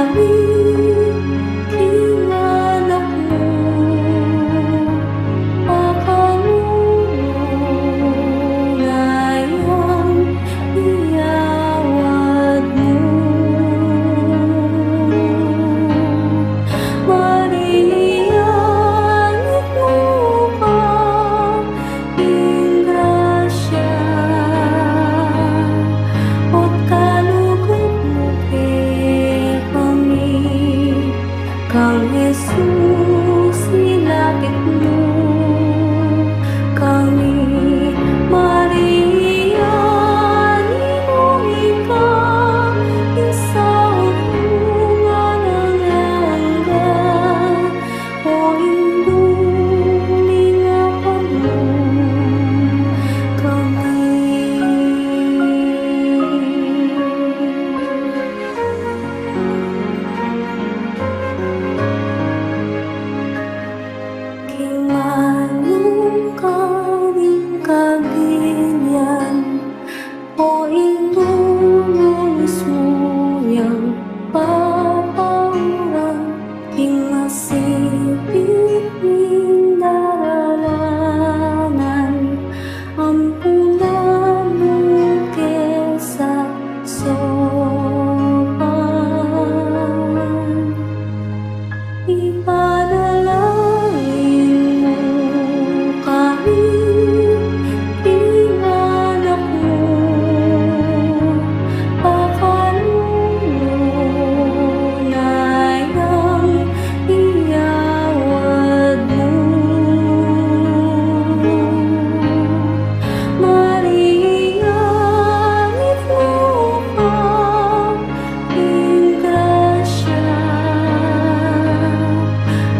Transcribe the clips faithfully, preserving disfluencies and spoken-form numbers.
King anak mu, pakalulu na yang iawad mu. Maria, mitmu ka king grasya, ot kalugud mu kekami. Kang Jesus ilapit mu kami, Maria, ninung ika ing saup mung alang angga, o Indu ning Apamu kami. King manung ka ning kabilian, o Indu, mu mismu yang papauran, king masipit ning daralanan, ampunan mu ke sa saupan. Ipanalangin mu kami, king anak mu, pakalulu na yang iawad mu. Maria, mitmu ka king grasya,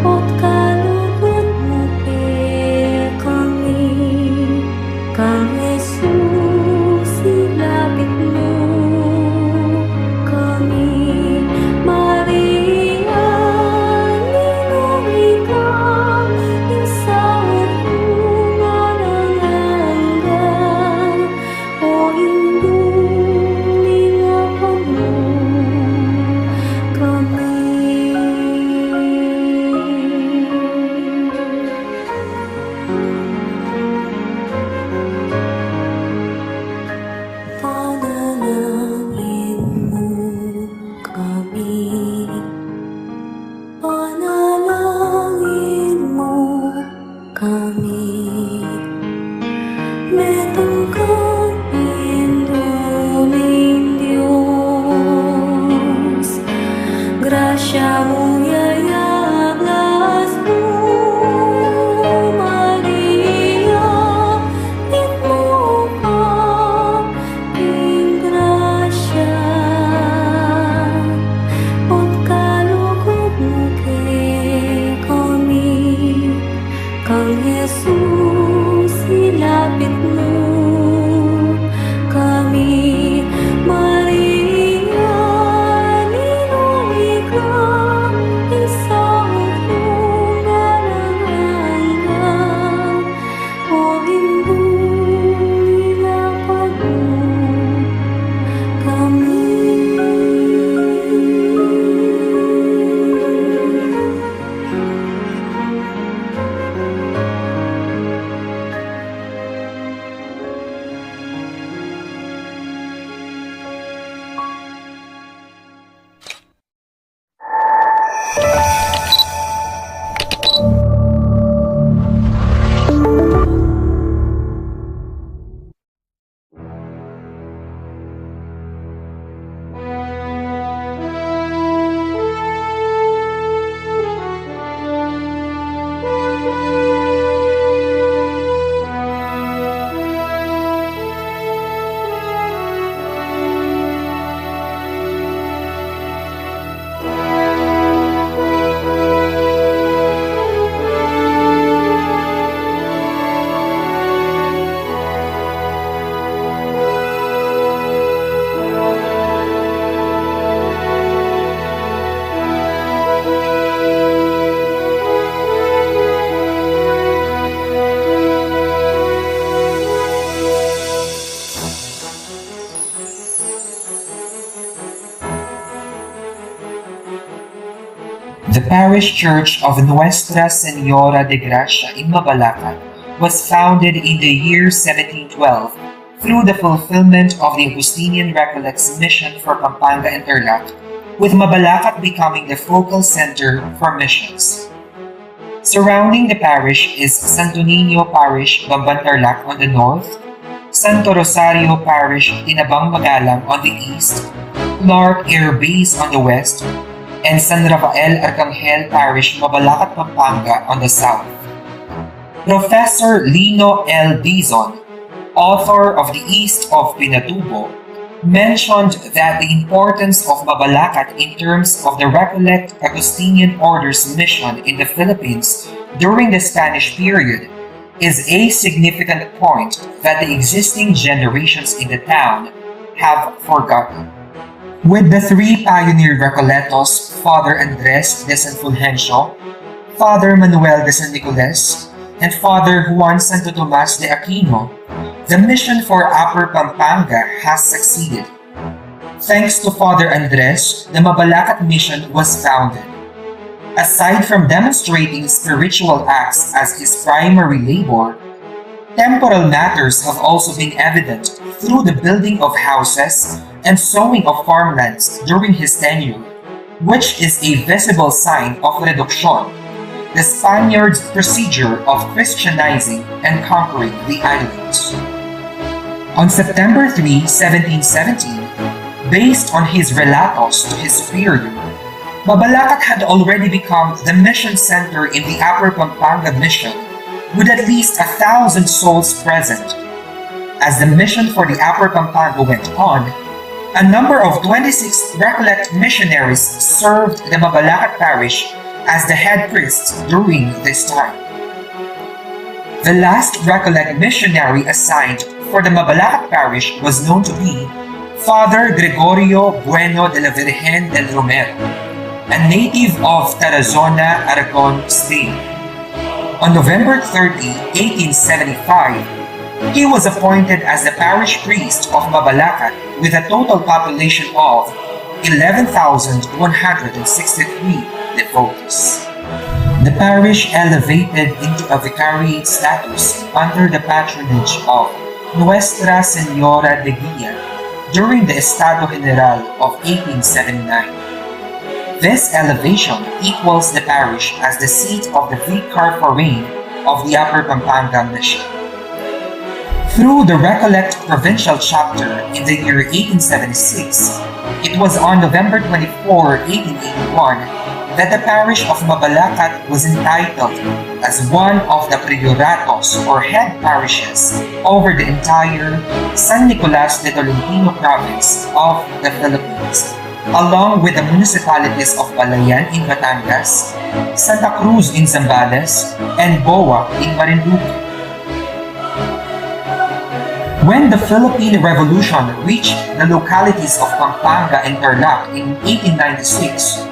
ot kalugud mu kekami. Kang Jesus ilapit mu kami, Maria, ninung ika ing saup mung alang angga, o Indu ning Apamu kami. Panalangin mu kami. Panalangin mu kami. Metung kang Indu ning Dios, grasya mu yayablas mu, Maria, mitmu ka king grasya, ot kalugud mu kekami. Kang Jesus ilapit mu kami, Maria, ninung ika ing saup The parish church of Nuestra Señora de Gracia in Mabalacat was founded in the year seventeen twelve through the fulfillment of the Augustinian Recollects mission for Pampanga and Tarlac, with Mabalacat becoming the focal center for missions. Surrounding the parish is Santo Niño Parish, Bamban, Tarlac on the north, Santo Rosario Parish, Tinabang, Magalang on the east, Clark Air Base on the west, and San Rafael Arcangel Parish, Mabalacat, Pampanga on the south. Professor Lino L. Dizon, author of The East of Pinatubo, mentioned that the importance of Mabalacat in terms of the Recollect Augustinian Order's mission in the Philippines during the Spanish period is a significant point that the existing generations in the town have forgotten. With the three pioneer Recolletos, Father Andres de San Fulgencio, Father Manuel de San Nicolas, and Father Juan Santo Tomas de Aquino, the mission for Upper Pampanga has succeeded. Thanks to Father Andres, the Mabalacat mission was founded. Aside from demonstrating spiritual acts as his primary labor, temporal matters have also been evident through the building of houses and sowing of farmlands during his tenure, which is a visible sign of reduction, the Spaniards' procedure of Christianizing and conquering the islands. On September three, seventeen seventeen, based on his relatos to his superior, Mabalacat had already become the mission center in the Upper Pampanga mission, with at least a thousand souls present. As the mission for the Upper Pampanga went on, a number of twenty-six Recollect missionaries served the Mabalacat parish as the head priests during this time. The last Recollect missionary assigned for the Mabalacat parish was known to be Father Gregorio Bueno de la Virgen del Romero, a native of Tarazona, Aragon State. On November thirty, eighteen seventy-five, he was appointed as the parish priest of Mabalacat with a total population of eleven thousand one hundred sixty-three devotees. The parish elevated into a vicariate status under the patronage of Nuestra Señora de Guia during the Estado General of eighteen seventy-nine. This elevation equals the parish as the seat of the vicar forain of the Upper Pampanga Mission. Through the Recollect Provincial Chapter in the year eighteen seventy-six, it was on November twenty-four, eighteen eighty-one, that the parish of Mabalacat was entitled as one of the prioratos or head parishes over the entire San Nicolas de Tolentino province of the Philippines, along with the municipalities of Balayan in Batangas, Santa Cruz in Zambales, and Boa in Marinduque. When the Philippine Revolution reached the localities of Pampanga and Tarlac in eighteen ninety-six,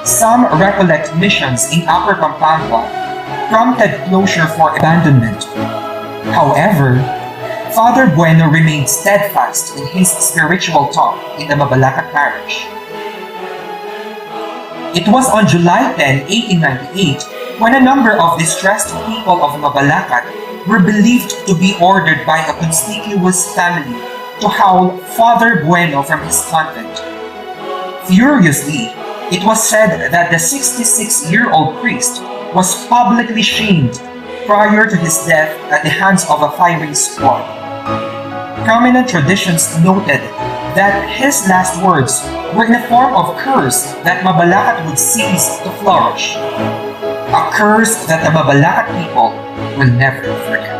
some Recollect missions in Upper Pampanga prompted closure for abandonment. However, Father Bueno remained steadfast in his spiritual talk in the Mabalacat parish. It was on July ten, eighteen ninety-eight, when a number of distressed people of Mabalacat were believed to be ordered by a conspicuous family to howl Father Bueno from his convent. Furiously, it was said that the sixty-six-year-old priest was publicly shamed prior to his death at the hands of a firing squad. Prominent traditions noted that his last words were in a form of curse that Mabalacat would cease to flourish. A curse that the Mabalacat people will never forget.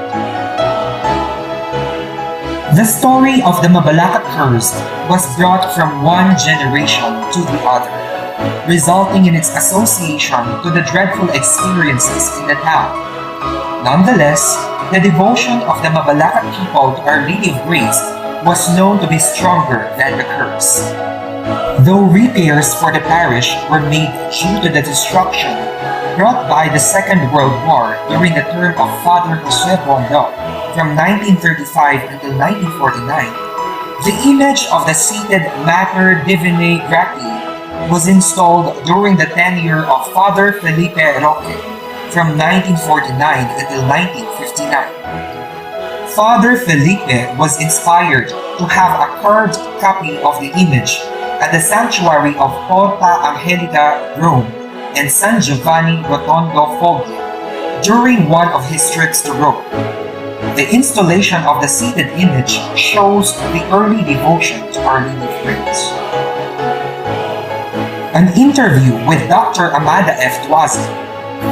The story of the Mabalacat curse was brought from one generation to the other, resulting in its association to the dreadful experiences in the town. Nonetheless, the devotion of the Mabalacat people to Our Lady of Grace was known to be stronger than the curse. Though repairs for the parish were made due to the destruction brought by the Second World War during the term of Father Jose Bondo from nineteen thirty-five until nineteen forty-nine, the image of the seated Mater Divinae Gratiae was installed during the tenure of Father Felipe Roque from nineteen forty-nine until nineteen fifty-nine. Father Felipe was inspired to have a carved copy of the image at the sanctuary of Porta Angelica, Rome, and San Giovanni Rotondo, Foggia, during one of his trips to Rome. The installation of the seated image shows the early devotion to Our Lady of Grace. An interview with Doctor Amada F. Tuazon,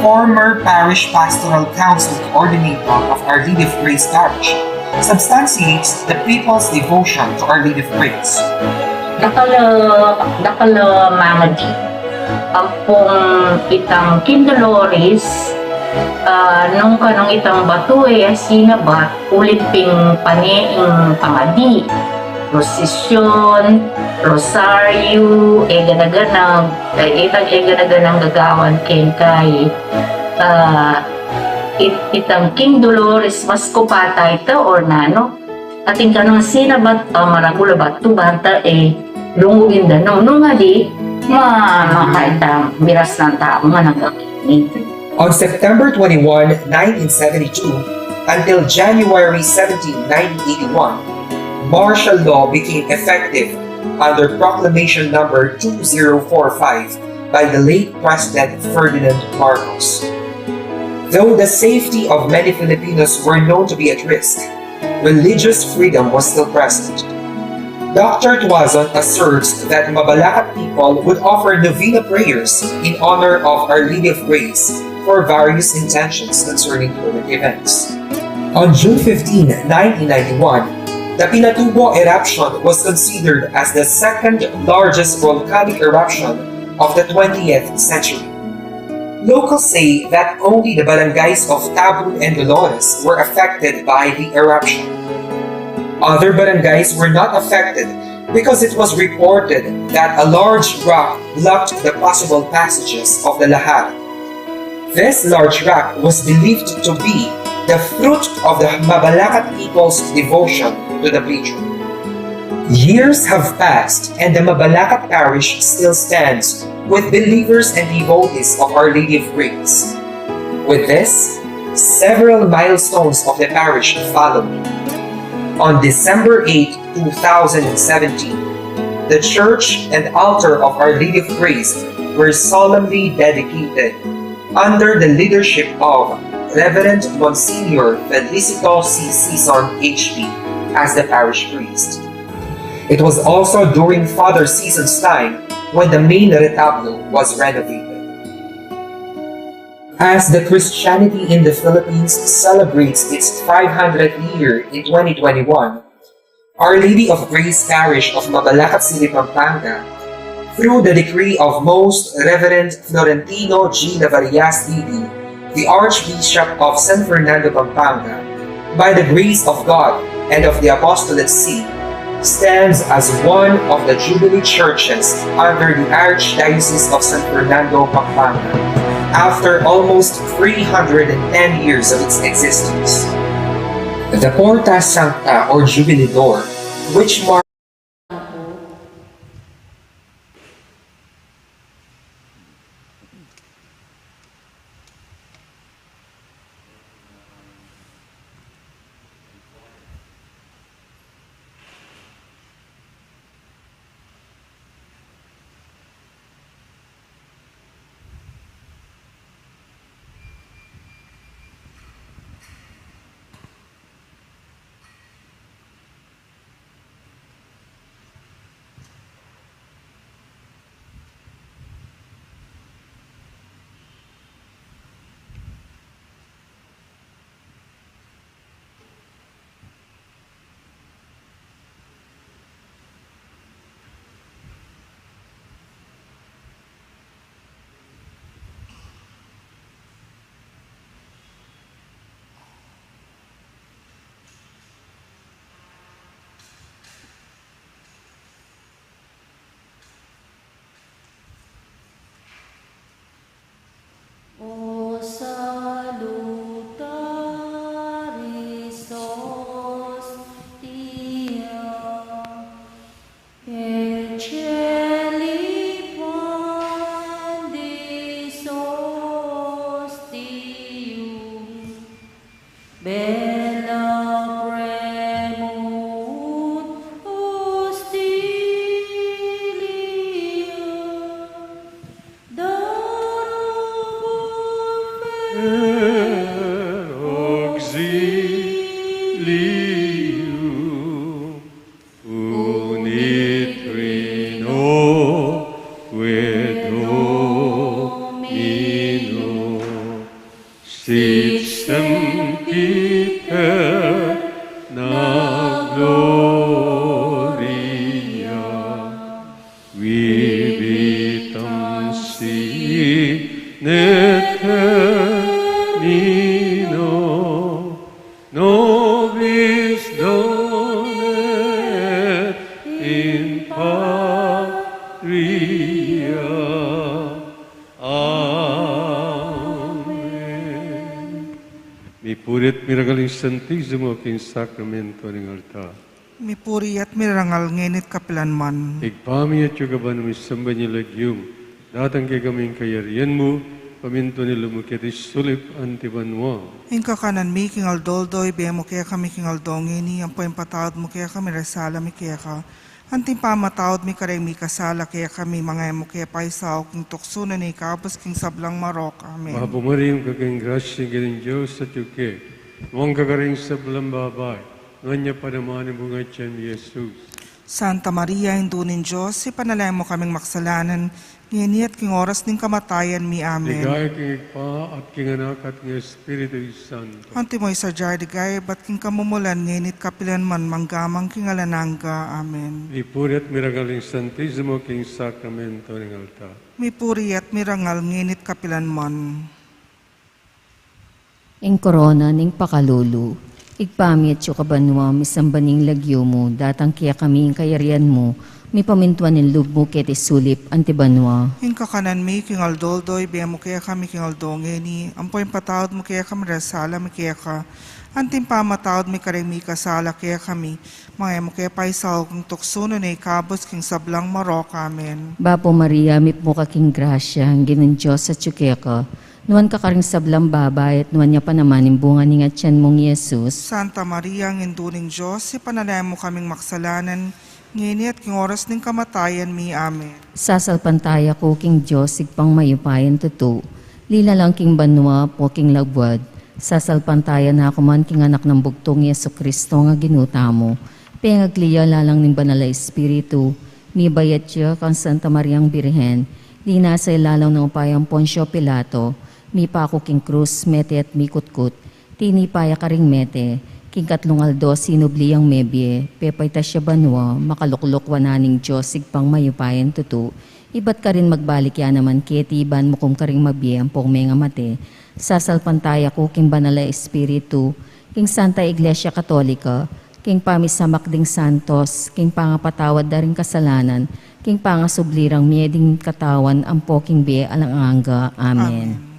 former Parish Pastoral Council Coordinator of Our Lady of Grace Parish, substantiates the people's devotion to Our Lady of Grace. Dakal a, dakal a mangadi ampong itang King Dolores, ah, nung kanung itang batu e, sinabat, ulit pin pane ing pangadi, prosesyon, rosaryo, e gana-ganang, e, itang e gana-ganang gagawan keng kai, ah, it-, itang King Dolores, mas kupata ita or nanu. Atin kanung sinabat, ah, maragul a batu banta e, lungugin da nung, nung adi, ma-, makaitang miras nang tau nga nagkakini. On September twenty-one, nineteen seventy-two, until January seventeen, nineteen eighty-one, martial law became effective under Proclamation Number two zero four five by the late President Ferdinand Marcos. Though the safety of many Filipinos were known to be at risk, religious freedom was still present. Doctor Tuazon asserts that Mabalacat people would offer novena prayers in honor of Our Lady of Grace for various intentions concerning current events. On June fifteen, nineteen ninety-one, the Pinatubo eruption was considered as the second largest volcanic eruption of the twentieth century. Locals say that only the barangays of Tabun and Dolores were affected by the eruption. Other barangays were not affected because it was reported that a large rock blocked the possible passages of the lahar. This large rock was believed to be the fruit of the Mabalacat people's devotion to the patron. Years have passed and the Mabalacat parish still stands with believers and devotees of Our Lady of Grace. With this, several milestones of the parish followed. On December eighth, two thousand seventeen, the church and altar of Our Lady of Grace were solemnly dedicated under the leadership of Reverend Monsignor Felicito C. Sison, H P, as the parish priest. It was also during Father Sison's time when the main retablo was renovated. As the Christianity in the Philippines celebrates its five hundredth year in twenty twenty-one, Our Lady of Grace Parish of Mabalacat City, Pampanga, through the decree of Most Reverend Florentino G. Navarias, D D, the Archbishop of San Fernando, Pampanga, by the grace of God and of the Apostolate See, stands as one of the Jubilee churches under the Archdiocese of San Fernando, Pampanga, after almost three hundred and ten years of its existence. The Porta Sancta, or Jubilee Door, which marks Domino, sit semper na gloria, vivitam si in aeternum, nobis dona et in patria. Amen. Mipuri at miragal ing Santisimo king sakramento ning altar. Mipuri at mirangal ngeni at kapilanman. Ibpa mi, atsu ka banua, misamban ya ing lagyu mu, datang kekami ing kayarian mu, pamintuan ing lub mu keti sulip anti banua. Ing kakanan mi king aldo-aldo ibie mu kekami king aldo ngeni, ampo ipatawad mu kekami ring sala mi keka, anti ing pamamatawad mi kareng mikasala kekami, manga e mu ke paisaul king tuksu nune ikabus king sablang marok. Amen. Bapu Maria, mipnu ka king grasya, ing Ginung Dios atyu keka, nuan ka karing sablang babai, nuan ya pa naman ing bunga ning atian mu, i Jesus. Santa Maria, Indu ning Dios, ipanalangin mu kaming makasalanan, ngeni at king oras ning kamatayan mi. Amen. Ligaya king Ibpa, at king Anak, at king Espiritu Santo. Antimo ing sadya ing ligaya, ibat king kamumulan, ngeni at kapilanman, mangga man king alang angga. Amen. Mipuri at mirangal ing Santisimo king sakramento ning altar. Mipuri at mirangal ngeni at kapilanman. Ing korona ning pakalulu. Ibpa mi, atsu ka banua, misamban ya ing lagyu mu, datang kekami ing kayarian mu, mipamintuan ing lub mu keti sulip anti banua. Ing kakanan mi king aldo-aldo ibie mu kekami king aldo ngeni, ampo ipatawad mu kekami ring sala mi keka, anti ing pamamatawad mi kareng mikasala kekami, manga e mu ke paisaul king tuksu nune ikabus king sablang marok. Amen. Bapu Maria, mipnu ka king grasya, ing Ginung Dios atyu keka, nuan ka karing sablang babai, at nuan ya pa naman ing bunga ning atian mu, i Jesus. Santa Maria, Indu ning Dios, ipanalangin mu kaming makasalanan, ngeni at king oras ning kamatayan mi. Amen. Sasalpantaya ku king Dios, Ibpang mayupayang tutu, linalang king banua ampo king labuad. Sasalpantaya na ku man king Anak nang bugtung, i Jesucristo, a Ginu tamu. Pengagli ya lalang ning Banal a Espiritu, mibayat ya kang Santa Mariang Birhen, linasa ya lalam ning upayang Poncio Pilato, mipaku king krus, mete at mikutkut, tinipa ya karing mete, king katlung aldo sinubli yang mebie, pepaitas ya banua, makalukluk wanan ning Dios Ibpang mayupayang tutu, ibat karin magbalik ya naman keti ban mukum karing mabie ampong mengamate. Sasalpantaya ku king Banal a Espiritu, king Santa Iglesia Katolika, king pamisamak ding santos, king pangapatawad da ring kasalanan, king pangasubli rang mie ding katawan ampo king bie alang angga. Amen. Amen.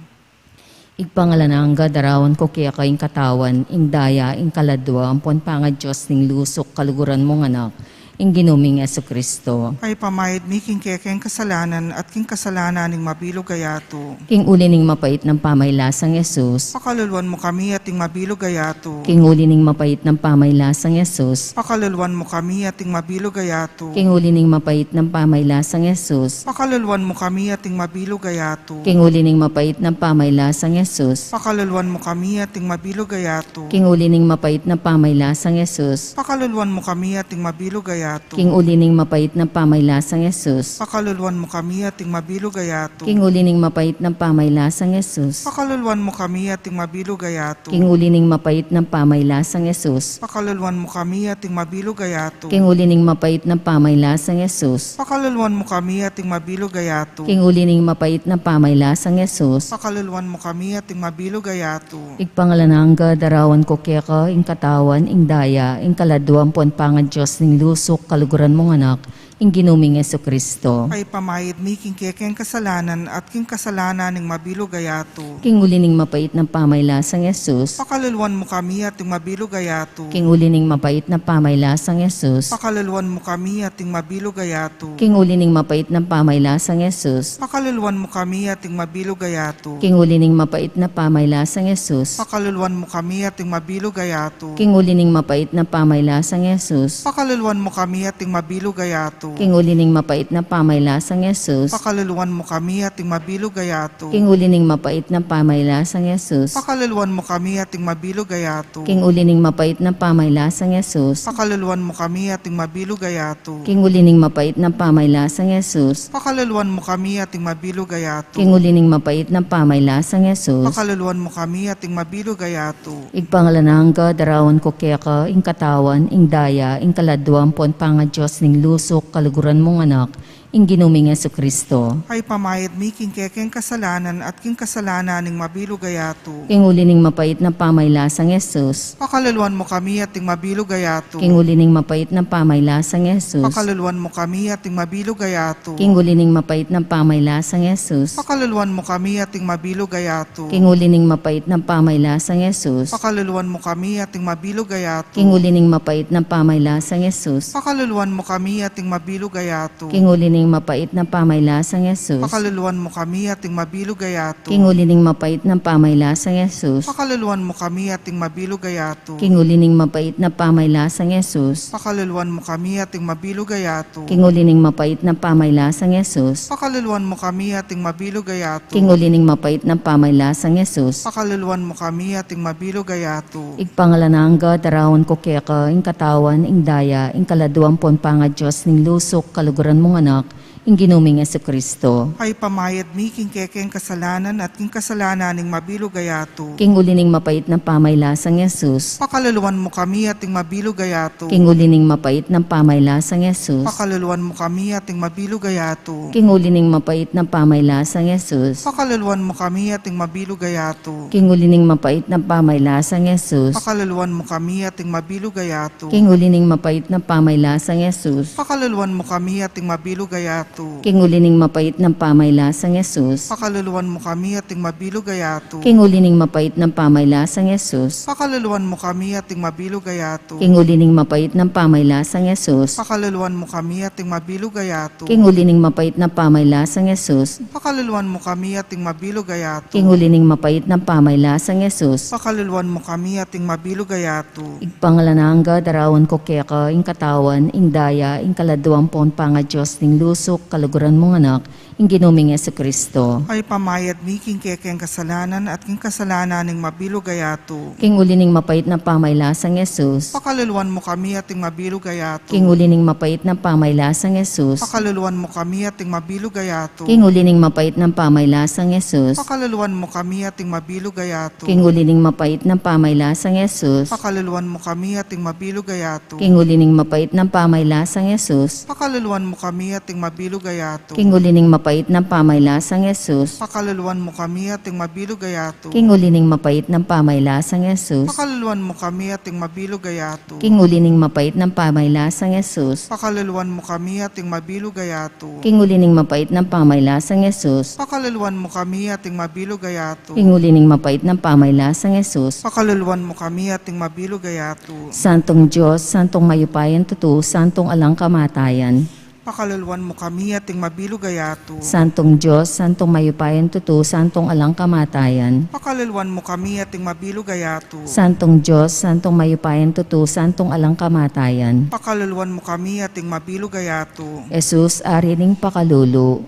Ibpang alang angga, darawan ku keka ing katawan, ing daya, ing kaladua, ampon pangaDios ning lusuk, kaluguran mung Anak, ing Ginu ming Jesucristo. Paipamayad mi king kekeng kasalanan at king kasalanan ning mabilug a yatu. King uli ning mapait nang pamailasang Jesus. Pakaluluan mu kami at ing mabilug a yatu. King uli ning mapait nang pamailasang Jesus. Pakaluluan mu kami at ing mabilug a yatu. King uli ning mapait nang pamailasang Jesus. Pakaluluan mu kami at ing mabilug a yatu. King uli ning mapait nang pamailasang Jesus. Pakaluluan mu kami at ing mabilug a yatu. King uli ning mapait nang pamailasang Jesus. Pakaluluan mu kami at ing mabilug a yatu. King uli ning mapait nang pamailasang Jesus. Pakaluluan mu kami at ing mabilug a yatu. King uli ning mapait nang pamailasang Jesus. Pakaluluan mu kami at ing mabilug a yatu. King uli ning mapait nang pamailasang Jesus. Pakaluluan mu kami at ing mabilug a yatu. King uli ning mapait nang pamailasang Jesus. Pakaluluan mu kami at ing mabilug a yatu. King uli ning mapait nang pamailasang Jesus. Pakaluluan mu kami at ing mabilug a yatu. Ibpang alang angga, darawan ku keka ing katawan, ing daya, ing kaladua ampon pangaDios ning lusuk, kaluguran mung Anak, ing Ginu ming Jesucristo. Paipamayad mi king kekeng kasalanan at king kasalanan ning mabilug a yatu. King uli ning mapait nang pamailasang Jesus. Pakaluluan mu kami at ing mabilug a yatu. King uli ning mapait nang pamailasang Jesus. Pakaluluan mu kami at ing mabilug a yatu. King uli ning mapait nang pamailasang Jesus. Pakaluluan mu kami at ing mabilug a yatu. King uli ning mapait nang pamailasang Jesus. Pakaluluan mu kami at ing mabilug a yatu. King uli ning mapait nang pamailasang Jesus. Pakaluluan mu kami at ing mabilug a yatu. King uli ning mapait na pamaylasang Jesus. Pakaluluan mu kami at ing mabilug a yatu. King uli ning mapait na pamaylasang Jesus. Pakaluluan mu kami at ing mabilug a yatu. King uli ning mapait na pamaylasang Jesus. Pakaluluan mu kami at ing mabilug a yatu. King uli ning mapait na pamaylasang Jesus. Pakaluluan mu kami at ing mabilug a yatu. King uli ning mapait na pamaylasang Jesus. Pakaluluan mu kami at ing mabilug a yatu. Ibpa, ngalan angga, darawan ku keka ing katawan, ing daya, ing kaladua ampon pangaDios ning lusuk, kaluguran mung Anak, ing Ginu ming Jesucristo. Ay pamayad mi king kekeng kasalanan at king kasalanan ning mabilug a yatu. King uli ning mapait na pamaylasang Jesus. Pakaluluan mu kami at ing mabilug a yatu. King uli ning mapait na pamaylasang Jesus. Pakaluluan mu kami at ing mabilug a yatu. King uli ning mapait na pamaylasang Jesus. Pakaluluan mu kami at ing mabilug a yatu. King uli ning mapait na pamaylasang Jesus. Pakaluluan mu kami at ing mabilug a yatu. King uli ning mapait na pamaylasang Jesus. Pakaluluan mu kami at ing mabilug a yatu. King uli ning mapait na pamaylasang Jesus. Pakaluluan mu kami at ing mabilug a yatu. King uli ning mapait na pamaylasang Jesus. Pakaluluan mu kami at ing mabilug a yatu. King uli ning mapait na pamaylasang Jesus. Pakaluluan mu kami at ing mabilug a yatu. King uli ning mapait na pamaylasang Jesus. Pakaluluan mu kami at ing mabilug a yatu. King uli ning mapait na pamaylasang Jesus. Pakaluluan mu kami at ing mabilug a yatu. Ibpa, ngalan angga, darawan ku keka ing katawan, ing daya, ing kaladua ampon pangaDios ning lusuk, kaluguran mung Anak, ing Ginu ming Jesucristo. Ay pamayad mi king kekeng kasalanan at king kasalanan ning mabilug a yatu. King uli ning mapait na pamaylasang Jesus. Pakaluluan mu kami at ing mabilug a yatu. King uli ning mapait na pamaylasang Jesus. Pakaluluan mu kami at ing mabilug a yatu. King uli ning mapait na pamaylasang Jesus. Pakaluluan mu kami at ing mabilug a yatu. King uli ning mapait na pamaylasang Jesus. Pakaluluan mu kami at ing mabilug a yatu. King uli ning mapait na pamaylasang Jesus. Pakaluluan mu kami at ing mabilug a yatu. King uli ning mapait na pamaylasang Jesus. Pakaluluan mu kami at ing mabilug a yatu. King uli ning mapait na pamaylasang Jesus. Pakaluluan mu kami at ing mabilug a yatu. King uli ning mapait na pamaylasang Jesus. Pakaluluan mu kami at ing mabilug a yatu. King uli ning mapait na pamaylasang Jesus. Pakaluluan mu kami at ing mabilug a yatu. King uli ning mapait na pamaylasang Jesus. Pakaluluan mu kami at ing mabilug a yatu. Ibpa, ngalan angga, darawan ku keka ing katawan, ing daya, ing kaladua ampon pangaDios ning lusuk, kaluguran mung Anak, ing Ginu ming Jesucristo. Ay pamayad mi king kekeng kasalanan at king kasalanan ning mabilug a yatu. King uli ning mapait na pamaylasang Jesus. Pakaluluan mu kami at ing mabilug a yatu. King uli ning mapait na pamaylasang Jesus. Pakaluluan mu kami at ing mabilug a yatu. King uli ning mapait na pamaylasang Jesus. Pakaluluan mu kami at ing mabilug a yatu. King uli ning mapait na pamaylasang Jesus. Pakaluluan mu kami at ing mabilug a yatu. King uli ning mapait na pamaylasang Jesus. Pakaluluan mu kami at ing mabilug a yatu. King uli ning mapait na pamaylasang Jesus. Pakaluluan mu kami at ing mabilug a yatu. King uli ning mapait na pamaylasang Jesus. Pakaluluan mu kami at ing mabilug a yatu. King uli ning mapait na pamaylasang Jesus. Pakaluluan mu kami at ing mabilug a yatu. King uli ning mapait na pamaylasang Jesus. Pakaluluan mu kami at ing mabilug a yatu. King uli ning mapait na pamaylasang Jesus. Pakaluluan mu kami at ing mabilug a yatu. Santung Dios, Santung mayupayang tutu, Santung alang kamatayan. Pakaluluan mu kami at ing mabilug a yatu. Santung Dios, Santung mayupayang tutu, Santung alang kamatayan. Pakaluluan mu kami at ing mabilug a yatu. Santung Dios, Santung mayupayang tutu, Santung alang kamatayan. Pakaluluan mu kami at ing mabilug a yatu. Jesus, Ari ning pakalulu.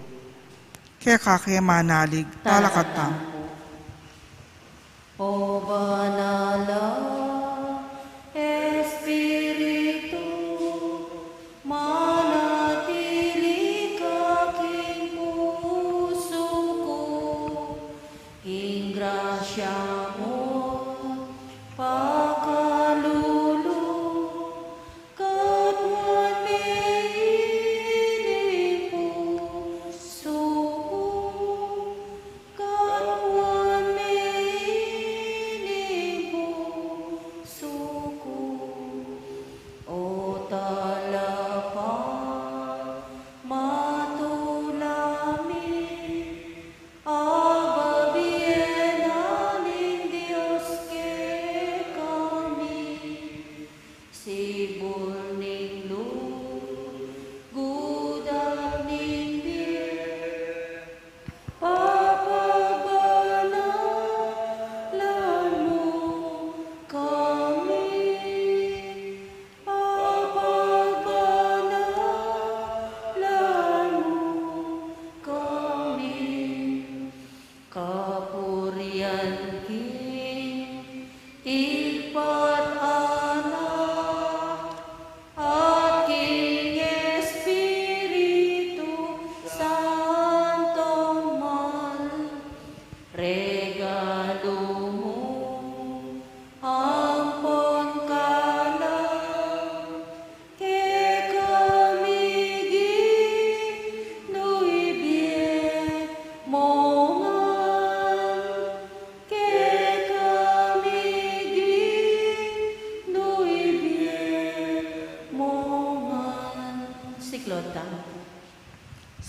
Keka ke manalig, talakad tamu. O Banal a Espiritu, manatili ka king pusu ku, king grasya mu pakalulu, katmuan me ing pusu ku. Katmuan me ing pusu ku, o Talapangmatula mi, ababie na ning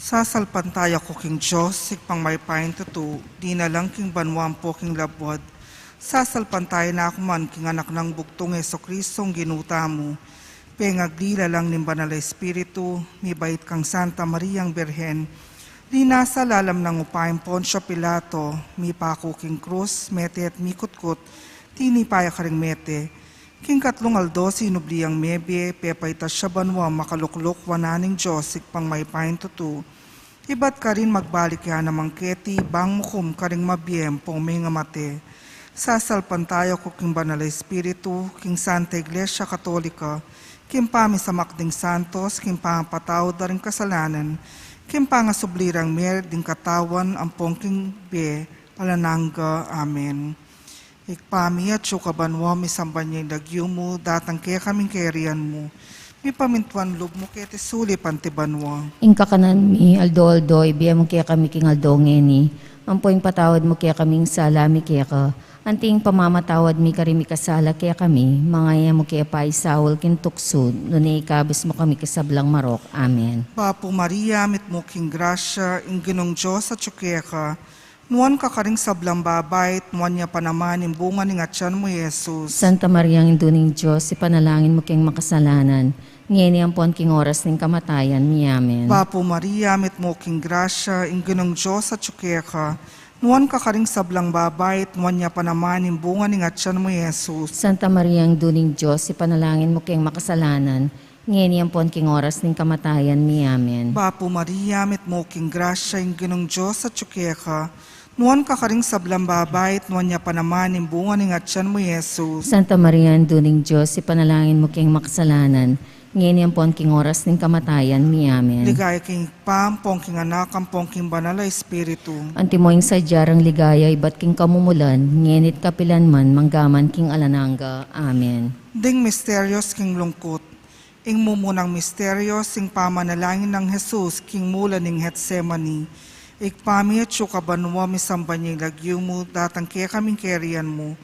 Sasalpantaya ku king Dios, Ibpang mayupayang tutu, linalang king banua ampo king labuad. Sasalpantaya na ku man king Anak nang bugtung, Jesucristong Ginu tamu, pengagli lalang ning Banal a Espiritu, mibait kang Santa Mariang Birhen, linasa lalam nang upayang Poncio Pilato, mipaku king krus, mete at mikutkut, tinipa ya karing mete. King katlung aldo sinubli yang mebie, pepaitas ya banua, makalukluk wanan ning Dios, Ibpang mayupayang tutu. Ibat karin magbalik ya naman keti, bang mukum karing mabie ampong mengamate. Sasalpantaya ku king Banal a Espiritu, king Santa Iglesia Katolika, king pamisamak ding santos, king pangapatawad da ring kasalanan, king pangasubli rang mie ding katawan ampong king bie alang angga. Amen. Ibpa mi, atsu ka banua, misamban ya ing lagyu mu, datang kekami ing kayarian mu, mipamintuan lub mu keti sulip anti banua. Ing kakanan mi aldo-aldo ibie mu kekami king aldo ngeni, ampo ipatawad mu kekami ing sala mi keka, anti ing pamamatawad mi karing mikasala kekami, manga e mu ke paisaul king tuksu, nune ikabus mu kami king sablang marok. Amen. Bapu Maria, mitmu ka king grasya, ing Ginung Dios atsu keka, nuan ka karing sablang babai, at nuan ya pa naman ing bunga ning atyan mu, Jesus. Santa Maria, Indu ning Dios, ipanalangin mu keng makasalanan, ngeni ampon king oras ning kamatayan mi. Amen. Bapu Maria, mitmu ka king grasya, ing Ginung Dios atsu keka, nuan ka karing sablang babai, at nuan ya pa naman ing bunga ning atyan mu, Jesus. Santa Maria, Indu ning Dios, ipanalangin mu keng makasalanan, ngeni ampon king oras ning kamatayan mi. Amen. Bapu Maria, mitmu ka king grasya, ing Ginung Dios atsu keka, nuan ka karing sablang babai, at nuan ya pa naman ing bunga ning atyan mu, Jesus. Santa Maria, Indu ning Dios, ipanalangin mu keng makasalanan, ngeni ampon king oras ning kamatayan mi. Amen. Ligaya king Ibpa, ampon king Anak, ampon king Banal a Espiritu. Antimo ing sadya rang ligaya ibat king kamumulan, ngeni at kapilan man, mangga man king alang angga. Amen. Ding misterios king lungkut. Ing mumunang misterio, ing pamanalangin nang Jesus king mula ning Getsemani. Ibpa mi atsu ka banua, misamban ya ing lagyu mu, datang kekami ing kayarian mu,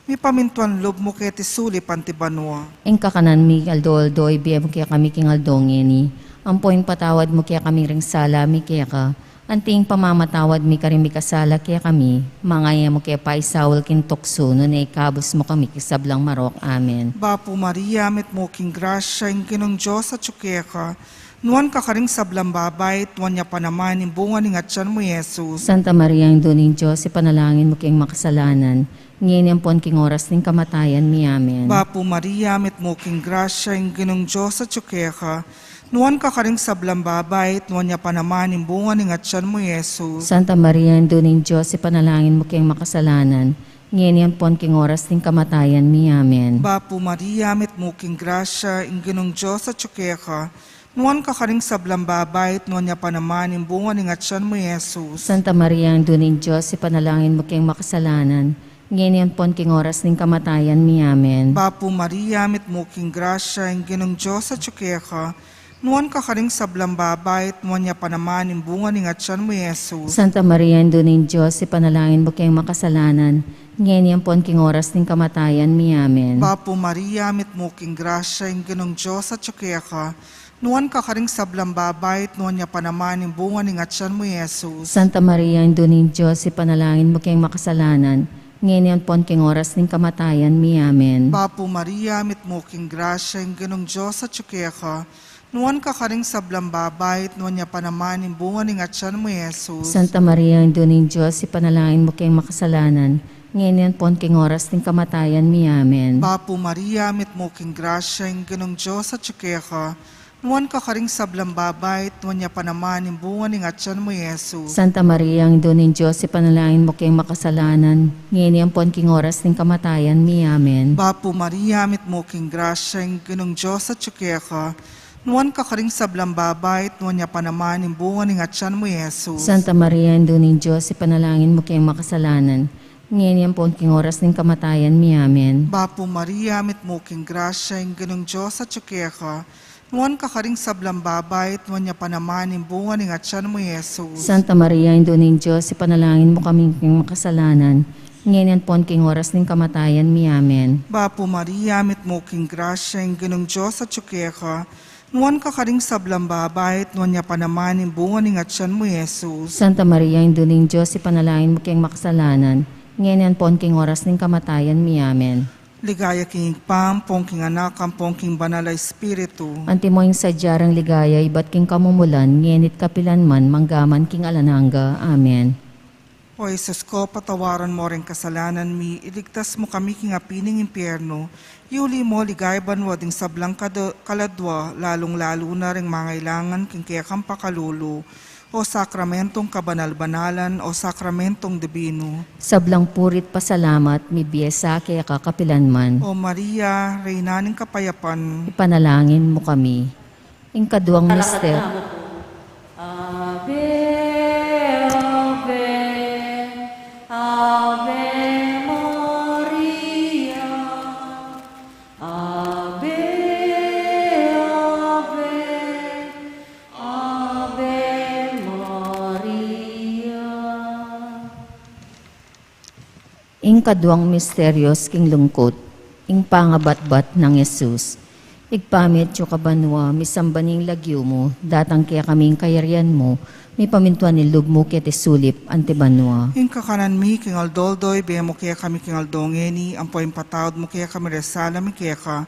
mipamintuan lub mu keti sulip anti banua. Ing kakanan mi aldo-aldo ibie mu kekami king aldo ngeni, ampo ipatawad mu kekami ring sala mi keka, anti ing pamamatawad mi karing mikasala kekami, manga e mu ke paisaul king tuksu, nune ikabus mu kami king sablang marok. Amen. Bapu Maria, mitmu ka king grasya, ing Ginung Dios atsu keka, nuan ka karing sablang babai, at nuan ya pa naman ing bunga ning atyan mu, Jesus. Santa Maria, Indu ning Dios, ipanalangin mu keng makasalanan, ngeni ampon king oras ning kamatayan mi. Amen. Bapu Maria, mitmu ka king grasya, ing Ginung Dios atsu keka, nuan ka karing sablang babai, at nuan ya pa naman ing bunga ning atyan mu, Jesus. Santa Maria, Indu ning Dios, ipanalangin mu keng makasalanan, ngeni ampon king oras ning kamatayan mi. Amen. Bapu Maria, mitmu ka king grasya, ing Ginung Dios atsu keka, nuan ka karing sablang babai, at nuan ya pa naman ing bunga ning atyan mu, Jesus. Santa Maria, Indu ning Dios, ipanalangin mu keng makasalanan, ngeni ampon king oras ning kamatayan mi. Amen. Bapu Maria, mitmu ka king grasya, ing Ginung Dios atsu keka, nuan ka karing sablang babai, at nuan ya pa naman ing bunga ning atyan mu, Jesus. Santa Maria, Indu ning Dios, ipanalangin mu keng makasalanan, ngeni ampon king oras ning kamatayan mi. Amen. Bapu Maria, mitmu ka king grasya, ing Ginung Dios atsu keka, nuan ka karing sablang babai, at nuan ya pa naman ing bunga ning atyan mu, Jesus. Santa Maria, Indu ning Dios, ipanalangin mu keng makasalanan, ngeni ampon king oras ning kamatayan mi. Amen. Bapu Maria, mitmu ka king grasya, ing Ginung Dios atsu keka, nuan ka karing sablang babai, at nuan ya pa naman ing bunga ning atyan mu, Jesus. Santa Maria, Indu ning Dios, ipanalangin mu keng makasalanan, ngeni ampon king oras ning kamatayan mi. Amen. Bapu Maria, mitmu ka king grasya, ing Ginung Dios atsu keka, nuan ka karing sablang babai, at nuan ya pa naman ing bunga ning atyan mu, Jesus. Santa Maria, Indu ning Dios, ipanalangin mu keng makasalanan, ngeni ampon king oras ning kamatayan mi. Amen. Bapu Maria, mitmu ka king grasya, ing Ginung Dios atsu keka, nuan ka karing sablang babai, at nuan ya pa naman ing bunga ning atyan mu, Jesus. Santa Maria, Indu ning Dios, ipanalangin mu keng makasalanan, ngeni ampon king oras ning kamatayan mi. Amen. Bapu Maria, mitmu ka king grasya, ing Ginung Dios atsu keka, nuan ka karing sablang babai, at nuan ya pa naman ing bunga ning atyan mu, Jesus. Santa Maria, Indu ning Dios, ipanalangin mu kami king makasalanan, ngeni ampon king oras ning kamatayan mi. Amen. Bapu Maria, mitmu ka king grasya, ing Ginung Dios atsu keka, Nuan ka karing sablang babai, at nuan ya pa naman ing bunga ning atian mu, Jesus. Santa Maria, Indu ning Dios, ipanalangin mu keng makasalanan, ngeni ampon king oras ning kamatayan mi. Amen. Ligaya king Ibpa, ampon king Anak, ampon king Banal a Espiritu. Antimo ing sadya rang ligaya ibat king kamumulan, ngeni't kapilan man, manggaman king alang angga. Amen. O Jesus ko, patawaran mo ring kasalanan mi, iligtas mo kami king api ning impyerno, iuli mo king banua ding sablang kada-, kaladua, lalung-lalu na ring mangailangan king kekang pakalulu. O sakramentong kabanal-banalan, o sakramentong dibinu. Sablang puri't pasalamat, mibie sa keka kapilan man. O Maria, Reyna ning kapayapan. Ipanalangin mo kami. Ing kaduang mister- Ave, Ave, Ave Maria. Ave, Ave, Ave Maria. Ing kaduang misteryos king lungkut, ing pangabatbat nang Jesus. Ibpa mi atsu ka banua, misamban ing lagyu mu, datang kekami ing kayarian mu, mipamintuan ing lub mu keti sulip anti banua. Ing kakanan mi king aldo-aldo ibie mu kekami king aldo ngeni, ampo ipatawad mu kekami ring sala mi keka,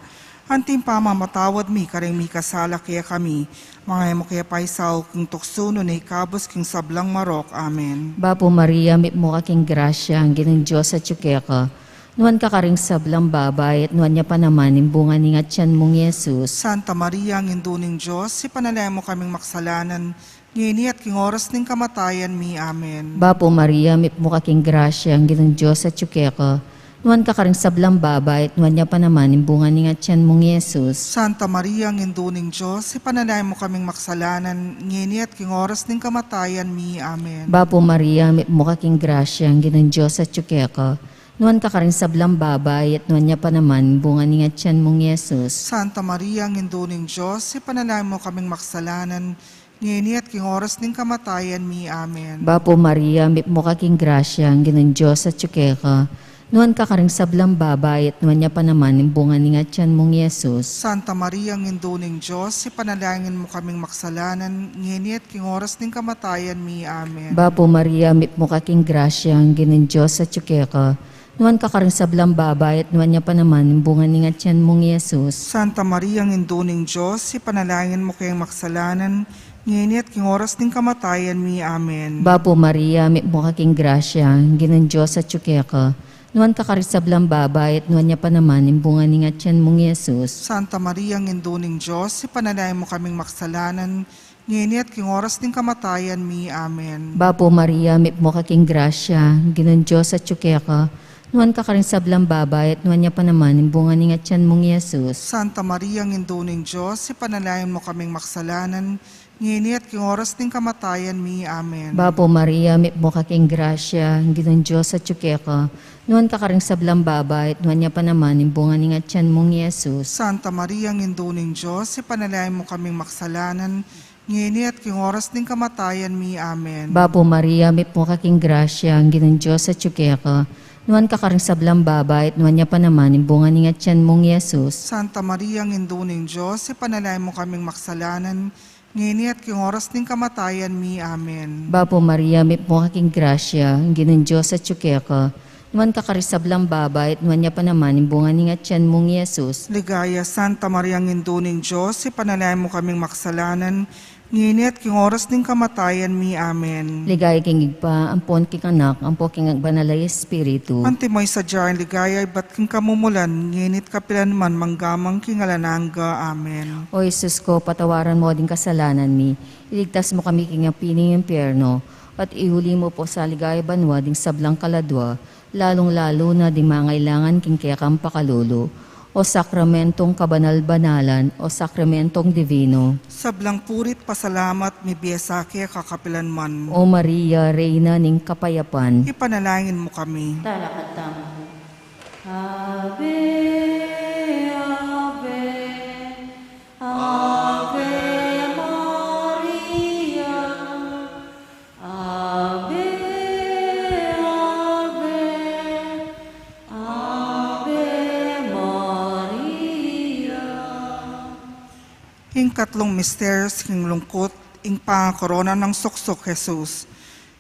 anti ing pamamatawad mi karing mikasala kekami. Manga e mu ke paisaul king tuksu, nune ikabus king sablang marok. Amen. Bapu Maria, mipmu ka king grasya, ing Ginung Dios atsu keka. Nuan ka karing sablang babai, at nuan ya pa naman ing bunga ning atian mung Jesus. Santa Maria, Indu ning Dios, ipanalangin mu kaming makasalanan, ngeni at king oras ning kamatayan mi. Amen. Bapu Maria, mipmu ka king grasya, ing Ginung Dios atsu keka. Nuan ka karing sablang babai, at nuan ya pa naman ing bunga ning atian mung Jesus. Santa Maria, Indu ning Dios, ipanalangin mu kaming makasalanan, ngeni at king oras ning kamatayan mi. Amen. Bapu Maria, mipmu ka king grasya, ing Ginung Dios atsu keka. Nuan ka karing sablang babai, at nuan ya pa naman ing bunga ning atian mung Jesus. Santa Maria, Indu ning Dios, ipanalangin mu kaming makasalanan, ngeni at king oras ning kamatayan mi. Amen. Bapu Maria, mipmu ka king grasya, ing Ginung Dios atsu keka. Nuan ka karing sablang babai, at nuan ya pa naman ing bunga ning atian mung Jesus. Santa Maria, Indu ning Dios, ipanalangin mu kaming makasalanan, ngeni at king oras ning kamatayan mi. Amen. Bapu Maria, mipmu ka king grasya, ing Ginung Dios atsu keka. Nuan ka karing sablang babai, at nuan ya pa naman ing bunga ning atian mung Jesus. Santa Maria, Indu ning Dios, ipanalangin mu kaming makasalanan, ngeni at king oras ning kamatayan mi. Amen. Bapu Maria, mipmu ka king grasya, ing Ginung Dios atsu keka. Nuan ka karing sablang babai, at nuan ya pa naman ing bunga ning atian mung Jesus. Santa Maria, Indu ning Dios, ipanalangin mu kaming makasalanan, ngeni at king oras ning kamatayan mi. Amen. Bapu Maria, mipmu ka king grasya, ing Ginung Dios atsu keka. Nuan ka karing sablang babai, at nuan ya pa naman ing bunga ning atian mung Jesus. Santa Maria, Indu ning Dios, ipanalangin mu kaming makasalanan, ngeni at king oras ning kamatayan mi. Amen. Bapu Maria, mipmu ka king grasya, ing Ginung Dios atsu keka. Nuan ka karing sablang babai, at nuan ya pa naman ing bunga ning atian mung Jesus. Santa Maria, Indu ning Dios, ipanalangin mu kaming makasalanan, ngeni at king oras ning kamatayan mi. Amen. Bapu Maria, mipmu ka king grasya, ing Ginung Dios atsu keka. Nuan ka karing sablang babai, at nuan ya pa naman ing bunga ning atian mung Jesus. Santa Maria, Indu ning Dios, ipanalangin mu kaming makasalanan, ngeni at king oras ning kamatayan mi. Amen. Bapu Maria, mipmu ka king grasya, ing Ginung Dios atsu keka. Nuan ka karing sablang babai, at nuan ya pa naman ing bunga ning atian mung Jesus. Ligaya, Santa Maria, Indu ning Dios, ipanalangin mu kaming makasalanan, ngeni at king oras ning kamatayan mi. Amen. Ligaya king Ibpa, ampon king Anak, ampon king Banal a Espiritu. Antimo ing sadya ring ligaya ibat king kamumulan, ngeni at kapilan man, manggaman king alang angga. Amen. O Jesus ko, patawaran mo ding kasalanan mi, iligtas mo kami king api ning impyerno, at iuli mo pu sa ligaya banua ding sablang kaladua, lalung-lalu na ding mangailangan king kekang pakalulu. O sakramentong kabanal-banalan, o sakramentong dibinu. Sablang puri't pasalamat, mibie sa keka kapilan man. O Maria, Reyna ning kapayapan. Ipanalangin mo kami. Talakad tamu. Ave, Ave, Ave Maria. Ave, Ave, Ave Maria. Katlung misteryus king lungkut, ing pangakorona nang suksuk Jesus.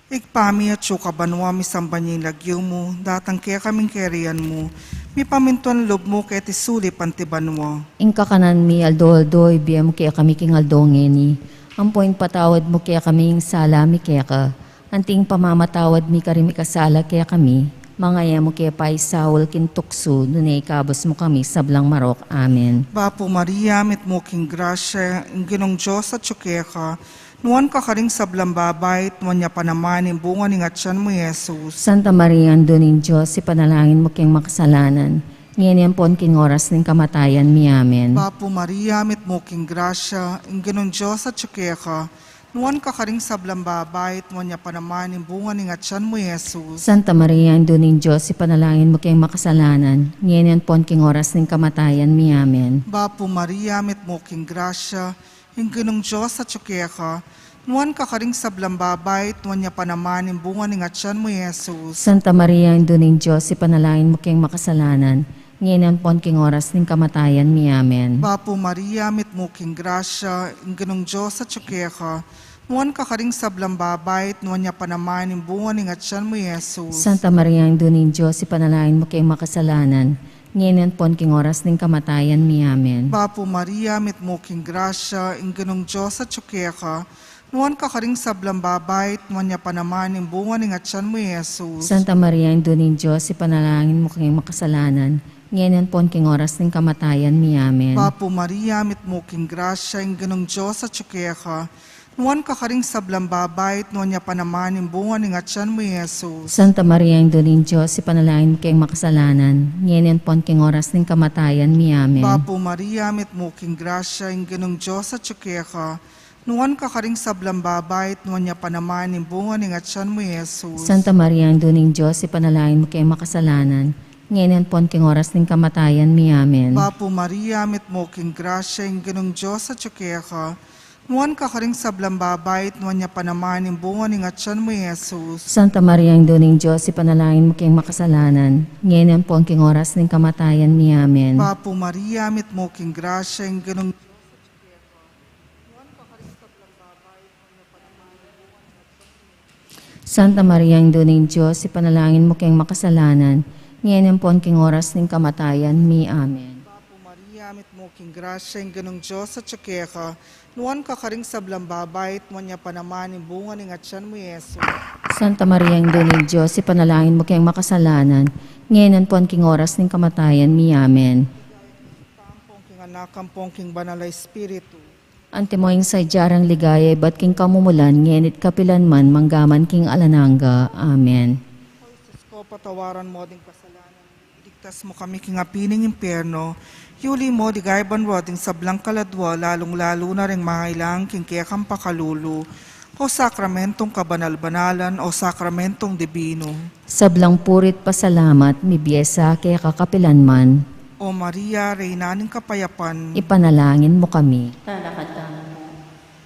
Ibpa mi, atsu ka banua, misamban ya ing lagyu mu, datang kekami ing kayarian mu, mipamintuan lub mu keti sulip anti banua. Ing kakanan mi aldo-aldo ibie mu kekami king aldo ngeni, ampo ipatawad mu kekami ing sala mi keka, anti ing pamamatawad mi karing mikasala kekami, manga e mu ke paisaul king tuksu, nune ikabus mu kami king sablang marok. Amen. Bapu Maria, mitmu ka king grasya, ing Ginung Dios atyu keka, nuan ka karing sablang babai, at nuan ya pa naman ing bunga ning atyan mu, i Jesus. Santa Maria, Indu ning Dios, ipanalangin mu keng makasalanan, ngeni ampon king oras ning kamatayan mi. Amen. Bapu Maria, mitmu ka king grasya, ing Ginung Dios atyu keka, nuan ka karing sablang babai, at nuan ya pa naman ing bunga ning atyan mu, i Jesus. Santa Maria, Indu ning Dios, ipanalangin mu keng makasalanan, ngeni ampon king oras ning kamatayan mi. Amen. Bapu Maria, mitmu ka king grasya, ing Ginung Dios atyu keka, nuan ka karing sablang babai, at nuan ya pa naman ing bunga ning atyan mu, i Jesus. Santa Maria, Indu ning Dios, ipanalangin mu keng makasalanan, ngeni ampon king oras ning kamatayan mi. Amen. Bapu Maria, mitmu ka king grasya, ing Ginung Dios atyu keka, nuan ka karing sablang babai, at nuan ya pa naman ing bunga ning atyan mu, i Jesus. Santa Maria, Indu ning Dios, ipanalangin mu keng makasalanan, ngeni ampon king oras ning kamatayan mi. Amen. Bapu Maria, mitmu ka king grasya, ing Ginung Dios atyu keka, nuan ka karing sablang babai, at nuan ya pa naman ing bunga ning atyan mu, i Jesus. Santa Maria, Indu ning Dios, ipanalangin mu keng makasalanan, ngeni ampon king oras ning kamatayan mi. Amen. Bapu Maria, mitmu ka king grasya, ing Ginung Dios atyu keka, nuan ka karing sablang babai, at nuan ya pa naman ing bunga ning atyan mu, i Jesus. Santa Maria, Indu ning Dios, ipanalangin mu keng makasalanan, ngeni ampon king oras ning kamatayan mi. Amen. Bapu Maria, mitmu ka king grasya, ing Ginung Dios atyu keka, nuan ka karing sablang babai, at nuan ya pa naman ing bunga ning atyan mu, i Jesus. Santa Maria, Indu ning Dios, ipanalangin mu keng makasalanan, ngeni ampon king oras ning kamatayan mi. Amen. Bapu Maria, mitmu ka king grasya, ing Ginung Dios atyu keka, nuan ka karing sablang babai, at nuan ya pa naman ing bunga ning atyan mu, i Jesus. Santa Maria, Indu ning Dios, ipanalangin mu keng makasalanan, ngeni ampon king oras ning kamatayan mi. Amen. Bapu Maria, mitmu ka king grasya, ing Ginung Santa Maria, Indu ning Dios, ipanalangin mu keng makasalanan, ngeni ampon king oras ning kamatayan mi. Amen. Bapu Maria, mitmu ka king grasya, ing Ginung Dios atyu keka, nuan ka karing sablang babai, at nuan ya pa naman ing bunga ning atyan mu, i Jesus. Santa Maria, Indu ning Dios, ipanalangin mu keng makasalanan, ngeni ampon king oras ning kamatayan mi. Amen. Ampon king Anak, ampon king Banal a Espiritu. Antimo ing sadya rang ligaya ibat king kamumulan, ngeni't kapilan man, manggaman king alang angga. Amen. O Jesus ko, patawaran mu ding kasalanan, iligtas mu kami king api ning impyerno, yuli mu ding banua ding sablang kaladua, lalung-lalu na ring mangailangan king kekang pakalulu. O sakramentong kabanal-banalan, o sakramentong dibino. Sablang puri't pasalamat, mibie sa keka kapilan man. O Maria, Reyna ning kapayapan. Ipanalangin mu kami. Talakad tamu.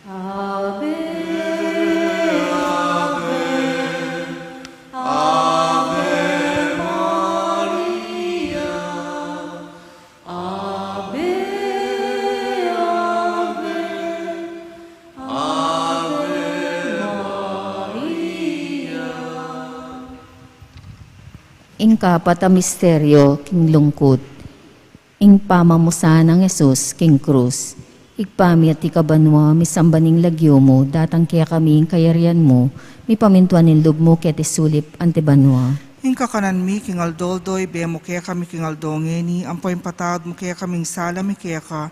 Ave, Ave, Ave Maria. Ave, Ave, Ave Maria. Ing kapat a misteryo king lungkut, ing pamamusan nang Jesus king krus. Ibpa mi, atiu ka banua, misamban ing lagyu mu, datang kekami ing kayarian mu, mipamintuan ing lub mu keti sulip anti banua. Ing kakanan mi king aldo-aldo ibie mu kekami king aldo ngeni, ampo ipatawad mu kekami ing sala mi keka,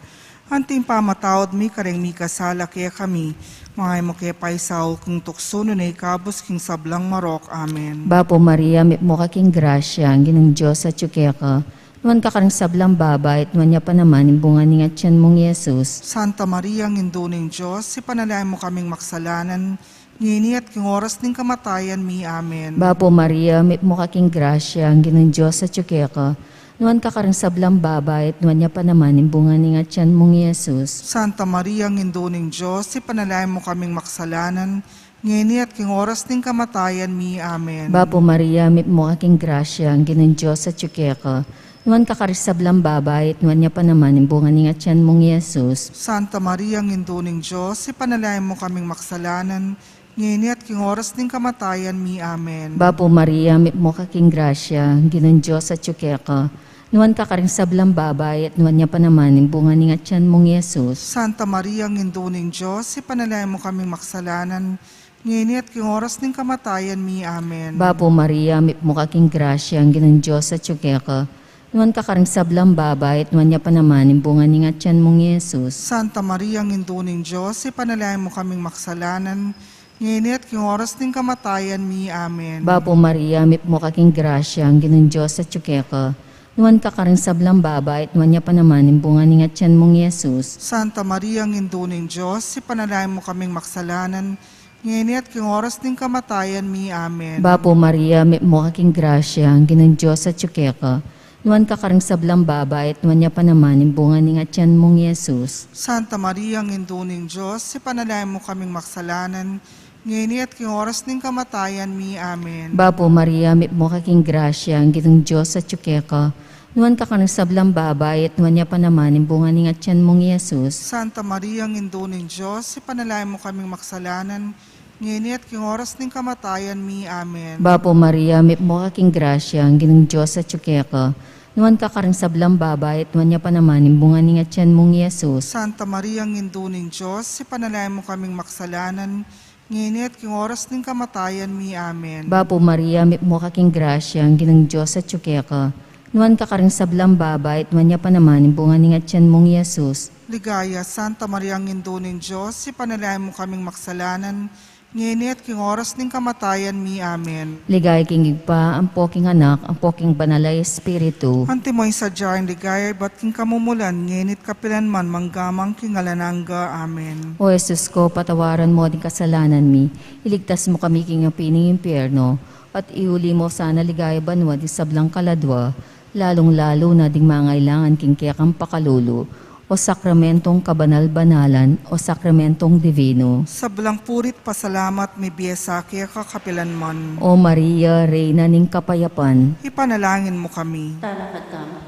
anti ing pamamatawad mi karing mikasala kekami, manga e mu ke paisaul king tuksu, nune ikabus king sablang marok. Amen. Bapu Maria, mipmu ka king grasya, ing Ginung Dios atyu keka, nuan ka karing sablang babai, at nuan ya pa naman ing bunga ning atyan mung Jesus. Santa Maria, Indu ning Dios, ipanalangin mu kaming makasalanan, ngeni at king oras ning kamatayan mi. Amen. Bapu Maria, mipmu ka king grasya, ing Ginung Dios atyu keka, nuan ka karing sablang babai, at nuan ya pa naman ing bunga ning atyan mung Jesus. Santa Maria, Indu ning Dios, ipanalangin mu kaming makasalanan, ngeni at king oras ning kamatayan mi. Amen. Bapu Maria, mipmu ka king grasya, ing Ginung Dios atyu keka, Nuan ka karing sablang babai, at nuan ya pa naman ing bunga ning atian mung Jesus. Santa Maria, Indu ning Dios, ipanalangin mu kaming makasalanan, ngeni at king oras ning kamatayan mi. Amen. Bapu Maria, mipmu ka king grasya, Ginung Dios atyu keka. Nuan ka karing sablang babai, at nuan ya pa naman ing bunga ning atian mung Jesus. Santa Maria, Indu ning Dios, ipanalangin mu kaming makasalanan, ngeni at king oras ning kamatayan mi. Amen. Bapu Maria, mipmu ka king grasya, Ginung Dios atyu keka. Nuan ka karing sablang babai, at nuan ya pa naman ing bunga ning atian mung Jesus. Santa Maria, Indu ning Dios, ipanalangin mu kaming makasalanan, ngeni at king oras ning kamatayan mi. Amen. Bapu Maria, mipmu ka king grasya, Ginung Dios atyu keka. Nuan ka karing sablang babai, at nuan ya pa naman ing bunga ning atian mung Jesus. Santa Maria, Indu ning Dios, ipanalangin mu kaming makasalanan, ngeni at king oras ning kamatayan mi. Amen. Bapu Maria, mipmu ka king grasya, Ginung Dios atyu keka. Nuan ka karing sablang babai, at nuan ya pa naman ing bunga ning atian mung Jesus. Santa Maria, Indu ning Dios, ipanalangin mu kaming makasalanan, ngeni at king oras ning kamatayan mi. Amen. Bapu Maria, mipmu ka king grasya, Ginung Dios atyu keka. Nuan ka karing sablang babai, at nuan ya pa naman ing bunga ning atian mung Jesus. Santa Maria, Indu ning Dios, ipanalangin mu kaming makasalanan, ngeni at king oras ning kamatayan mi. Amen. Bapu Maria, mipmu ka king grasya, Ginung Dios atyu keka. Nuan ka karing sablang babai, at nuan ya pa naman ing bunga ning atian mung Jesus. Santa Maria, Indu ning Dios, ipanalangin mu kaming makasalanan, ngeni at king oras ning kamatayan mi. Amen. Bapu Maria, mipmu ka king grasya, Ginung Dios atyu keka. Nuan ka karing sablang babai, at nuan ya pa naman ing bunga ning atian mung Jesus. Ligaya, Santa Maria, Indu ning Dios, ipanalangin mu kaming makasalanan, ngeni at king oras ning kamatayan mi. Amen. Ligaya king Ibpa, ampo king Anak, ampo king Banal a Espiritu. Antimo ing sadya ning ligaya ibat king kamumulan, ngeni at kapilan man, mangga man king alang angga. Amen. O Jesus ko, patawaran mu ding kasalanan mi, iligtas mu kami king api ning impyerno, at iuli mu sana king ligaya banua ding sablang kaladua, lalung-lalu na ding mangailangan king kekang pakalulu. O sakramentong kabanal-banalan, o sakramentong dibinu. Sablang puri't pasalamat mibie sa keka kapilan man. O Maria, Reyna ning kapayapan. Ipanalangin mu kami. Talakad kami.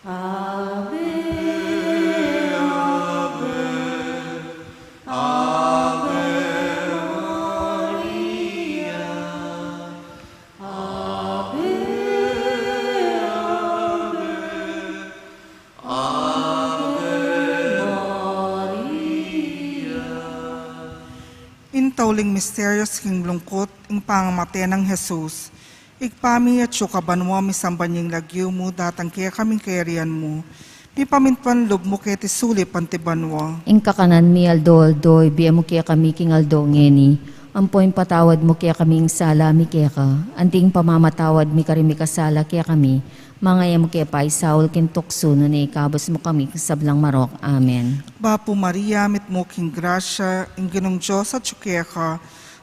Ave, Ave, Ave Maria. Ave, Ave, Ave Maria. Ing tauling misteryos king lungkut, ing pangamate nang Jesus. Ibpa mi, atsu ka banua, misamban ya ing lagyu mu, datang kekami ing kayarian mu. Mipamintuan lub mu keti sulip anti banua. Ing kakanan mi aldo-aldo, ibie mu kekami king aldo ngeni. Ampo ipatawad mu kekami ing sala mi keka, anti ing pamamatawad mi karing mikasala kekami. Manga e mu ke paisaul king tuksu, nune ikabus mu kami king sablang marok. Amen. Bapu Maria, mitmu ka king grasya, ing Ginung Dios atyu keka.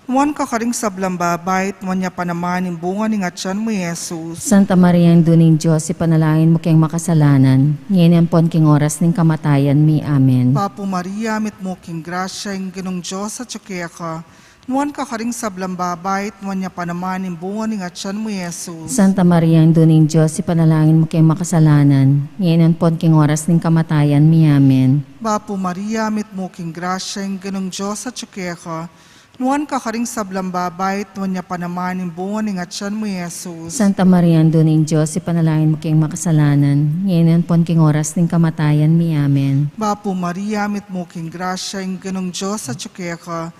Nuan ka karing sablang babai, at nuan ya pa naman ing bunga ning atian mu, i Jesus. Santa Maria, Indu ning Dios, ipanalangin mu keng makasalanan, ngeni ampon king oras ning kamatayan mi. Amen. Bapu Maria, mitmu ka king grasya, ing Ginung Dios atyu keka. Nuan ka karing sablang babai, at nuan ya pa naman ing bunga ning atian mu, i Jesus. Santa Maria, Indu ning Dios, ipanalangin mu keng makasalanan, ngeni ampon king oras ning kamatayan mi. Amen. Bapu Maria, mitmu ka king grasya, ing Ginung Dios atyu keka. Nuan ka karing sablang babai, at nuan ya pa naman ing bunga ning atian mu, i Jesus. Santa Maria, Indu ning Dios, ipanalangin mu keng makasalanan, ngeni ampon king oras ning kamatayan mi. Amen. Bapu Maria, mitmu ka king grasya, ing Ginung Dios atyu keka.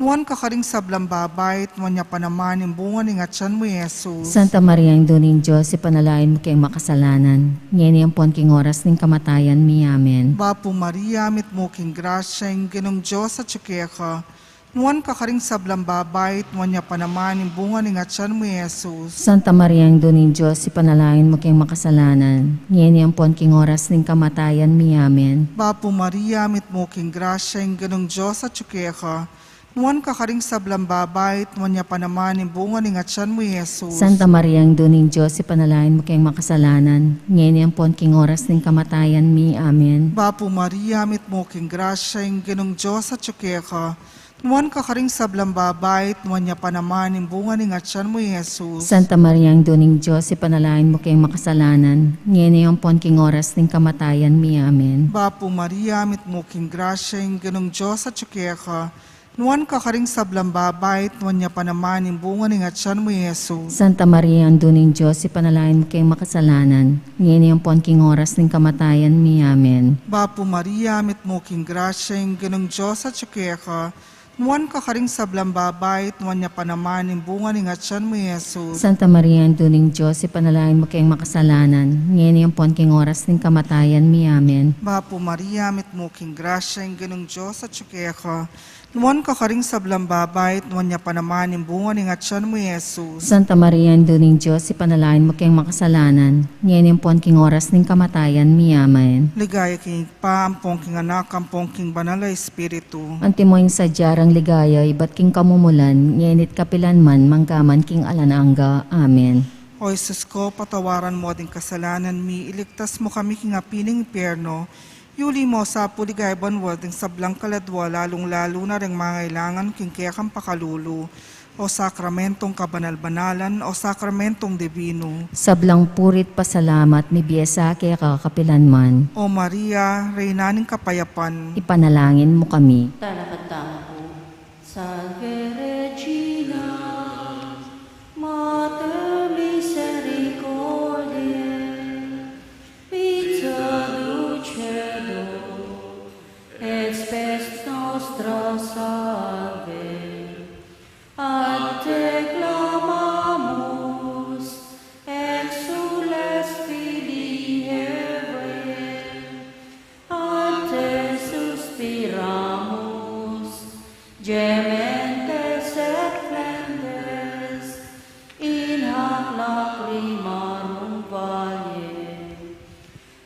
Nuan ka karing sablang babai, at nuan ya pa naman ing bunga ning atian mu, i Jesus. Santa Maria, Indu ning Dios, ipanalangin mu keng makasalanan, ngeni ampon king oras ning kamatayan mi. Amen. Bapu Maria, mitmu ka king grasya, ing Ginung Dios atyu keka. Nuan ka karing sablang babai, at nuan ya pa naman ing bunga ning atian mu, i Jesus. Santa Maria, Indu ning Dios, ipanalangin mu keng makasalanan, ngeni ampon king oras ning kamatayan mi. Amen. Bapu Maria, mitmu ka king grasya, ing Ginung Dios atyu keka. Nuan ka karing sablang babai, at nuan ya pa naman ing bunga ning atian mu, i Jesus. Santa Maria, Indu ning Dios, ipanalangin mu keng makasalanan, ngeni ampon king oras ning kamatayan mi. Amen. Bapu Maria, mitmu ka king grasya, ing Ginung Dios atyu keka. Nuan ka karing sablang babai, at nuan ya pa naman ing bunga ning atian mu, i Jesus. Santa Maria, Indu ning Dios, ipanalangin mu keng makasalanan, ngeni ampon king oras ning kamatayan mi. Amen. Bapu Maria, mitmu ka king grasya, ing Ginung Dios atyu keka. Nuan ka karing sablang babai, at nuan ya pa naman ing bunga ning atian mu, i Jesus. Santa Maria, Indu ning Dios, ipanalangin mu keng makasalanan, ngeni ampon king oras ning kamatayan mi. Amen. Bapu Maria, mitmu ka king grasya, ing Ginung Dios atyu keka. Nuan ka karing sablang babai, at nuan ya pa naman ing bunga ning atian mu, i Jesus. Santa Maria, Indu ning Dios, ipanalangin mu keng makasalanan, ngeni ampon king oras ning kamatayan mi. Amen. Bapu Maria, mitmu ka king grasya, ing Ginung Dios atyu keka. Nuan ka karing sablang babai, at nuan ya pa naman ing bunga ning atian mu, i Jesus. Santa Maria, Indu ning Dios, ipanalangin mu keng makasalanan, ngeni ampon king oras ning kamatayan mi. Amen. Ligaya king Ibpa, ampon king Anak, ampon king Banal a Espiritu. Antimo ing sadya rang ligaya ibat king kamumulan, ngeni at kapilan man, manggaman king alang angga. Amen. O Jesus ko, patawaran mu ding kasalanan mi, iligtas mu kami king api ning impyerno, yuli mu sa pu king banua ding sablang kaladua, lalung-lalu na ding mangailangan king kekang pakalulu. O sakramentong kabanal-banalan, o sakramentong dibinu. Sablang puri't pasalamat mibie sa keka kapilan man. O Maria, Reyna ning kapayapan. Ipanalangin mu kami. Talakad tamu pu. Salve Regina, Mater misericordiae, pizza dulcedo et spes nostra salve. A te clamamus, exsules filii Hevae, a te suspiramus, gementes et flentes in hac lacrimarum valle.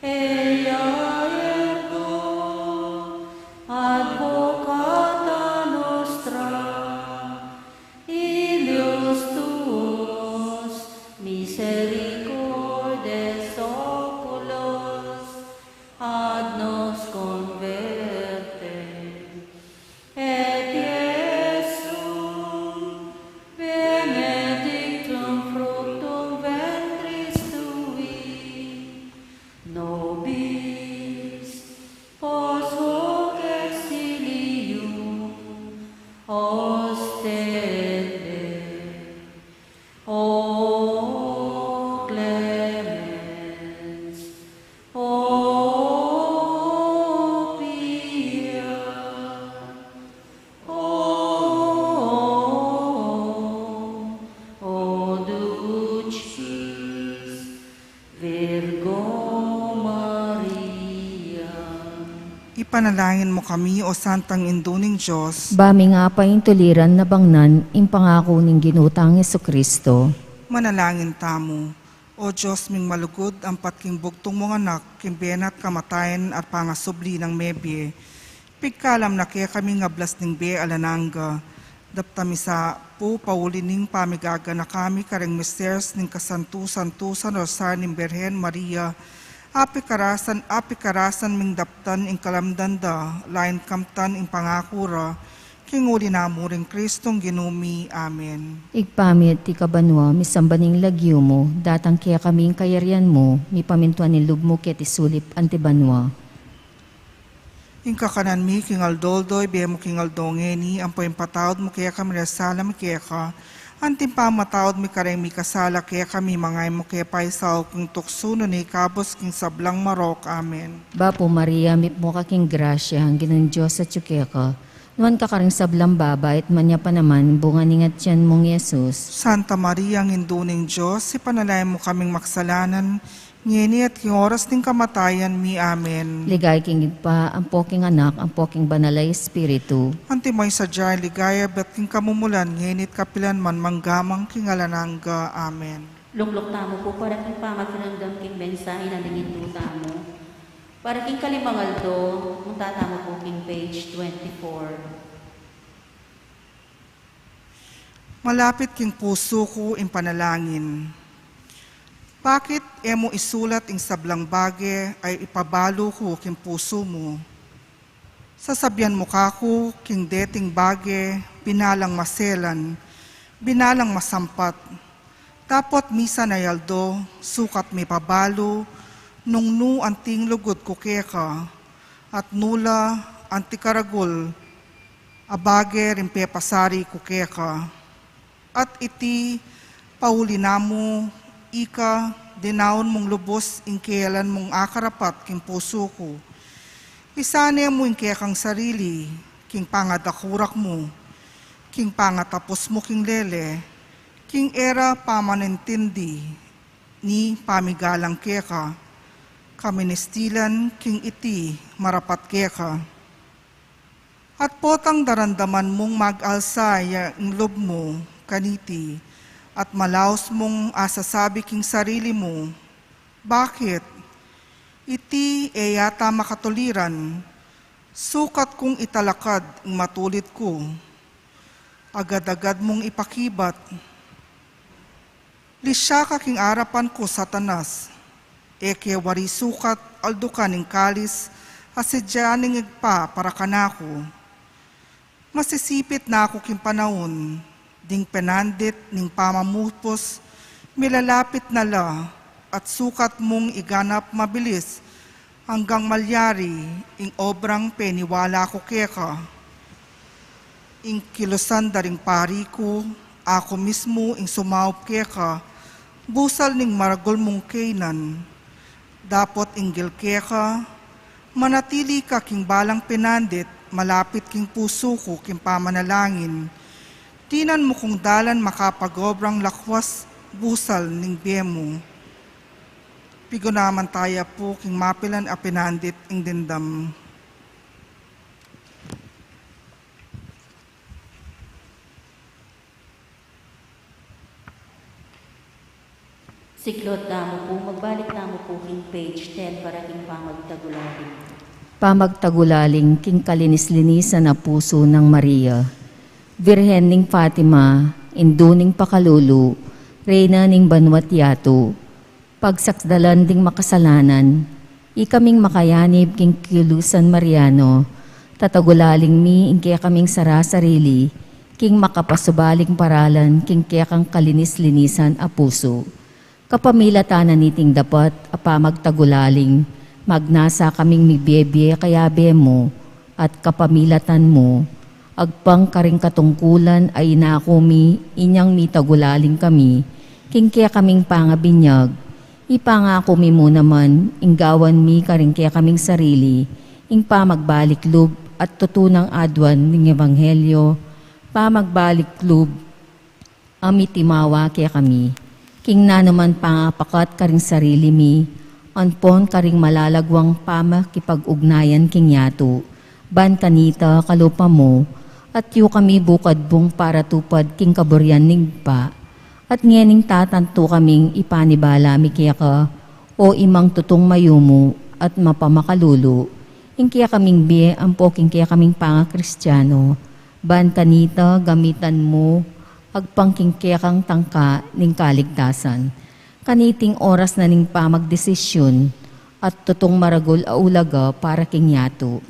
Ea ergo advocata nostra, illos tuos misericordes oculos ad nos converte. Et Iesum benedictum fructum ventris tui, nobis post hoc exilium ostende. O clemens, o pia, o, o ducis Virgo Maria. Ipanalangin mu kami, o Santang Indu ning Dios. Ba ming apaintuliran na bangnan ing pangaku ning Ginu tang Jesucristo. Manalangin tamu. O Dios ming malugud, ampat king bugtung mung Anak, king bie na at kamatayan at pangasubli nang mebie, pigkalam na kekami ing ablas ning bie alang angga. Daptan mi sa pu, pauli ning pamigaganaka mi karing misterios ning kasantu-santusan Rosario ning Birhen Maria, apikarasan, apikarasan ming daptan ing kalamdan da, lain kamtan ing pangaku ra, king uli na mu ring Kristong Ginu mi. Amen. Ibpa mi atiu ka banua, misamban ya ing lagyu mu, datang kekami ing kayarian mu, mipamintuan ing lub mu keti sulip anti banua. Ing kakanan mi king aldo-aldo ibie mu king aldo ngeni, ampo ipatawad mu kekami ring sala mi keka, anti ing pamamatawad mi kareng mikasala kekami, manga e mu ke paisaul king tuksu, nune ikabus king sablang marok. Amen. Bapu Maria, mipnu ka king grasya, ing Ginung Dios atyu keka. Nuan ka karing sablang babai, at nuan ya pa naman bunga ning atian mung Jesus. Santa Maria, Indu ning Dios, ipanalangin mu kaming makasalanan, ngeni at king oras ning kamatayan mi. Amen. Ligaya king Ibpa, ampo king Anak, ampo king Banal a Espiritu. Antimo ing sadya ring ligaya ibat king kamumulan, ngeni at kapilan man, manggaman king alang angga. Amen. Lukluk tamu pu para king pamakiramdam king mensahe na ning Indu tamu. Para king kalimang aldo, munta tamu pu king page twenty-four. Malapit king pusu ku ing panalangin. Bakit e mu isulat ing sablang bage a ipabalu ku king pusu mu? Sasabian mu kaku king deting bage, binalang maselan, binalang masampat. Dapot misan a aldo, sukat mipabalu nung nu anting lugud ku keka, at nu la anti karagul a bage ring pepasari ku keka. At iti pauli na mu, ika, dinaun mung lubus ing kealan mung akarapat king pusu ku. Isane mu ing kekang sarili king pangadakurak mu, king pangatapus mu king lele, king e ra pamanintindi ni pamigalang keka, kaministilan king iti marapat keka. At potang daramdaman mung mag-alsa ya ing lub mu kaniti, at malaus mung asasabi king sarili mu, "Bakit? Iti e yata makatuliran, sukat kung italakad ing matulid ku." Agad-agad mung ipakibat, "Lisya ka king arapan ku, Satanas! E ke wari sukat aldukan ing kalis a sadya ning Ibpa para kanaku? Masisipit na ku king panaun, ding penandit ning pamamupus milalapit na la, at sukat mung iganap mabilis anggang malyari ing obrang peniwala ku keka. Ing kilusan da ring pari ku, aku mismu ing sumaup keka, busal ning maragul mung kaynan. Dapot inggil keka, manatili ka king balang penandit malapit king pusu ku king pamanalangin. Dinan mu kung dalan makapag-obrang lakwas busal ning bie mu." Pigunaman taya pu king mapilan a penandit ing dimdam. Siklod tamu pu, magbalik tamu pu king page ten para king pamagtagulaling. Pamagtagulaling king kalinis-linisan a pusu nang Maria, Virgen ning Fatima, Indu ning pakalulu, Reyna ning banua't yatu, pagsakdalan ding makasalanan, ikaming makayanib king kilusan Mariano, tatagulaling mi ing kekaming sara-sarili king makapasubaling paralan king kekang kalinis-linisan a pusu. Kapamilatan na niting dapat a pamagtagulaling, magnasa kaming mibie-bie kayabe mu, at kapamilatan mu, agpang karing katungkulan a inaku mi inyang mitagulaling kami king kekaming pangabinyag, ipangaku mi mu naman ing gawan mi karing kekaming sarili ing pamagbalik lub at tutunang aduan ning ebanghelyo, pamagbalik lub a mitimawa kekami king nanuman pangapakat karing sarili mi, ampon karing malalagwang pamakipag-ugnayan king yatu, ban kanita kalupa mu, at yu kami bukadbung para tupad king kaburian ning Ibpa. At ngening tatantu kaming ipanibala mi keka, o Imang tutung mayumu at mapamakalulu, ing kekaming bie ampo king kekaming pangakristiano, ban kanita gamitan mu agpang king kekang tangka ning kaligtasan. Kaniting oras na ning pamagdesisyun at tutung maragul a ulaga para king yatu.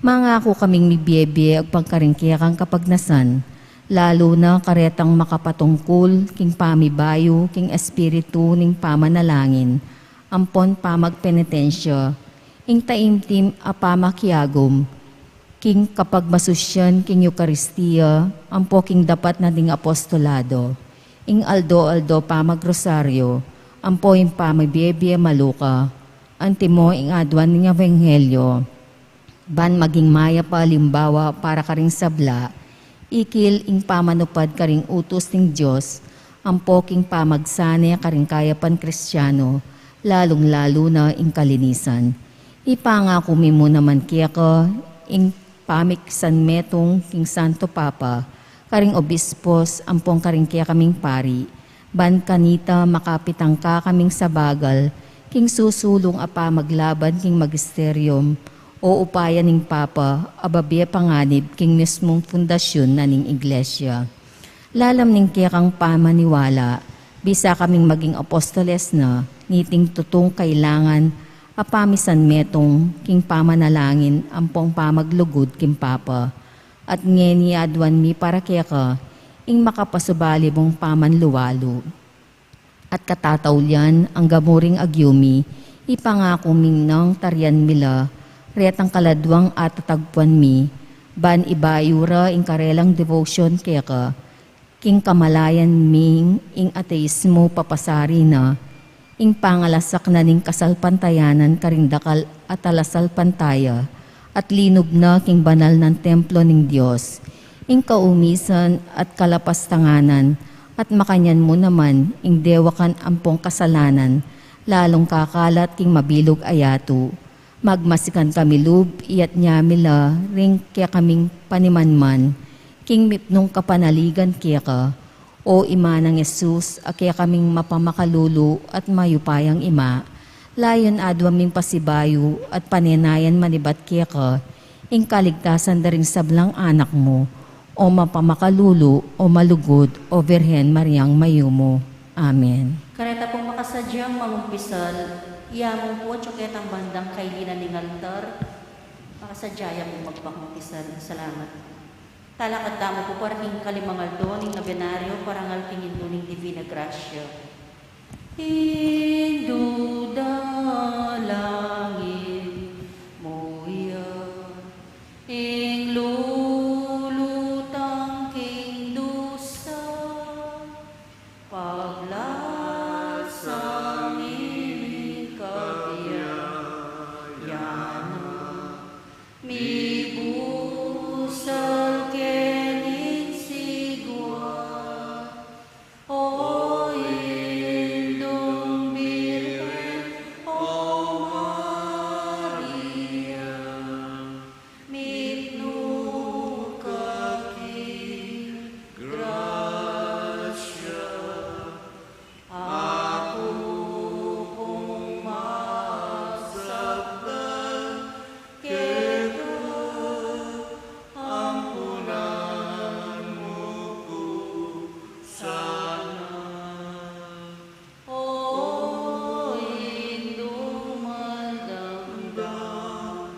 Mangaku kaming mibie-bie agpang karing kekang kapagnasan, lalu na karetang makapatungkul king pamibayu king espiritu ning pamanalangin ampon pamagpenitensya, ing taimtim a pamakiagum king kapagmasusyan king Eukaristia ampo king dapat na ding apostolado, ing aldo-aldo pamagrosaryo ampo ing pamibie-bie maluka, antimo ing aduan ning ebanghelyo, ban maging mayap a alimbawa para karing sabla, ikil ing pamanupad karing utus ning Dios ampo king pamagsane karing kayapan Kristiano, lalung-lalu na ing kalinisan. Ipangaku mi mu naman keka ing pamiksanmetung king Santo Papa, karing obispos ampong karing kekaming pari, ban kanita makapitangka kaming sabagal king susulung a pamaglaban king magisterium o upaya ning Papa a babie panganib king mismung pundasyun na ning Iglesia. Lalam ning kekang pamaniwala, bisa kaming maging apostoles na, niting tutung kailangan A pamisan metung king pamanalangin ampong pamaglugud king Papa, at ngeni aduan mi para keka ing makapasubali mung pamanluwalu. At katataulian angga muring agyu mi, ipangaku ming nung tarian mi la retang kaladwang atatagpuan mi, ban ibayu ra ing karelang devotion keka, king kamalayan ming ing ateismo papasari na, ing pangalasaknan ning kasalpantayanan karing dakal a talasalpantaya, at linub na king banal nang templo ning Dios, ing kaumisan at kalapastanganan, at makanyan mu naman ing dewakan ampong kasalanan, lalung kakalat king mabilug a yatu. Magmasikan kami lub, iyatyami la ring kekaming panimanman, king mipnung kapanaligan keka, O Ima nang Jesus, a kekaming mapamakalulu at mayupayang Ima, layun aduan ming pasibayu at panenayan manibat keka, ing kaligtasan da ring sablang anak mu, O mapamakalulu, O malugud, O Virgen Mariang mayumu. Amen. Kareta pung makasadyang mangumpisal, iya mu pu atyu ketang bandang kailinan ning altar, makasadya ya pung magpangumpisal. Salamat. Talakad tamu pu para king kalimang aldo ning nobenaryo, parangal king Indu ning Divina Gracia. Indu dalangin mu ya ing lulutang king dusa, paglasang ini kabyayan na, mibusal keni ing sigwa. O Indung Birhen, O Maria, mipnu ka king grasya, aku pung masabtan keka, ampunan mu ku sana. O Indu mal damdaman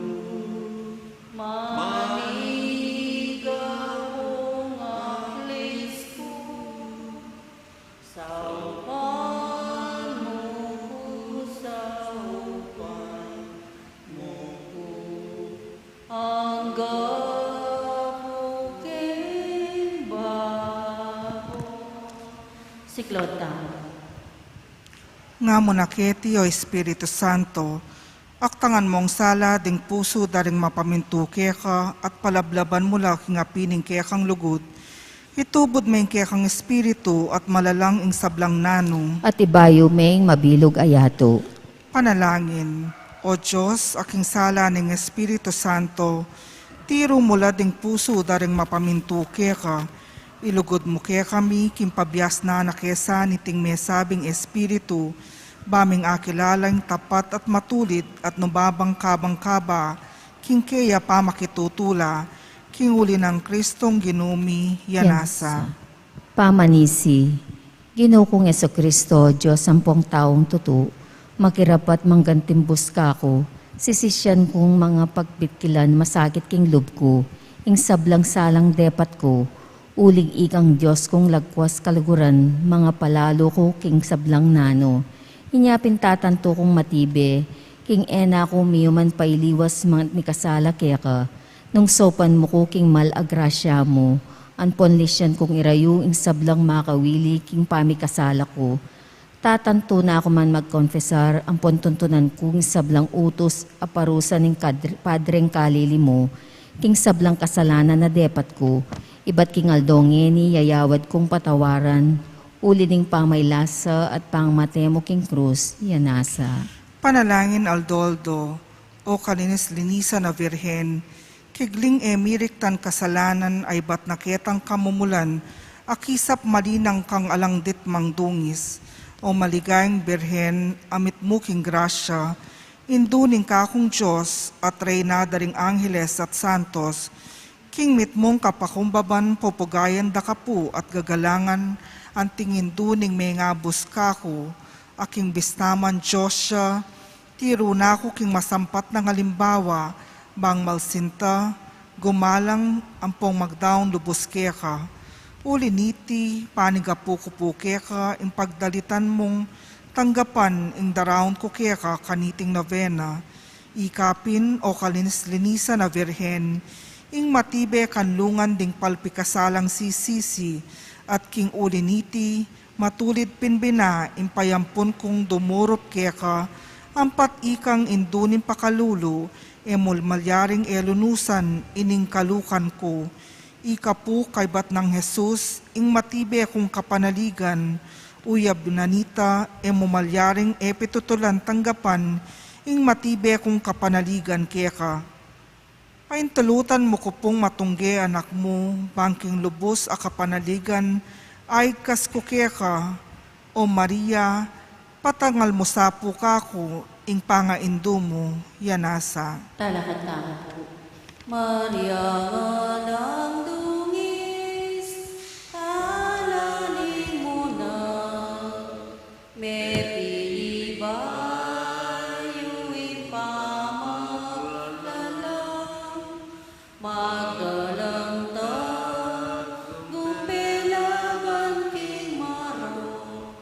mu, maniga pung aklis ku, saupan mu ku, saupan mu ku, angga ku king baho. Siklaud tamu. Nga mu na keti, O Espiritu Santo, aktangan mung sala ding pusu da ring mapamintu keka, at palablaban mu la king api ning kekang lugud. Itubud me ing kekang espiritu at malalang ing sablang nanu, at ibayu me ing mabilug a yatu. Panalangin. O Dios, a king sala ning Espiritu Santo, tiru mu la ding pusu da ring mapamintu keka. Ilugud mu kekami king pabiasnan a kesa niting mesabing Espiritu, ba ming akilala ing tapat at matulid at nu babang kabang kaba king keya pamakitutula, king uli nang Kristong Ginu mi. Yan sa. Pamanisi. Ginu kung Jesucristo, Dios ampong taung tutu, makirapat manggantimbus kaku, sisisyan kung mangapagpitkilan masakit king lub ku ing sablang salang depat ku, uling ikang Dios kung lagwas kaluguran, mangapalalu ku king sablang nanu. Inya pin tatantu kung matibe, king e na ku miyuman pailiwas mang-, mikasala keka, nung saupan mu ku king mal a grasya mu, ampon lisyan kung irayu ing sablang makawili king pamikasala ku. Tatantu na ku man magkonfesar, ampon tuntunan ku ing sablang utus a parusa ning kadr-, Padreng kalili mu, king sablang kasalanan a depat ku, ibat king aldo ngeni yayawad kung patawaran, uli ning pamailasa at pangmate mu king krus, yan sa. Panalangin aldo-aldo. O kalinis-linisan a Virgen, kigling e miriktan kasalanan a ibat na ketang kamumulan a kisap malinang kang alang ditmang dungis. O maligayang Birhen a mitmu king grasya, Indu ning kakung Dios at Reyna da ring angeles at santos, king mitmung kapakumbaban pupugayan da ka pu at gagalangan anting Indu ning mengabus kaku, a king bista man Dios ya, Tiru na ku king masampat nang alimbawa, bang malsinta, gumalang ampong magdaun lubus keka. Uli niti, panigapu ku pu keka ing pagdalitan mung tanggapan ing daraun ku keka kaniting novena. Ikapin, o kalinis-linisan a Virgen, ing matibe kanlungan ding palpikasalang sisisi, at king uli niti, matulid pin bina ing payampun kung dumurup keka, ampat ikang indu ning pakalulu, e mu malyaring e lunusan ining kalukan ku. Ika pu kaybat nang Jesus, ing matibe kung kapanaligan, uyab na nita, e mu malyaring e pitutulan tanggapan ing matibe kung kapanaligan keka. Paintulutan mu ku pung matungge anak mu, bang king lubus a kapanaligan, aigkas ku keka, O Maria, patangal mu sa pu kaku, ing pangaindu mu, ya nasa. Talakad tamu pu. Maria, alang dungis, alani mu na, mepilibayu ing pamaglalang, magdalang tagumpay laban king marok,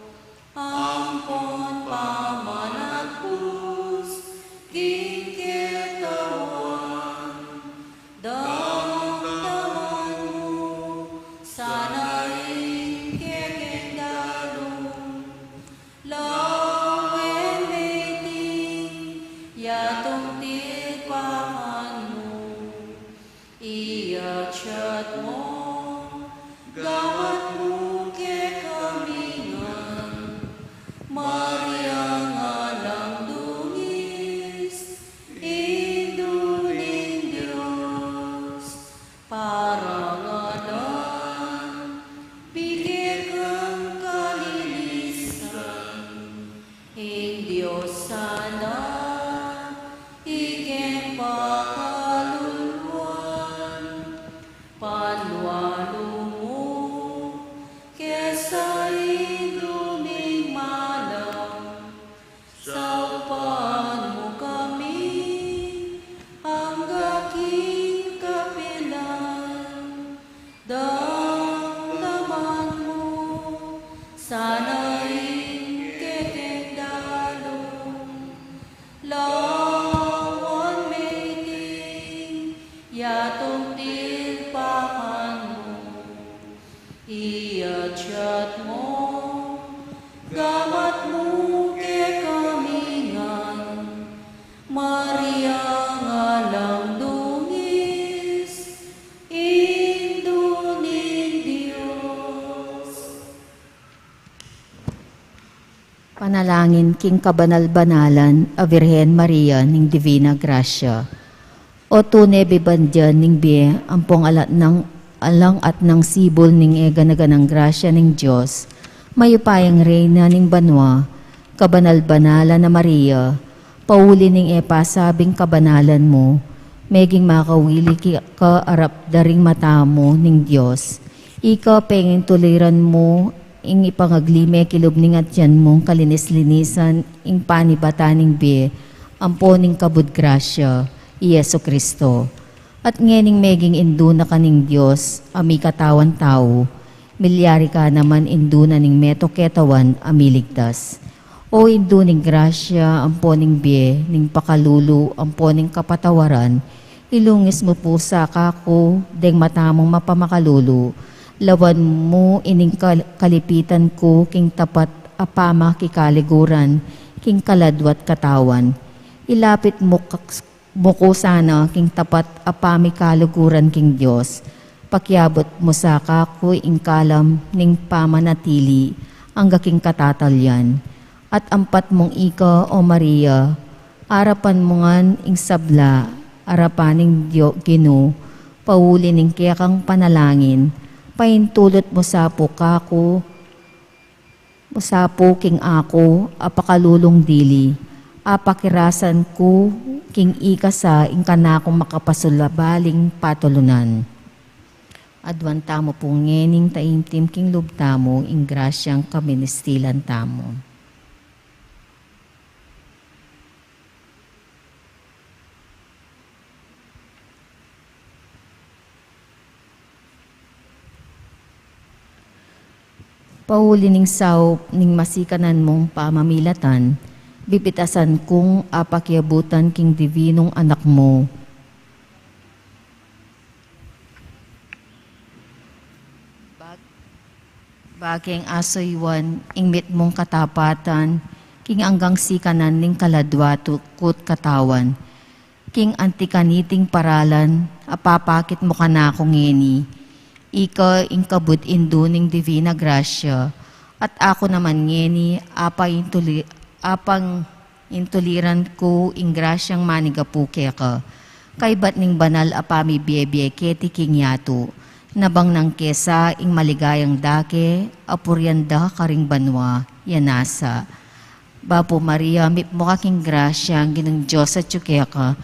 ampon pamanatpus king katawan. Damdaman mu sana ing kekeng dalung, lawen meeting yatung tilpakan mu, iyatyat mu gamat mu kekami ngan. Maria, alang dungis, Indu ning Dios, parangalan, bige kang kalinisan, ing Dios sana, ikeng pakaluluan, panwalu mu kesa indu ming malam, saupan mu kami angga king kapilan. Damdaman mu sana ing kekeng dalung, lawan meeting yatung tilpakan mu, iyatyat mu gamat mu kekami ngan. Maria, alang dungis, Indu ning Dios. Panalangin king kabanal-banalan a Virgen Maria ning Divina Gracia. O tune bibandian ning bie ampong alang atnang, alang atnang sibul ning e gana-ganang grasya ning Dios, mayupayang Reyna ning banua, kabanal-banalan a Maria, pauli ning e pasabing kabanalan mu, meging makawili ka arap da ring mata mu ning Dios. Ika penging tuliran mu ing ipangagli me kilub ning atian mung kalinis-linisan ing panibatan ning bie ampo ning kabud grasya, i Jesu-Cristo. At ngening meging Indu na ka ning Dios a mikatawan tau, milyari ka naman Indu na ning meto ketawan a miligtas. O Indu ning grasya ampo ning bie, ning pakalulu ampo ning kapatawaran, ilungis mu pu sa kaku deng mata mung mapamakalulu, lawan mu ining kal-, kalipitan ku king tapat a pamakikaliguran king kaladwa't katawan. Ilapit mu kak-, mu ku sana king tapat a pamikaliguran king Dios, pakiabut mu sa kaku ing kalam ning pamanatili angga king katatalyan. At ampat mung ika, O Maria, arapan mu ngan ing sabla, arapan ning Dio-, Ginu, pauli ning kekang panalangin, paintulut mu sa pu kaku, mu sa pu king aku a pakalulung dili, apakirasan ku king ika sa ing kanakung makapasulabaling patulunan. Aduan tamu pu ngening taimtim king lub tamu ing grasyang kaministilan tamu. Pauli ning saup ning masikanan mung pamamilatan, bibitasan kung apakiabutan king divinung anak mu. Bag-, bakeng asuyuan ing mitmung katapatan, king anggang sikanan ning kaladwa tukut katawan. King anti kaniting paralan, apapakit mu kanaku ngeni. Ika ing kabud indu ning Divina Gracia, at aku naman ngeni, apang intuli-, apang intuliran ku ing grasyang manigapu keka. Kaybat ning banal a pamibiebie keti king yatu, nabang nang kesa ing maligayang dake, apurian da karing banua, ya nasa. Bapu Maria, mipmu ka king grasya, ing Ginung Dios atyu keka.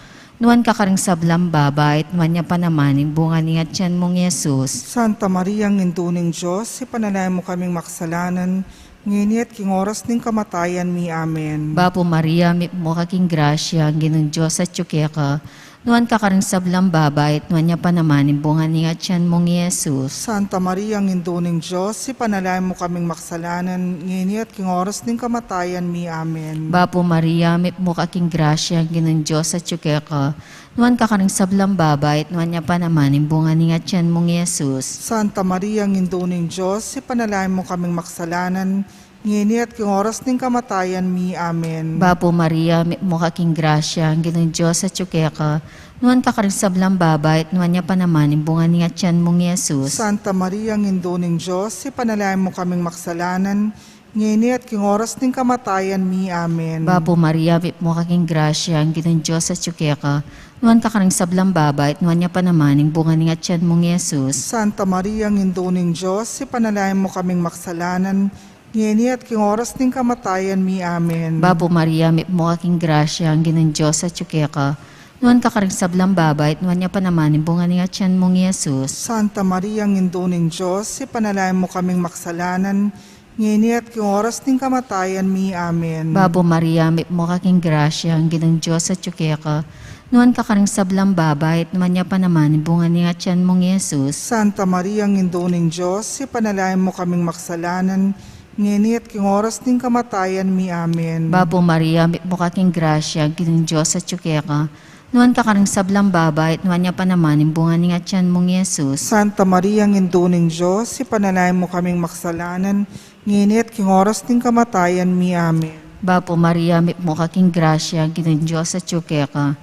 Nuan ka karing sablang babai, at nuan ya pa naman ing bunga ning atyan mung Jesus. Santa Maria, Indu ning Dios, ipanalangin mu kaming makasalanan, ngeni at king oras ning kamatayan mi. Amen. Bapu Maria, mipmu ka king grasya, ing Ginung Dios atyu keka. Nuan ka karing sablang babai, at nuan ya pa naman ing bunga ning atyan mung Jesus. Santa Maria, Indu ning Dios, ipanalangin mu kaming makasalanan, ngeni at king oras ning kamatayan mi. Amen. Bapu Maria, mipmu ka king grasya, ing Ginung Dios atyu keka. Nuan ka karing sablang babai, at nuan ya pa naman ing bunga ning atyan mung Jesus. Santa Maria, Indu ning Dios, ipanalangin mu kaming makasalanan, ngeni at king oras ning kamatayan mi. Amen. Bapu Maria, mipmu ka king grasya, ing Ginung Dios atyu keka. Nuan ka karing sablang babai, at nuan ya pa naman ing bunga ning atyan mung Jesus. Santa Maria, Indu ning Dios, ipanalangin mu kaming makasalanan, ngeni at king oras ning kamatayan mi. Amen. Bapu Maria, mipmu ka king grasya, ing Ginung Dios atyu keka. Nuan ka karing sablang babai, at nuan ya pa naman ing bunga ning atyan mung Jesus. Santa Maria, Indu ning Dios, ipanalangin mu kaming makasalanan, ngeni at king oras ning kamatayan mi. Amen. Bapu Maria, mipmu ka king grasya, ing Ginung Dios atyu keka. Nuan ka karing sablang babai, at nuan ya pa naman ing bunga ning atyan mung Jesus. Santa Maria, Indu ning Dios, ipanalangin mu kaming makasalanan, ngeni at king oras ning kamatayan mi. Amen. Bapu Maria, mipmu ka king grasya, ing Ginung Dios atyu keka. Nuan ka karing sablang babai, at nuan ya pa naman ing bunga ning atyan mung Jesus. Santa Maria, Indu ning Dios, ipanalangin mu kaming makasalanan, ngeni at king oras ning kamatayan mi. Amen. Bapu Maria, mipmu ka king grasya, ing Ginung Dios atyu keka. Nuan ka karing sablang babai, at nuan ya pa naman ing bunga ning atyan mung Jesus. Santa Maria, Indu ning Dios, ipanalangin mu kaming makasalanan, ngeni at king oras ning kamatayan mi. Amen. Bapu Maria, mipmu ka king grasya, ing Ginung Dios atyu keka.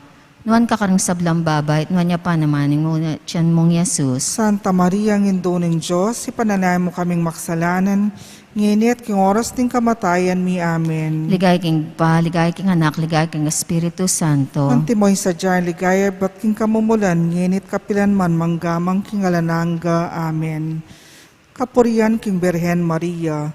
Nuan ka karing sablang babai, at nuan ya pa naman ing bunga ning atyan mung Jesus. Santa Maria, Indu ning Dios, ipanalangin mu kaming makasalanan, ngeni at king oras ning kamatayan mi. Amen. Ligaya king Ibpa, ligaya king Anak, ligaya king Espiritu Santo. Antimo ing sadya ning ligaya ibat king kamumulan, ngeni at kapilan man, mangga man king alang angga. Amen. Kapurian king Birhen Maria.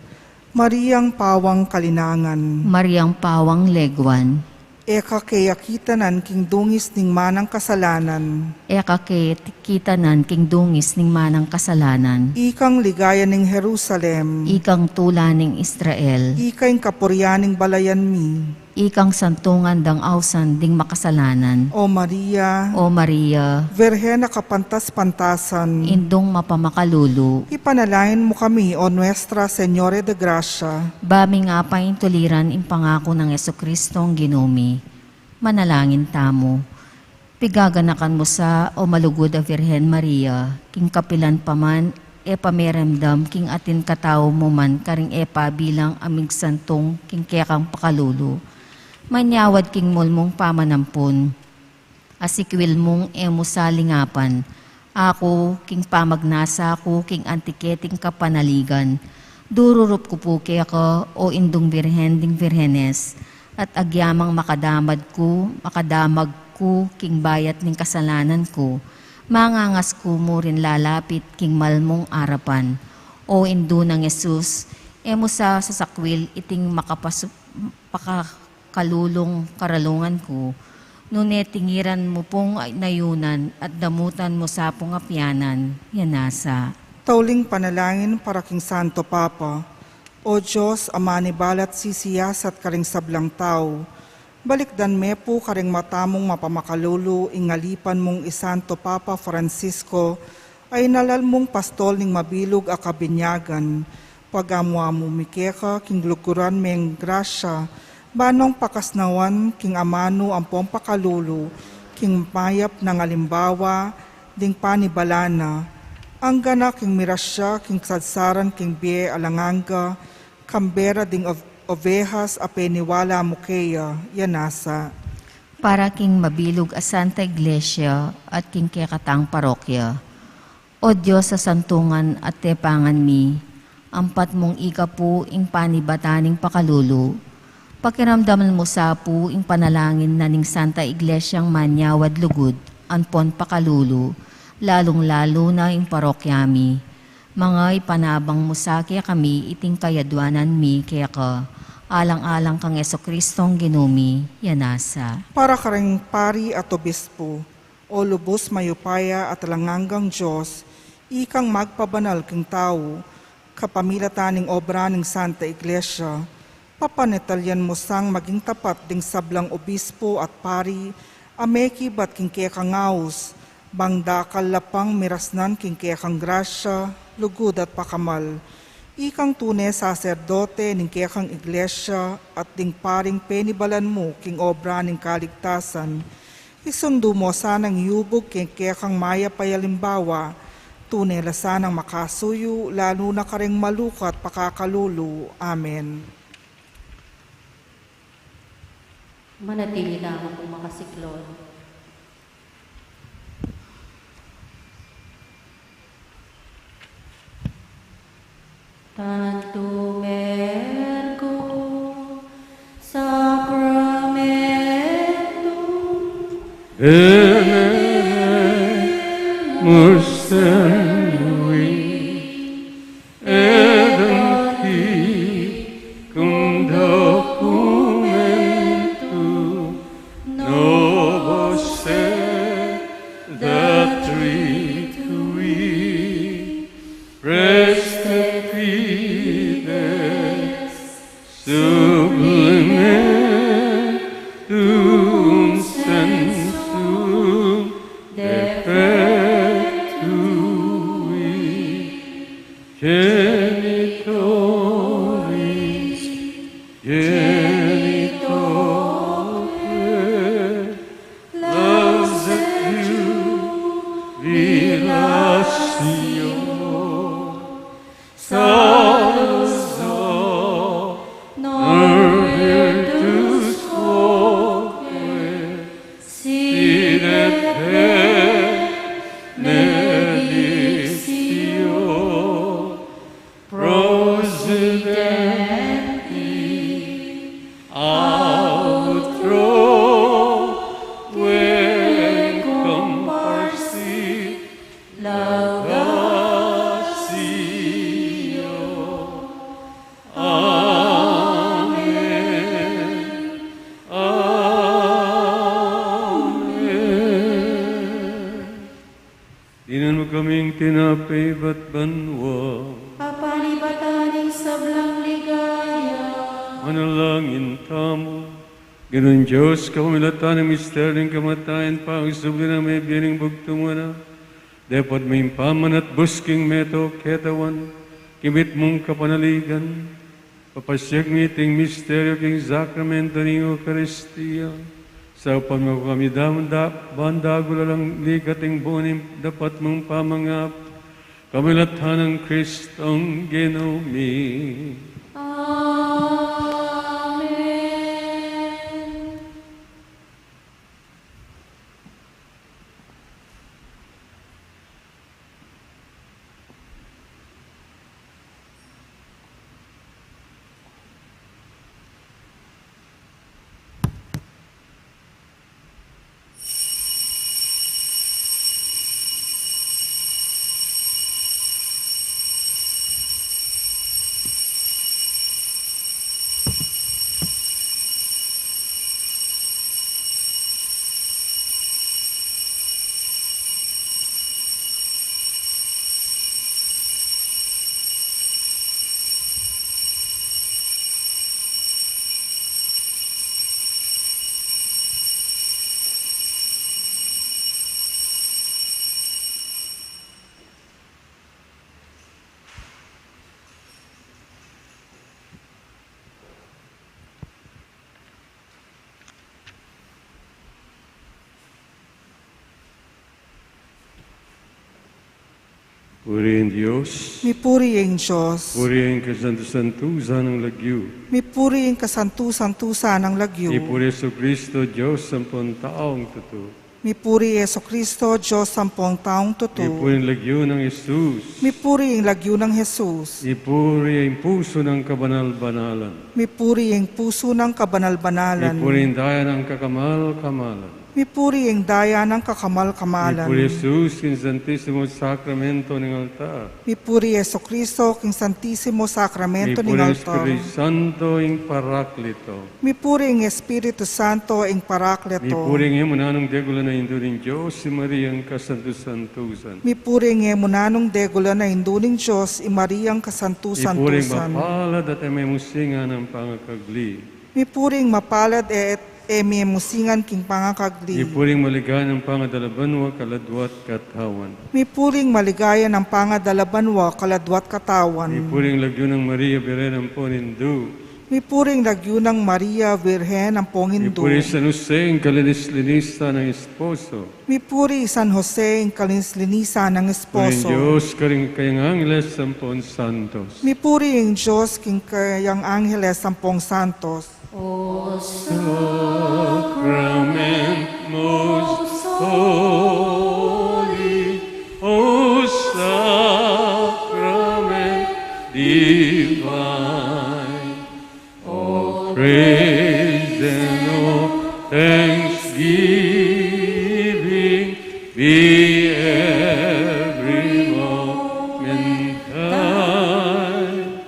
Mariang pawang kalinangan. Mariang pawang leguan. E ka ke akitanan king dungis ning manang kasalanan. E ka ke akitanan king dungis ning manang kasalanan. Ikang ligaya ning Jerusalem. Ikang tula ning Israel. Ika ing kapurian ning balayan mi. Ikang santungan dang ausan ding makasalanan. O Maria. O Maria. Virgen a kapantas-pantasan. Indung mapamakalulu. Ipanalangin mu kami, O Nuestra Señora de Gracia. Ba ming apaintuliran ing pangaku nang Jesucristong Ginu mi. Manalangin tamu. Pigaganakan mu sa, O malugud a Virgen Maria, king kapilan pa man, e pa meremdam king atin katau mu man karing e pa bilang a migsantung king kekang pakalulu. Manyawad king mulmung pamanampun, asikwil mung e mu sa lingapan, aku, king pamagnasa ku king anti keting kapanaligan, dururup ku pu keka, O Indung Virgen ding Virgenes, at agyamang makadamag ku, makadamag ku king bayat ning kasalanan ku, mangangas ku mu rin lalapit king malmung arapan. O Indu nang Jesus, e mu sa sasakwil iting makapasu-, paka-, kalulung karalungan ku, nune tingiran mu pung nayunan at damutan mu sa pung apianan, ya nasa. Tauling panalangin para king Santo Papa. O Dios, a manibalat sisiyasat karing sablang tau, balikdan me pu karing mata mung mapamakalulu ing alipan mung i Santo Papa Francisco, a inalal mung pastol ning mabilug a kabinyagan, Pagamu-amu mi keka king luguran meng grasya, ba nong pakasnawan king amanu ampong pakalulu king mayap nang alimbawa ding panibalan na, angga na king mirasya king kasarsaran king bie alang angga, kambe ra ding ov-, ovehas a peniwala mu keya, ya nasa. Para king mabilug a Santa Iglesia at king kekatang parokya. O Dios a santungan at tepangan mi, ampat mung ika pu ing panibatan ning pakalulu. Pakiramdaman mu sa pu ing panalangin na ning Santa Iglesiang manyawad lugud ampon pakalulu, lalung-lalu na ing parokya mi. Manga ipanabang mu sa kekami iting kayadwanan mi keka, alang-alang kang Jesucristong Ginu mi, ya nasa. Para kareng pari at obispo, O lubus mayupaya at alang anggang Dios, ikang magpabanal king tau, kapamilatan ning obra ning Santa Iglesia, papanatilian mu sang maging tapat ding sablang obispo at pari a mekibat king kekang aus, bang dakal la pang mirasnan king kekang grasya, lugud at pakamal. Ikang tune saserdote ning kekang Iglesia at ding paring penibalan mu king obra ning kaligtasan, isundu mu sanang iyubug king kekang mayap a alimbawa, tune la sanang makasuyu, lalu na kareng malukat pakakalulu. Amen. Manatili tamu pung makasiklod. Tantum ergo sacramentum benemus tui, et antiquum documentum novo sed atribuit. Preste fides sublimentum sensu defectui. Genitoris genitoque lauset jubilatio, salus honor virtus quoque, si de te benedictio procedendi, a utroque comparsit laudatio. Amen. Amen. Dinan mu kaming tinape ibat banua. Papa, panibatan ning sablang ligaya. Manalangin tamu. Ginung Dios, kapamilatan ning misteryu ning kamatayan, pagsubli na mebie ning bugtung anak, depot ming pamanatbus king meto ketawan, kimit mung kapanaligan, papasiag mi iting misteryu king sakramento ning Eukaristia, saupan mu kami daman da-, ban dagul alang ligat ing bunga ning dapat mung pamangap, kapamilatan nang Kristong Ginu mi. Amen. Puri ing Dios. Mipuri ing Dios. Puri ing kasantu-santusan ning lagyu. Mipuri ing kasantu-santusan ning lagyu. Mipuri Jesucristo, Dios ampong taung tutu. Mipuri Jesucristo, Dios ampong taung tutu. Mipuri ing lagyu nang Jesus. Mipuri ing lagyu nang Jesus. Mipuri ing pusu nang kabanal-banalan. Mipuri ing pusu nang kabanal-banalan. Mipuri ing daya nang kakamal-kamalan. Mipuri ing daya nang kakamal-kamalan. Mipuri Jesus king Santisimo Sakramento ning altar. Mipuri Jesucristo king Santisimo Sakramento ning altar. Mipuri ing Espiritu Santo ing Paraklito. Mipuri ing Espiritu Santo ing Paraklito. Mipuri ing e mu nanung degulan a Indu ning Dios, i Mariang kasantu-santusan. Mipuri ing e mu nanung degulan a Indu ning Dios, i Mariang kasantu-santusan. Mipuri ing mapalad at e memusingan king pangakagli. Mipuri ing mapalad at e memusingan king pangakagli. Mipuri ing maligaya nang pangadalabanua kaladwa't katawan. Mipuri ing maligaya nang pangadalabanua kaladwa't katawan. Mipuri ing lagyu nang Maria, Birhen ampong Indu. Mipuri ing lagyu nang Maria, Birhen ampong Indu. Mipuri San Jose ing kalinis-linisan nang esposo. Mipuri San Jose ing kalinis-linisan nang esposo. Mipuri ing Dios karing kayang angeles ampong santos. Mipuri ing Dios king kayang angeles ampong santos. O Sacrament most holy, O Sacrament divine, all praise and all thanksgiving be every moment thine.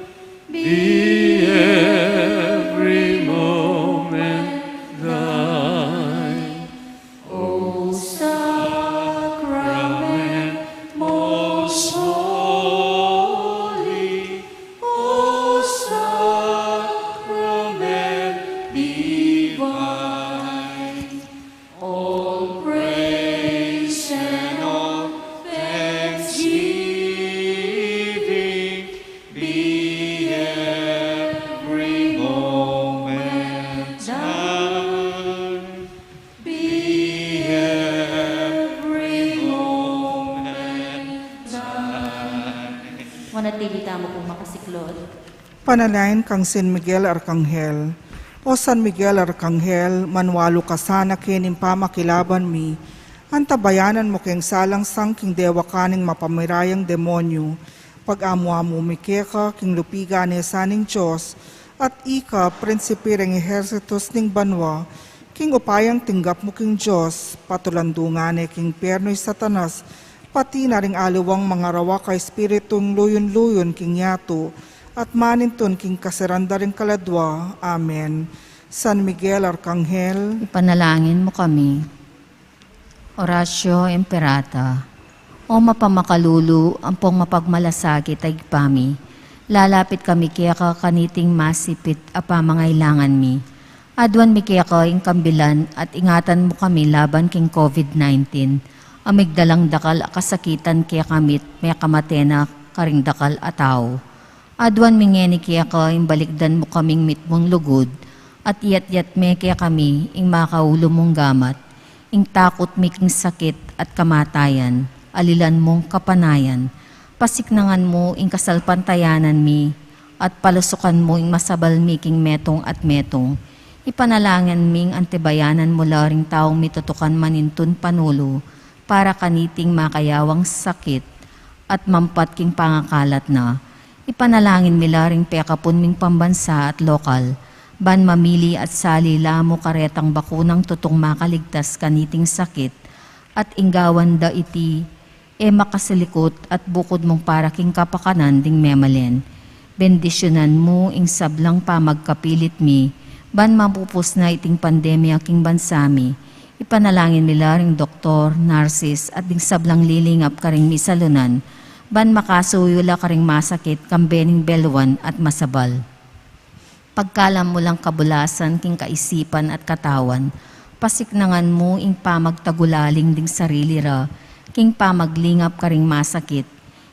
Be every moment thine. O Sacrament most holy, O Sacrament divine, all praise and all thanksgiving be every moment thine. Be every moment thine. Manatili tamu pung makasiklod. Panalangin kang San Miguel Arkanghel. O San Miguel Arkanghel, manwalu ka sana keni king pamakilaban mi. Antabayanan mu keng salangsang king dewakan ning mapamirayang demonyu. Pag-amu-amu mi keka king lupigan ne sa ning Dios, at ika prinsipe ring ehersitus ning banua. King upayang tinggap mu king Dios, patulandungan ne king impiernu i Satanas, pati na ring aliwang mangarawak a espiritung luyun-luyun king yatu, at manintun king kasiran da ring kaladua. Amen. San Miguel Arkanghel, ipanalangin mu kami. Oratio Imperata. O mapamakalulu ampong mapagmalasakit a Ibpa mi, lalapit kami keka kaniting masipit a pamangailangan mi. Aduan mi keka ing kambilan at ingatan mu kami laban king COVID nineteen, a migdalang dakal a kasakitan kekami't mekamate na karing dakal a tau. Aduan mi ngeni keka ing balikdan mu kaming mitmung lugud, at iyatyat me kekami ing makaulu mung gamat, ing takut mi king sakit at kamatayan, alilan mung kapanayan. Pasiknangan mu ing kasalpantayanan mi, at palusukan mu ing masabal mi king metung at metung. Ipanalangin ming antibayanan mu la ring taung mitutukan manintun panulu para kaniting makayawang sakit at mampat king pangakalat na. Ipanalangin mi la ring pekapun ming pambansa at lokal, ban mamili at sali la mu karetang bakunang tutung makaligtas kaniting sakit, at ing gawan da iti e makasilikut at bukud mung para king kapakanan ding memalen. Bendisyunan mu ing sablang pamagkapilit mi, ban mapupus na iting pandemya king bansa mi. Ipanalangin mi la ring doktor, narsis, at ding sablang lilingap karing misalunan, ban makasuyu la karing masakit kambe ning beluan at masabal. Pagkalam mu lang kabulasan king kaisipan at katawan, pasiknangan mu ing pamagtagulaling ding sarili ra king pamaglingap karing masakit.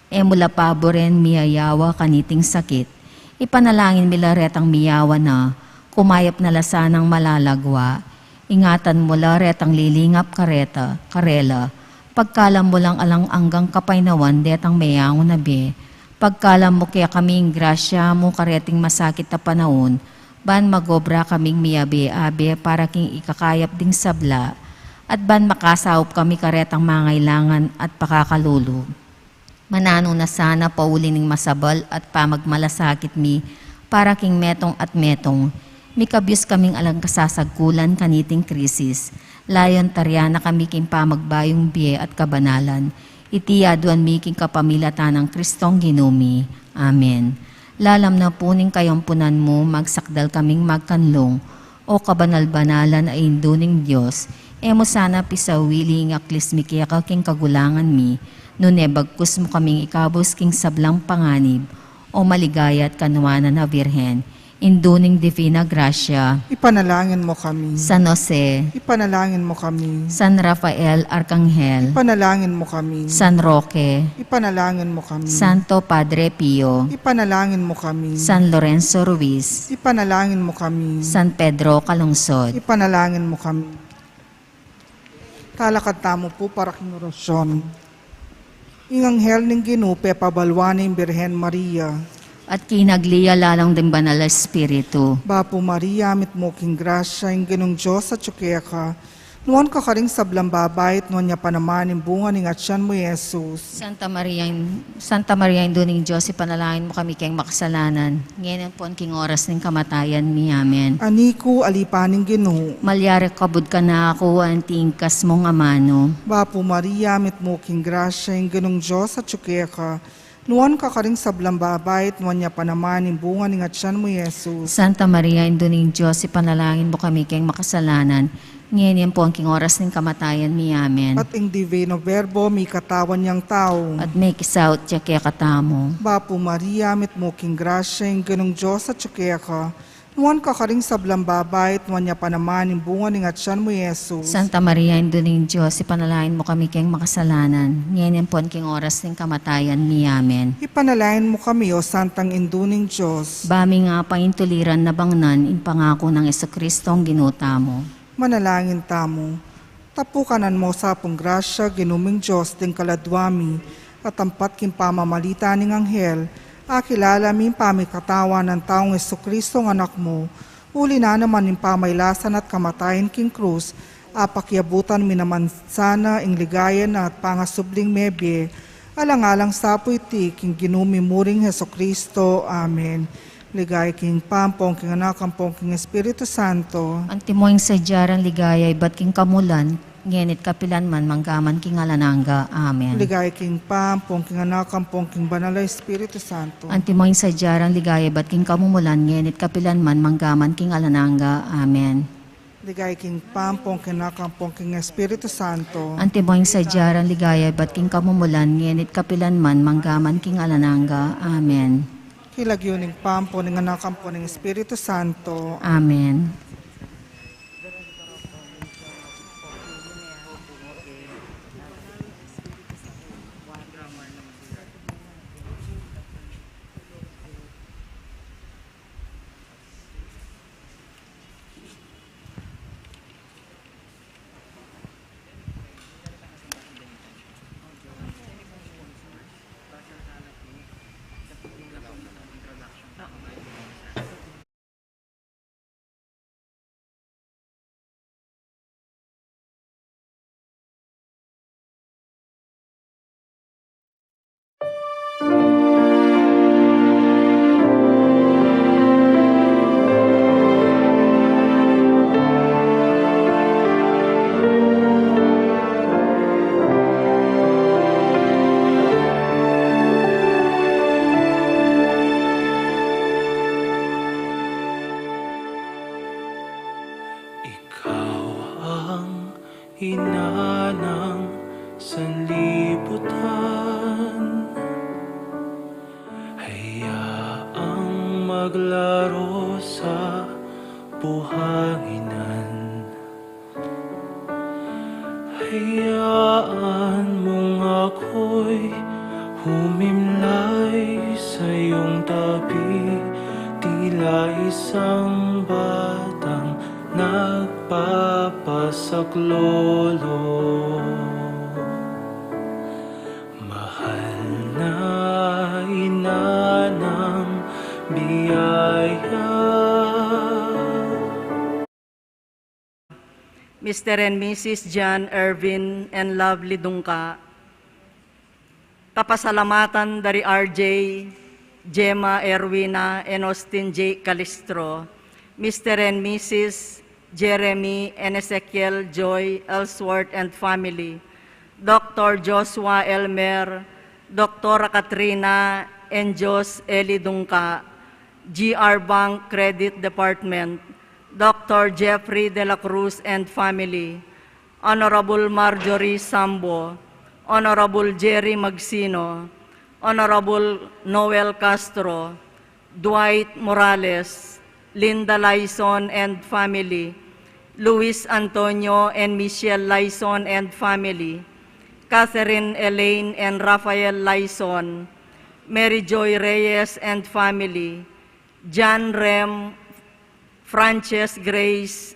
E mu la paburen miyayawa kaniting sakit. Ipanalangin mi la retang miyawa na, kumayap na la sanang malalagwa. Ingatan mu la retang lilingap kareta, karela, Pagkalam mu lang alang anggang kapaynawan detang meyangu na bie. Pagkalam mu kekami ing grasya mu kareting masakit a panaun, ban magobra kaming miyabe-abe para king ikakayap ding sabla, at ban makasaup kami karetang mangailangan at pakakalulu. Mananu na sana pauli ning masabal at pamagmalasakit mi para king metung at metung, mikabyus kaming alang kasasagkulan kaniting krisis. Layun tarian na kami king pamagbayung bie at kabanalan. Iti aduan mi king kapamilatan nang Kristong Ginu mi. Amen. Lalam na pu ning kayampunan mu, magsakdal kaming magkanlung. O kabanal-banalan a Indu ning Dios, e mu sana pisawili ing aklis mi keka king kagulangan mi, nune bagkus mu kaming ikabus king sablang panganib, O maligaya at kanuanan a Birhen, Indu ning Divina Grasya. Ipanalangin mo kami. San Jose. Ipanalangin mo kami. San Rafael Arkanghel. Ipanalangin mo kami. San Roque. Ipanalangin mo kami. Santo Padre Pio. Ipanalangin mo kami. San Lorenzo Ruiz. Ipanalangin mo kami. San Pedro Calungsod. Ipanalangin mo kami. Talakad tamu pu para king orasyon. Ing anghel ning Ginu pepabaluan na ing Birhen Maria. At kinagli ya lalang ding Banal a Espiritu. Bapu Maria, mitmu ka king grasya, ing Ginung Dios atyu keka. Nuan ka karing sablang babai, at nuan ya pa naman ing bunga ning atyan mu, Jesus. Santa Maria, Santa Maria, Indu ning Dios, ipanalangin mu kami keng makasalanan, ngeni ampon king oras ning kamatayan mi. Amen. Aniku, alipan ning Ginu. Malyari kabud kanaku anti ing kas mung amanu. Bapu Maria, mitmu ka king grasya, ing Ginung Dios atyu keka. Nuan ka karing sablang babai, at nuan ya pa naman ing bunga ning atyan mu, Jesus. Santa Maria, Indu ning Dios, ipanalangin mu kami keng makasalanan, ngeni ampon king oras ning kamatayan mi. Amen. At ing Divino Verbo mikatawan yang tau. At mikisaut ya kekatamu. Bapu Maria, mitmu ka king grasya, ing Ginung Dios atyu keka. Nuan ka karing sablang babai, at nuan ya pa naman ing bunga ning atyan mu, Jesus. Santa Maria, Indu ning Dios, ipanalangin mu kami keng makasalanan, ngeni ampon king oras ning kamatayan mi. Amen. Ipanalangin mu kami, O Santang Indu ning Dios. Ba ming apaintuliran na bangnan ing pangaku nang Jesucristong Ginu tamu. Manalangin tamu. Tapukanan mo sa pung grasya, Ginu ming Dios, ding kaladua mi, at ampat king pamamalit ning anghel, akilala mi ing pamikatawan nang taung Jesucristong Anak mu, uli na naman ning pamailasan at kamatayan king krus, apakiabutan mi naman sana ing ligaya na at pangasubling mebie, alang-alang sa pu iti king Ginu mi muring Jesucristo. Amen. Ligaya king Ibpa, ampon king Anak, ampon king Espiritu Santo. Antimo ing sadya nang ligaya ibat king kamulan, ngeni at kapilan man, manggaman king alang angga. Amen. Ligaya king Ibpa, ampon king Anak, ampon king Banal a Espiritu Santo. Antimo ing sadya nang ligaya ibat king kamumulan, ngeni at kapilan man, manggaman king alang angga. Amen. Ligaya king Ibpa, ampon king Anak, ampon king Espiritu Santo. Antimo ing sadya nang ligaya ibat king kamumulan, ngeni at kapilan man, manggaman king alang angga. Amen. King lagyu ning Ibpa, ampon ning Anak, ampon ning Espiritu Santo. Amen. Ikaw ang ina ng sanlibutan, hayaang maglaro sa buhanginan. Hayaan mong ako'y humimlay sa iyong tabi, tila isang batang nagpapasaklolo. Mister and Missus John Ervin and Lovely Dungka. Kapasalamatan dari R J, Gemma Erwina, and Austin J Calistro, Mister and Missus Jeremy and Ezekiel Joy Ellsworth and family, Doctor Joshua Elmer, Doktora Katrina and Jos Eli Dungka, G R Bank Credit Department, Doctor Jeffrey de la Cruz and family, Honorable Marjorie Sambo, Honorable Jerry Magsino, Honorable Noel Castro, Dwight Morales, Linda Laison and family, Luis Antonio and Michelle Laison and family, Catherine Elaine and Rafael Laison, Mary Joy Reyes and family, John Rem, Frances Grace,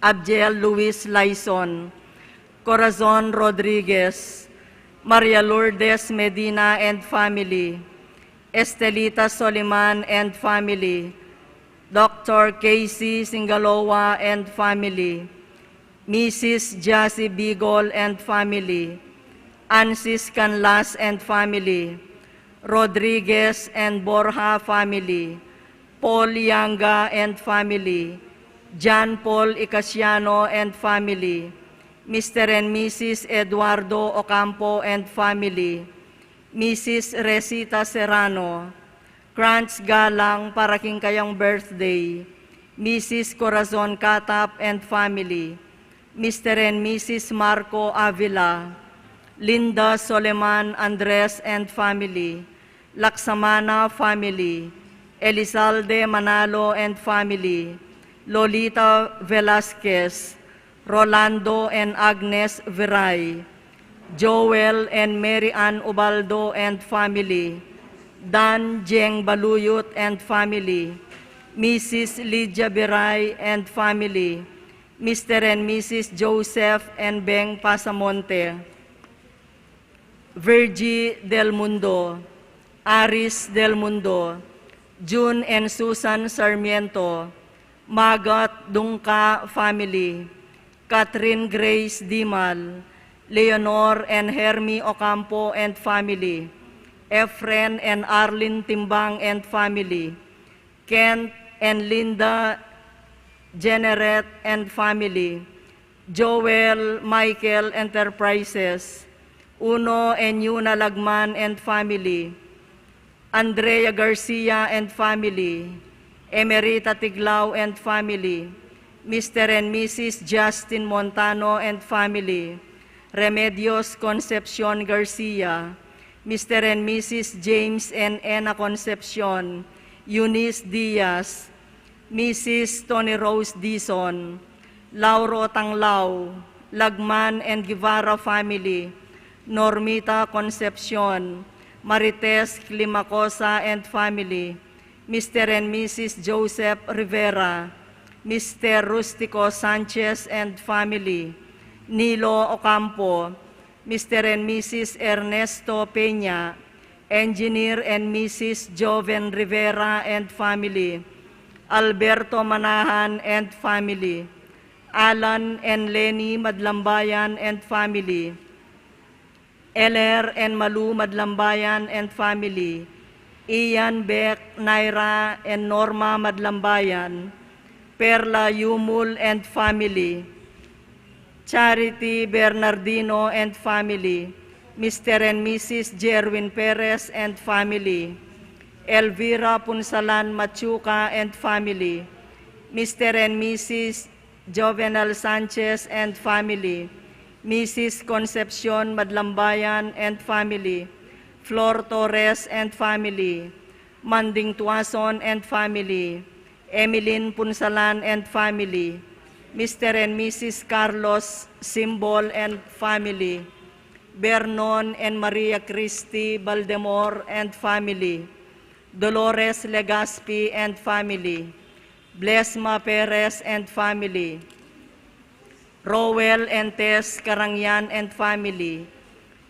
Abdiel Luis Laison, Corazon Rodriguez, Maria Lourdes Medina and family, Estelita Soliman and family, Doctor Casey Singaloa and family, Missus Jassy Bigol and family, Ansis Canlas and family, Rodriguez and Borja family, Paul Yanga and family, John Paul Icasiano and family, Mister and Missus Eduardo Ocampo and family, Missus Resita Serrano, Grants Galang para king kayang birthday, Missus Corazon Catap and family, Mister and Missus Marco Avila, Linda Soleman Andres and family, Laksamana family, Elizalde Manalo and family, Lolita Velasquez, Rolando and Agnes Viray, Joel and Mary Ann Ubaldo and family, Dan Jeng Baluyut and family, Missus Lydia Viray and family, Mister and Missus Joseph and Beng Pasamonte, Virgie Del Mundo, Aris Del Mundo, June and Susan Sarmiento, Magat Dungka family, Catherine Grace Dimal, Leonor and Hermie Ocampo and family, Efren and Arlene Timbang and family, Kent and Linda Jeneret and family, Joel Michael Enterprises, Uno and Yuna Lagman and family, Andrea Garcia and family, Emerita Tiglao and family, Mister and Missus Justin Montano and family, Remedios Concepcion Garcia, Mister and Missus James and Ena Concepcion, Eunice Diaz, Missus Tony Rose Dizon, Lauro Tanglao, Lagman and Guevara family, Normita Concepcion, Marites Climacosa and family, Mister and Missus Joseph Rivera, Mister Rustico Sanchez and family, Nilo Ocampo, Mister and Missus Ernesto Peña, Engineer and Missus Joven Rivera and family, Alberto Manahan and family, Alan and Lenny Madlambayan and family, Eler and Malu Madlambayan and family, Ian Beck, Naira and Norma Madlambayan, Perla Yumul and family, Charity Bernardino and family, Mister and Missus Jerwin Perez and family, Elvira Punsalan Machuca and family, Mister and Missus Jovenel Sanchez and family, Missus Concepcion Madlambayan and family, Flor Torres and family, Manding Tuason and family, Emilyn Punsalan and family, Mister and Missus Carlos Simbol and family, Vernon and Maria Christi Baldemor and family, Dolores Legaspi and family, Blesma Perez and family, Roel and Tess Karangian and family,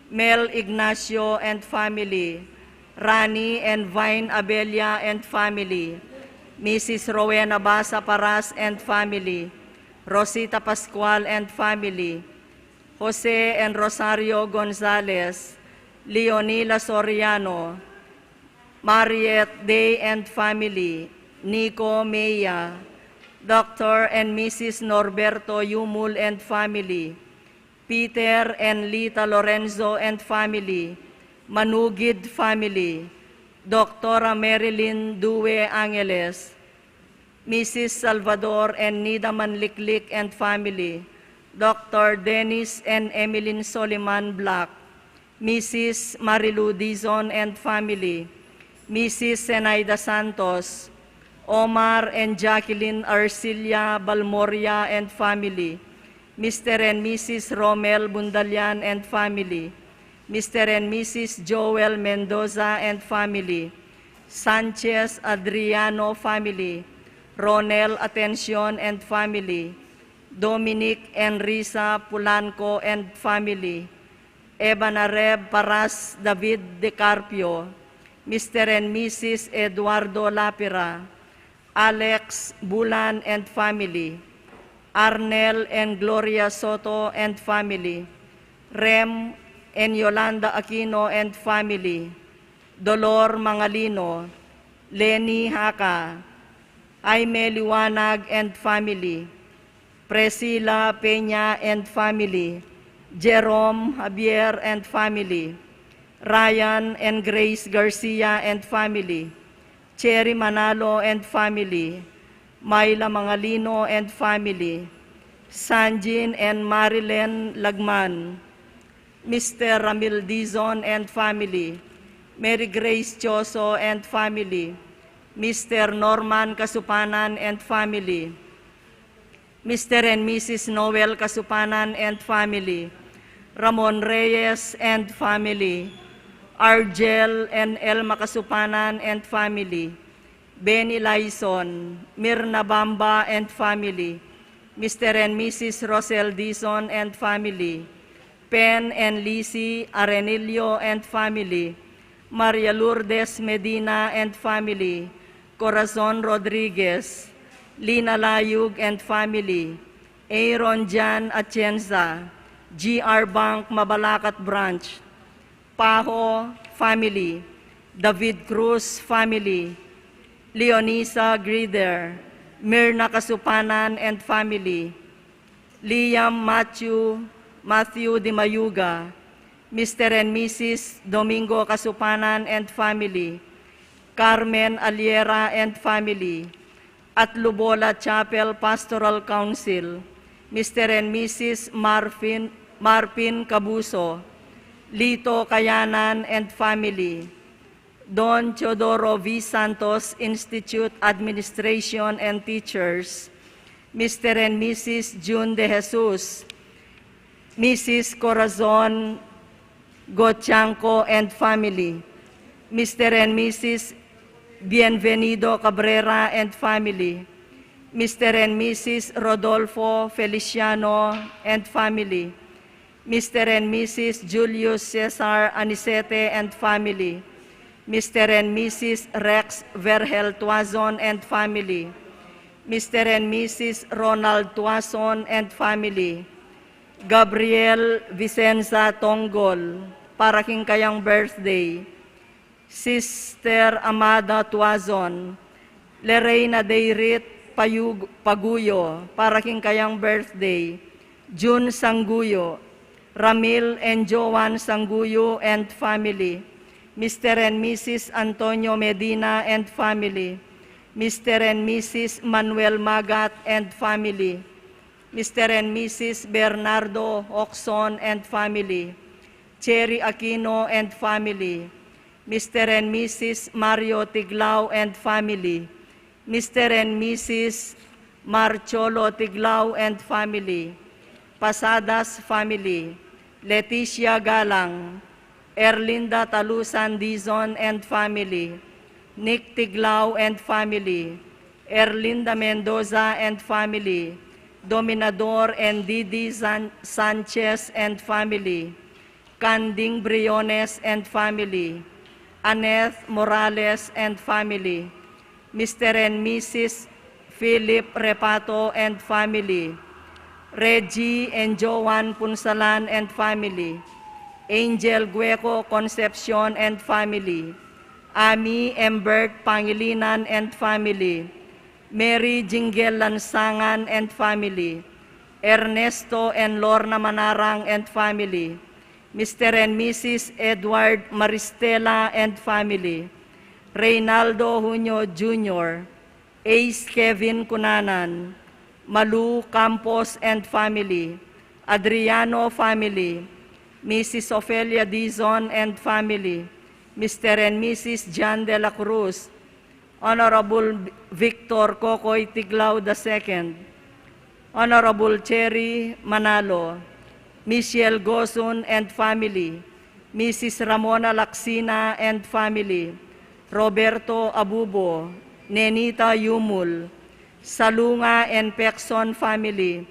Mel Ignacio and family, Rani and Vine Abella and family, Missus Rowena Basa Paras and family, Rosita Pascual and family, Jose and Rosario Gonzalez, Leonila Soriano, Mariette Day and family, Nico Mea, Doctor and Missus Norberto Yumul and family, Peter and Lita Lorenzo and family, Manugid family, Doctora Marilyn Due Angeles, Missus Salvador and Nida Manliklik and family, Doctor Dennis and Emeline Soliman Black, Missus Marilu Dizon and family, Missus Zenaida Santos, Omar and Jacqueline Arcilia Balmoria and family, Mister and Missus Romel Bundalian and family, Mister and Missus Joel Mendoza and family, Sanchez Adriano family, Ronel Atencion and family, Dominic and Risa Pulanco and family, Ebanareb Paras David De Carpio, Mister and Missus Eduardo Lapira, Alex Bulan and family, Arnel and Gloria Soto and family, Rem and Yolanda Aquino and family, Dolor Mangalino, Leni Haka, Jaime Liwanag and family, Priscilla Peña and family, Jerome Javier and family, Ryan and Grace Garcia and family, Cherry Manalo and family, Myla Mangalino and family, Sanjin and Marilyn Lagman, Mister Ramil Dizon and family, Mary Grace Choso and family, Mister Norman Kasupanan and family, Mister and Missus Noel Kasupanan and family, Ramon Reyes and family, Argel and Elma Kasupanan and family, Benny Laison, Mirna Bamba and family, Mister and Missus Rosel Dizon and family, Pen and Lisi Arenillo and family, Maria Lourdes Medina and family, Corazon Rodriguez, Lina Layug and family, Aaron Jan Atienza, G R Bank Mabalacat Branch, Paho family, David Cruz family, Leonisa Grider, Mirna Kasupanan and family, Liam Matthew, Matthew de Mayuga, Mister and Missus Domingo Kasupanan and family, Carmen Aliera and family, Atlubola Chapel Pastoral Council, Mister and Missus Marfin, Marpin Cabuso, Lito Kayanan and family, Don Teodoro V. Santos Institute Administration and Teachers, Mister and Missus June De Jesus, Missus Corazon Gochanco and family, Mister and Missus Bienvenido Cabrera and family, Mister and Missus Rodolfo Feliciano and family, Mister and Missus Julius Cesar Anicete and family, Mister and Missus Rex Vergel Tuazon and family, Mister and Missus Ronald Tuazon and family, Gabriel Vicenza Tonggol, para king kayang birthday, Sister Amada Tuazon, Lorena Deirit Payug-, Paguyo, para king kayang birthday, June Sangguyo, Ramil and Joan Sangguyo and family, Mister and Missus Antonio Medina and family, Mister and Missus Manuel Magat and family, Mister and Missus Bernardo Oxon and family, Cherry Aquino and family, Mister and Missus Mario Tiglao and family, Mister and Missus Marcholo Tiglao and family, Pasadas family, Leticia Galang, Erlinda Talusan Dizon and family, Nick Tiglao and family, Erlinda Mendoza and family, Dominador and Didi San-, Sanchez and family, Kanding Briones and family, Annette Morales and family, Mister and Missus Philip Repato and family, Reggie and Joan Punsalan and family, Angel Gueco Concepcion and family, Ami Embert Pangilinan and family, Mary Jingel Lansangan and family, Ernesto and Lorna Manarang and family, Mister and Missus Edward Maristela and family, Reynaldo Junio Junior, Ace Kevin Cunanan, Malu Campos and family, Adriano family, Missus Ofelia Dizon and family, Mister and Missus John de la Cruz, Honorable Victor Kokoy Tiglao the second, Honorable Cherry Manalo, Michelle Gosun and family, Missus Ramona Laksina and family, Roberto Abubo, Nenita Yumul, Salunga and Pekson family,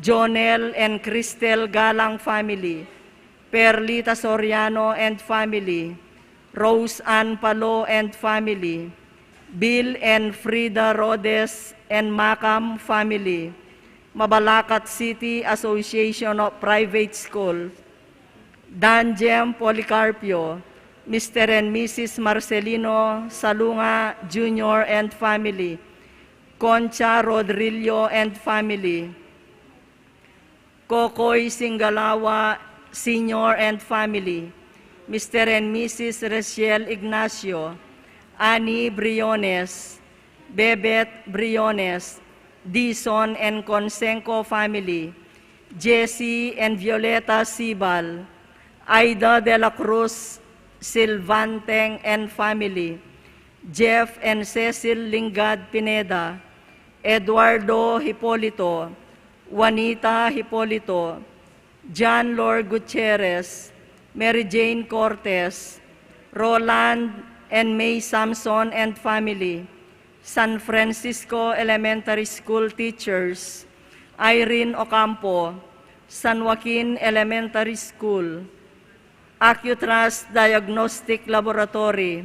Jonel and Cristel Galang family, Perlita Soriano and family, Rose Ann Palo and family, Bill and Frida Rhodes and Macam family, Mabalacat City Association of Private School, Danjem Policarpio, Mister and Missus Marcelino Salunga Junior and family, Concha Rodrillo and family, Kokoy Singalawa Senior and family, Mister and Missus Rachel Ignacio, Annie Briones, Bebet Briones, Dison and Conseco family, Jesse and Violeta Sibal, Aida de la Cruz Silvanteng and family, Jeff and Cecil Lingad Pineda, Eduardo Hipolito, Juanita Hipolito, John Lord Gutierrez, Mary Jane Cortez, Roland and May Samson and family, San Francisco Elementary School teachers, Irene Ocampo, San Joaquin Elementary School, Accutrust Diagnostic Laboratory,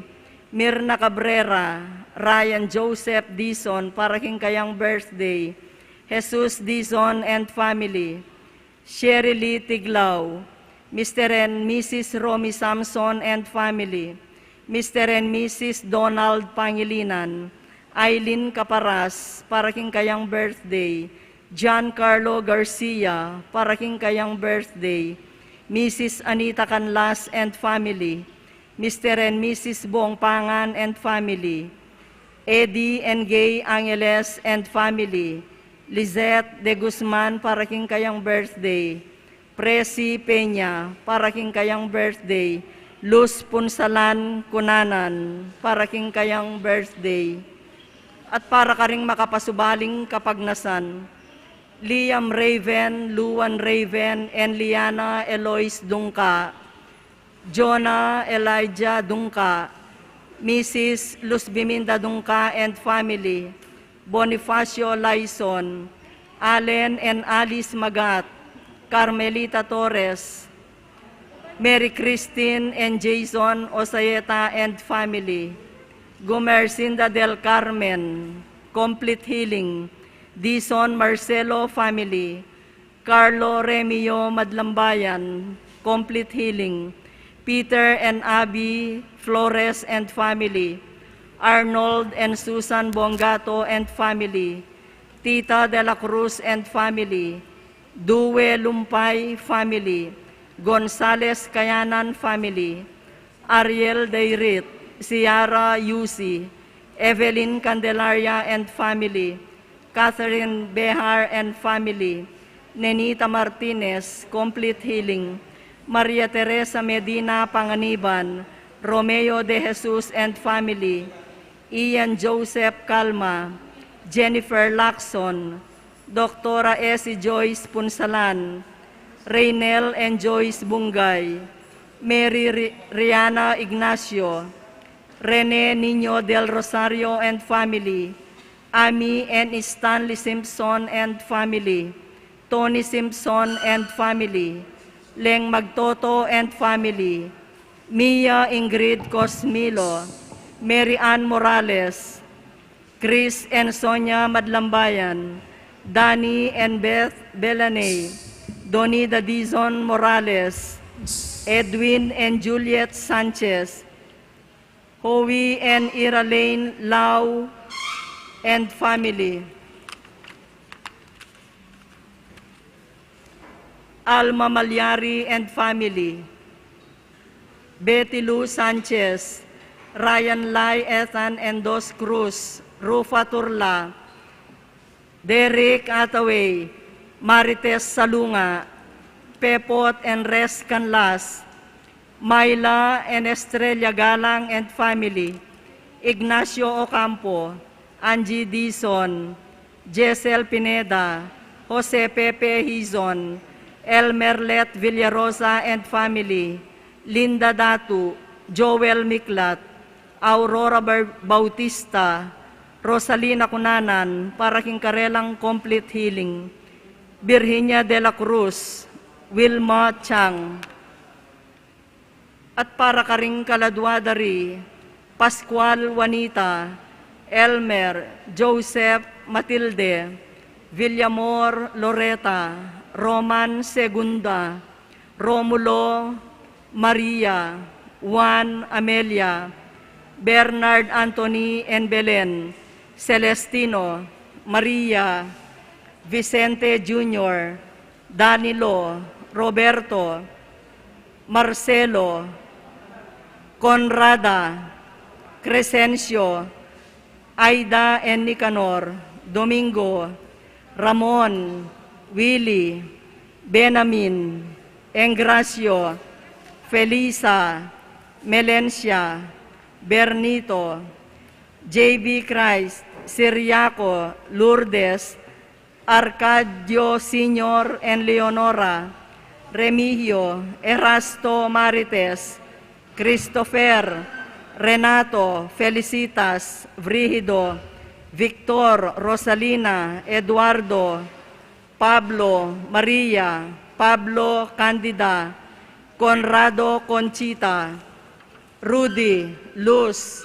Mirna Cabrera, Ryan Joseph Dizon para king kayang birthday, Jesus Dizon and family, Sherry Lee Tiglao, Mister and Missus Romy Samson and family, Mister and Missus Donald Pangilinan, Aileen Caparas para king kayang birthday, John Carlo Garcia para king kayang birthday, Missus Anita Canlas and family, Mister and Missus Bong Pangan and family, Eddie and Gay Angeles and family, Lizette de Guzman para king kayang birthday, Presi Peña para king kayang birthday, Luz Punsalan Cunanan para king kayang birthday, at para karing makapasubaling kapagnasan, Liam Raven, Luan Raven, and Liana Eloise Dungka, Jonah Elijah Dungka, Missus Luz Biminda Dungka and family, Bonifacio Laison, Allen and Alice Magat, Carmelita Torres, Mary Christine and Jason Osaeta and family, Gumercinda del Carmen, complete healing, Dison Marcelo family, Carlo Remio Madlambayan, complete healing, Peter and Abby Flores and family, Arnold and Susan Bongato and family, Tita de la Cruz and family, Due Lumpay family, Gonzales Kayanan family, Ariel Dayrit, Ciara Yusi, Evelyn Candelaria and family, Catherine Behar and family, Nenita Martinez, complete healing, Maria Teresa Medina Panganiban, Romeo de Jesus and family, Ian Joseph Calma, Jennifer Lacson, Doktora Essie Joyce Punsalan, Reynel and Joyce Bungay, Mary Ri-, Riana Ignacio, Rene Niño del Rosario and family, Amy and Stanley Simpson and family, Tony Simpson and family, Leng Magtoto and family, Mia Ingrid Cosmilo, Mary Ann Morales, Chris and Sonia Madlambayan, Danny and Beth Belaney, Donida Dizon Morales, Edwin and Juliet Sanchez, Howie and Iralaine Lau and family, Alma Malyari and family, Betty Lou Sanchez, Ryan Lai Ethan and Dos Cruz, Rufa Turla, Derek Ataway, Marites Salunga, Pepot and Res Canlas, Myla and Estrella Galang and family, Ignacio Ocampo, Angie Dizon, Jessel Pineda, Jose Pepe Hizon, Elmer Let Villarosa and family, Linda Datu, Joel Miklat, Aurora Bar-, Bautista, Rosalina Cunanan, para king karelang complete healing, Virginia de la Cruz, Wilma Chang. At para karing kaladwa da ri, Pascual Juanita, Elmer, Joseph, Matilde, Villamor Loreta, Roman Segunda, Romulo Maria, Juan Amelia, Bernard Anthony and Belen, Celestino, Maria, Vicente Junior, Danilo, Roberto, Marcelo, Conrada, Crescencio, Aida and Nicanor, Domingo, Ramon, Willie, Benamin, Engracio, Felisa, Melencia, Bernito, J B Christ, Siriaco, Lourdes, Arcadio Senior and Leonora, Remigio, Erasto, Marites, Christopher, Renato, Felicitas, Vrigido, Victor, Rosalina, Eduardo, Pablo, Maria, Pablo, Candida, Conrado, Conchita, Rudy, Luz,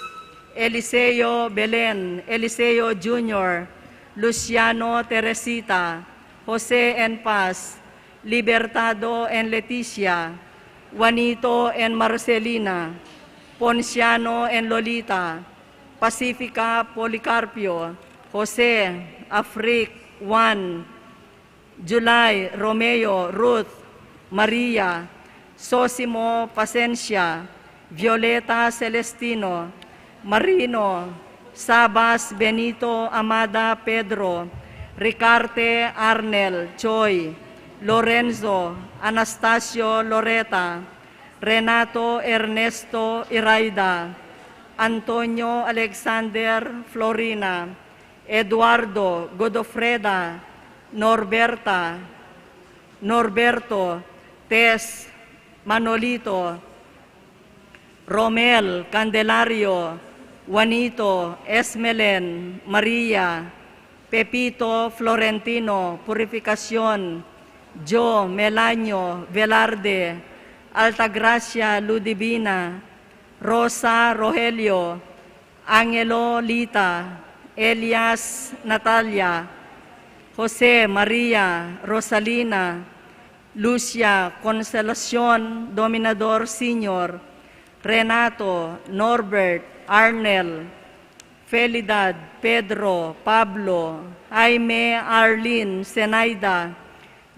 Eliseo, Belen, Eliseo Junior, Luciano, Teresita, Jose and Paz, Libertado and Leticia, Juanito and Marcelina, Ponciano and Lolita, Pacifica, Policarpio, Jose, Afrik, Juan, July, Romeo, Ruth, Maria, Sosimo, Pasencia, Violeta, Celestino, Marino, Sabas, Benito, Amada, Pedro, Ricarte, Arnel, Choi, Lorenzo, Anastasio, Loreta, Renato, Ernesto, Iraida, Antonio, Alexander, Florina, Eduardo, Godofreda, Norberta, Norberto, Tess, Manolito, Romel, Candelario, Juanito, Esmelen, Maria, Pepito, Florentino, Purificacion, Jo, Melanio, Velarde, Altagracia, Ludivina, Rosa, Rogelio, Angelo, Lita, Elias, Natalia, Jose, Maria, Rosalina, Lucia, Consolacion, Dominador Senior, Renato, Norbert, Arnel, Felidad, Pedro, Pablo, Jaime, Arlene, Zenaida,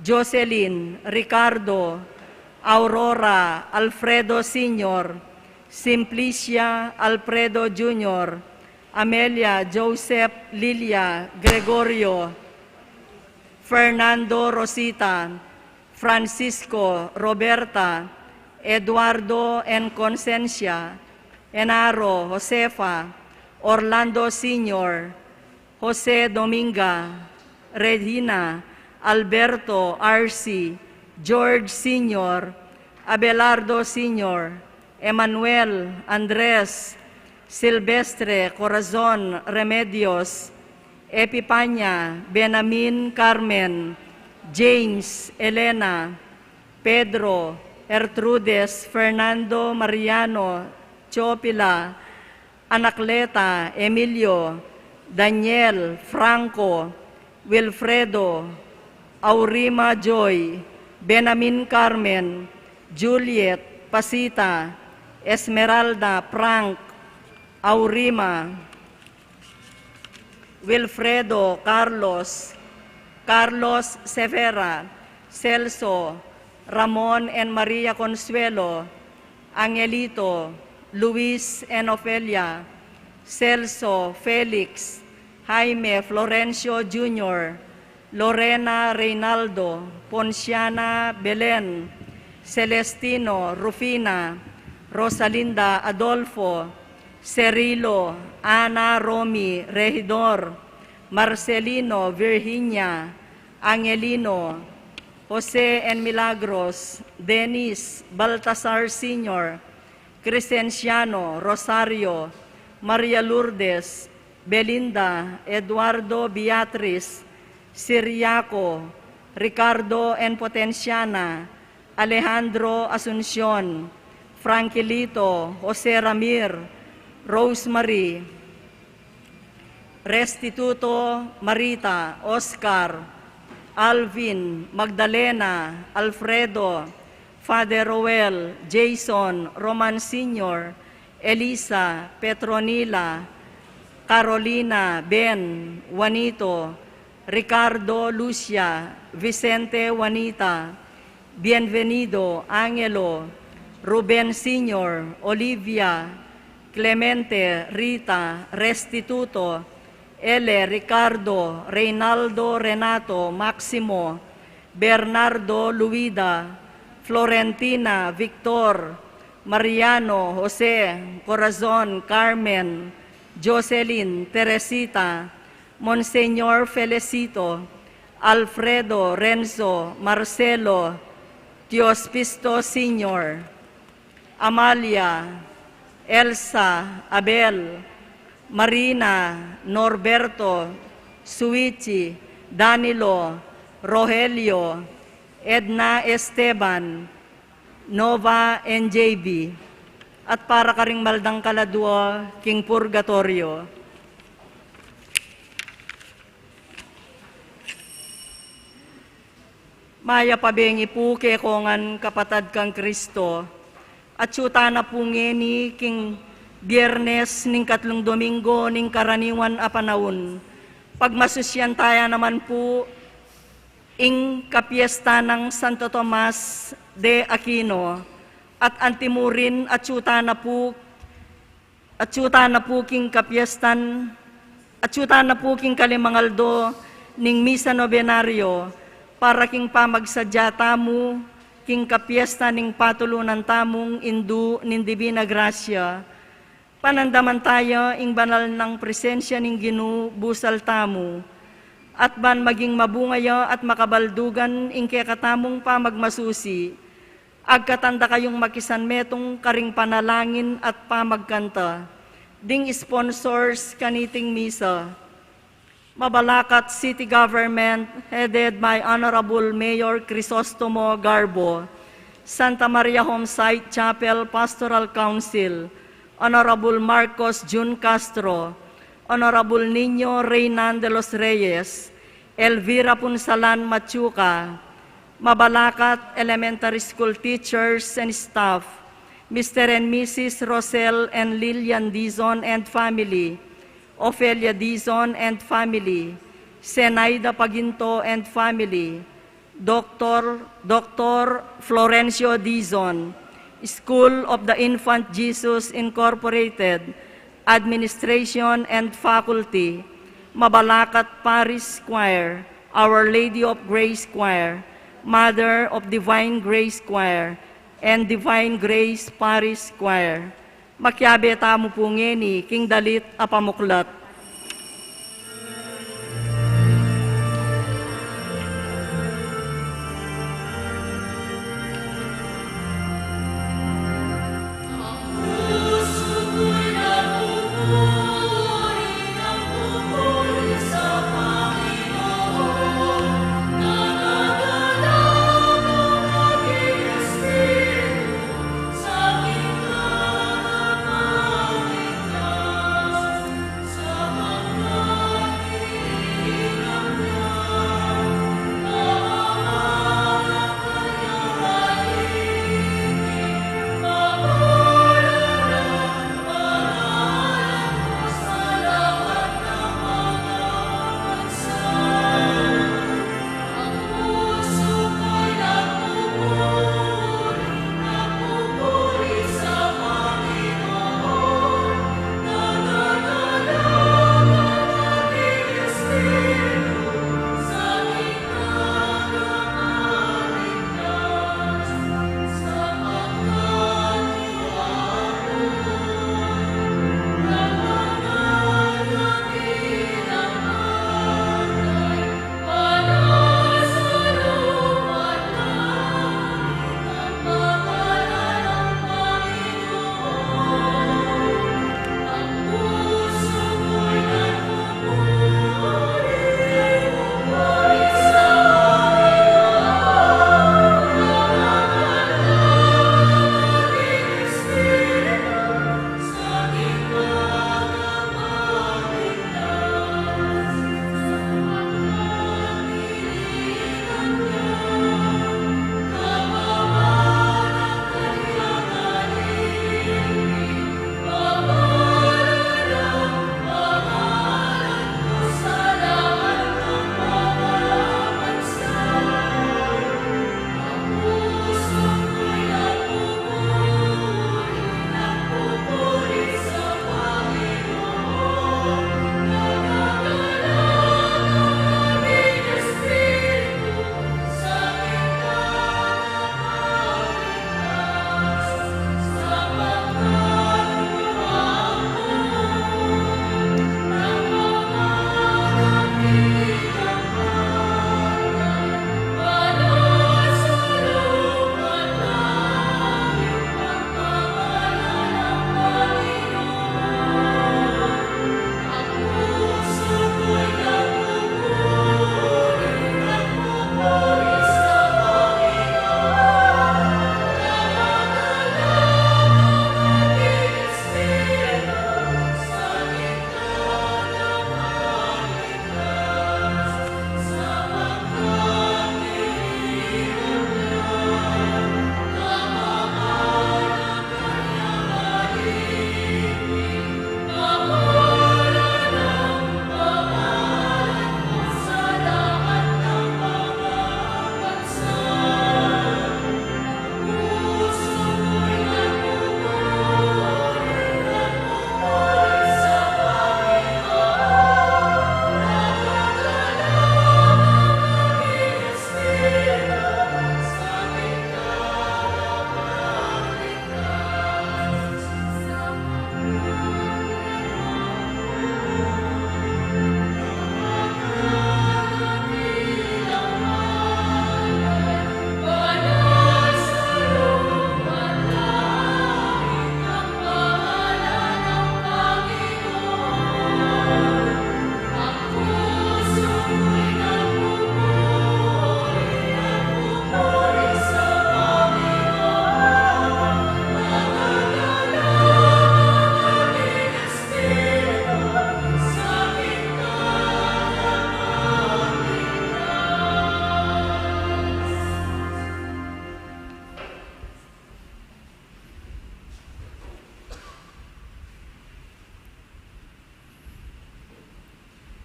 Jocelyn, Ricardo, Aurora, Alfredo Senior, Simplicia, Alfredo Junior, Amelia, Joseph, Lilia, Gregorio, Fernando, Rosita, Francisco, Roberta, Eduardo and Concencia, Enaro, Josefa, Orlando Senior, Jose, Dominga, Regina, Alberto, Arsi, George Senior, Abelardo Senior, Emmanuel, Andres, Silvestre, Corazon, Remedios, Epipania, Benamin, Carmen, James, Elena, Pedro, Ertrudes, Fernando, Mariano, Chopila, Anacleta, Emilio, Daniel, Franco, Wilfredo, Aurima Joy, Benamin Carmen, Juliet, Pasita, Esmeralda, Frank, Aurima, Wilfredo, Carlos, Carlos Severa, Celso, Ramon and Maria Consuelo, Angelito, Luis and Ofelia, Celso, Felix, Jaime, Florencio Junior, Lorena, Reynaldo, Ponciana, Belen, Celestino, Rufina, Rosalinda, Adolfo, Cirilo, Ana, Romy, Regidor, Marcelino, Virginia, Angelino, Jose and Milagros, Dennis, Baltasar Senior, Crescenciano, Rosario, Maria Lourdes, Belinda, Eduardo, Beatriz, Siriaco, Ricardo and Potenciana, Alejandro, Asuncion, Franquilito, Jose Ramir, Rosemary, Restituto, Marita, Oscar, Alvin, Magdalena, Alfredo, Father Roel, Jason, Roman Senior, Elisa, Petronila, Carolina, Ben, Juanito, Ricardo, Lucia, Vicente, Juanita, Bienvenido, Angelo, Ruben Senior, Olivia, Clemente, Rita, Restituto, Ele, Ricardo, Reynaldo, Renato, Maximo, Bernardo, Luida, Florentina, Victor, Mariano, Jose, Corazon, Carmen, Jocelyn, Teresita, Monseñor Felicito, Alfredo, Renzo, Marcelo, Teospisto Senior, Amalia, Elsa, Abel, Marina, Norberto, Suichi, Danilo, Rogelio, Edna, Esteban, Nova, and J B. At para karing maldang kaladua king purgatorio. Mayap a bengi pu kekongan kapatad kang Kristo. Atyu tana pu ngeni king Biernes ning katlung Domingo ning karaniwan a panaun. Pagmasusyan taya naman pu ing kapiesta nang Santo Tomas de Aquino, at antimurin atyu tana pu, atyu tana pu king kapiestan, atyu tana pu king kalimang aldo ning Misa Novenario, para king pamagsadya tamu king kapiesta ning patulunan tamung Indu ning Divina Gracia. Panandaman taya ing banal nang presensya ning Ginu busal tamu, at ban maging mabunga ya at makabaldugan ing kekatamung pamagmasusi, agkatan da kayung makisanmetung karing panalangin at pamagkanta. Ding sponsors kaniting misa: Mabalacat City Government, headed by Honorable Mayor Crisostomo Garbo, Santa Maria Homesite Chapel Pastoral Council, Honorable Marcos Jun Castro, Honorable Nino Reynan de los Reyes, Elvira Punsalan Machuca, Mabalacat Elementary School teachers and staff, Mister and Missus Rosel and Lilian Dizon and family, Ofelia Dizon and family, Zenaida Paginto and family, Doctor, Doctor Florencio Dizon, School of the Infant Jesus Incorporated, Administration and Faculty, Mabalacat Parish Choir, Our Lady of Grace Choir, Mother of Divine Grace Choir, and Divine Grace Parish Choir. Makiabe tamu pu ngeni king dalit a pamuklat.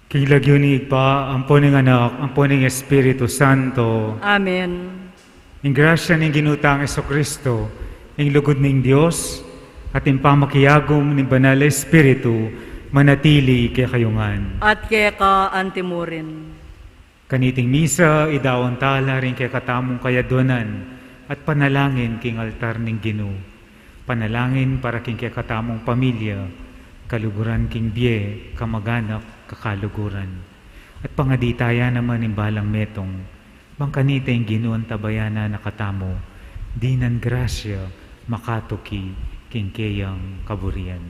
King lagyu ning Ibpa, ampo ning Anak, ampo ning Espiritu Santo. Amen. Ing grasya ning Ginu tang Jesucristo, ing lugud ning Dios, at ing pamakiagum ning Banal a Espiritu, manatili kekayu ngan. At keka antimurin. Kaniting misa, idaun tala ring kekatamung kayadwanan at panalangin king altar ning Ginu. Panalangin para king kekatamung pamilya, kaluguran king bie, kamaganak, kakaluguran. At pangadi taya naman ing balang metung, bang kanita ing Ginu antabayanan na katamu, dinan grasya, makatuki king keyang kaburian.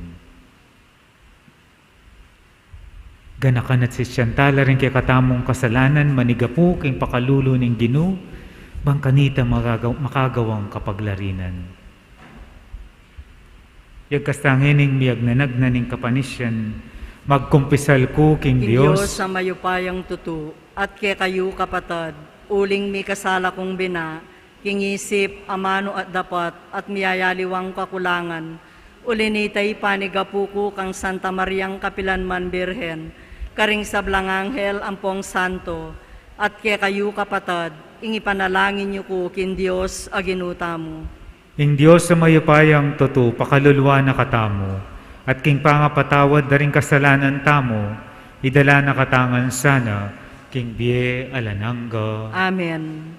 Ganakan at sisian tala ring kekatamung kasalanan, manigapu king pakalulu ning Ginu, bang kanita magagaw-, makagawang kapaglarinan. Yagkas tang ning miyagnanag na ning kapanisian, magkumpisal ku king King Dios. Dios a mayupayang tutu, at kekayu kapatad, uling mikasala kung bina, king isip, amanu at dapat, at miyayaliwang kakulangan. Uli nita, ipanigapu ku kang Santa Mariang kapilanman Birhen, karing sablang anghel ampong santo, at kekayu kapatad, ing ipanalangin yu ku king Dios a Ginu tamu. Ing Dios a mayupayang tutu, pakaluluan na katamu, at king pangapatawad da ring kasalanan tamu, idala na katamu ngan sana king bie alang angga. Amen.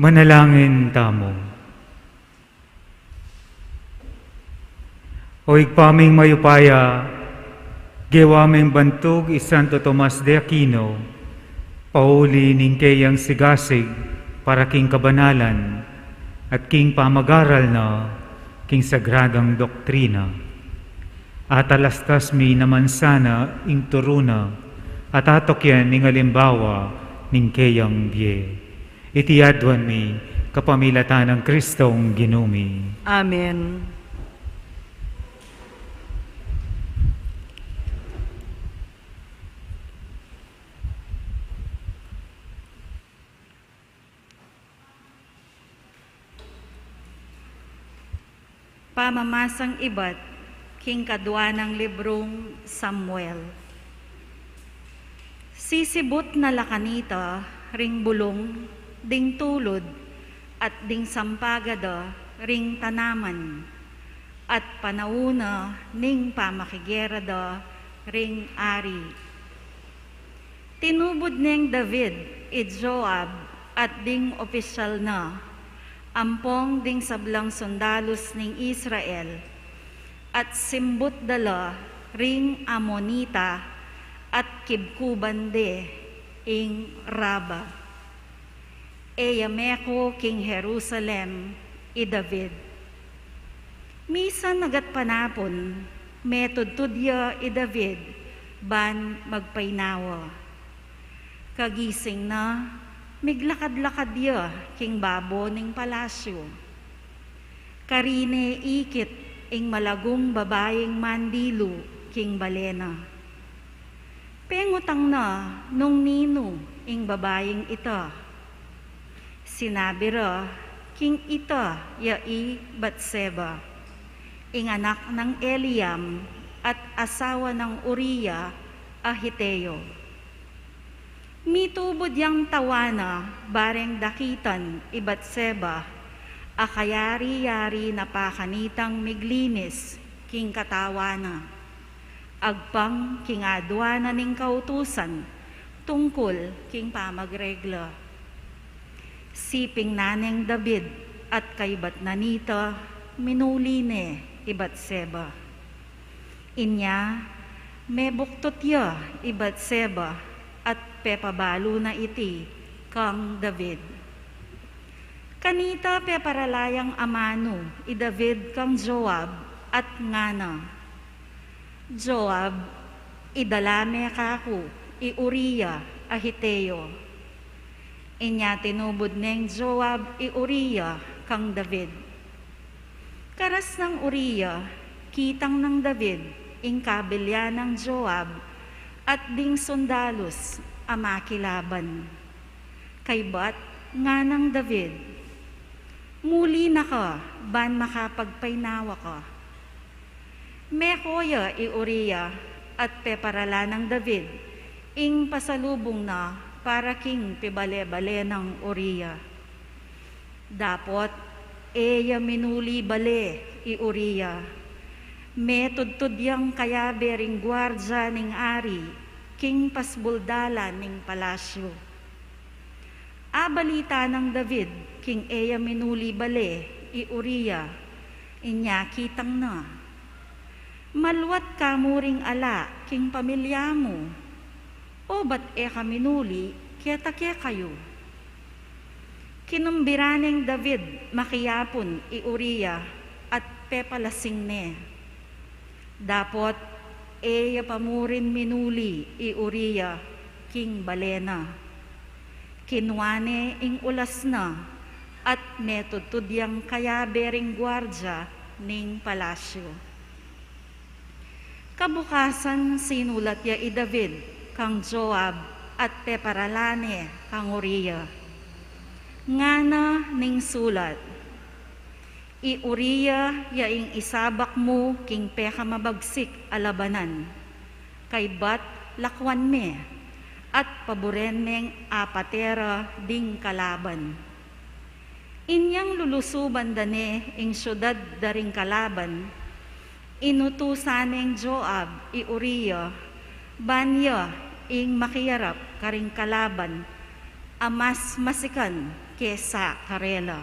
Manalangin tamu. O Ibpa ming mayupaya, gewa ming bantug i Santo Tomas de Aquino, pauli ning keyang sigasig para king kabanalan at king pamagaral na king sagradang doktrina. Atalastas mi naman sana ing turu na at atukyan ing alimbawa ning keyang bie. Iti aduan mi kapamilatan nang Kristong Ginu mi. Amen. Pamamasang ibat king kadua nang librung Samuel. Sisibut na la kanita ring bulung ding tulud at ding sampaga da ring tanaman, at panaun na ning pamakigera da ring ari. Tinubud neng David i Joab at ding opisyal na, ampong ding sablang sundalus ning Israel, at simbut da la ring Amonita at kibkuban de ing Raba. E ya meku king Jerusalem i David. Misan agat panapun, metudtud ya i David ban magpainawa. Kagising na, miglakad-lakad ya king babo ning palasyu. Karine ikit ing malagung babaing mandilu king bale na. Pengutang na nung ninu ing babaing ita. Sinabi ra king ita ya i Batseba, ing anak nang Eliam at asawa nang Uria a Heteo. Mitubud yang tawana bareng dakitan i Batseba a kayari-yari na pa kanitang miglinis king katawan na, agpang king aduan na ning kautusan tungkul king pamagregla. Siping na neng David at kaybat na nita, minuli ne i Batseba. Inya, mebuktut ya i Batseba at pepabalu na iti kang David. Kanita peparala yang amanu i David kang Joab at ngana, "Joab, idala me kaku i Uria a Heteo." Inya tinubud neng Joab i Uria kang David. Karas nang Uria, kitang nang David ing kabilya nang Joab at ding sundalus a makilaban. Kaybat nganang David, "Muli na ka ban makapagpainawa ka." Meku ya i Uria at peparala nang David ing pasalubung na para king pibale-bale nang Uria. Dapot e ya minuli bale i Uria. Metudtud yang kayabe ring guardia ning ari king pasbul dalan ning palasyu. Abalita nang David king e ya minuli bale i Uria, inya kitang na. "Maluat ka mu ring ala king pamilya mu, o bat e ka minuli keta kekayu?" Kinumbira neng David makiapun i Uria at pepalasing ne. Dapot e ya pa murin minuli i Uria king bale na. Kinua ne ing ulas na at metudtud yang kayabe ring guardia ning palasyu. Kabukasan sinulat ya i David kang Joab at peparala ne kang Uria. Ngana ning sulat, "I Uria ya ing isabak mu king pekamabagsik a labanan. Kaybat lakwan me, at paburen meng apate ra ding kalaban." Inyang lulusuban da ne ing siudad da ring kalaban, inutusan neng Joab i Uria ban ya ing makiyarap karing kalaban a mas masikan kesa karela.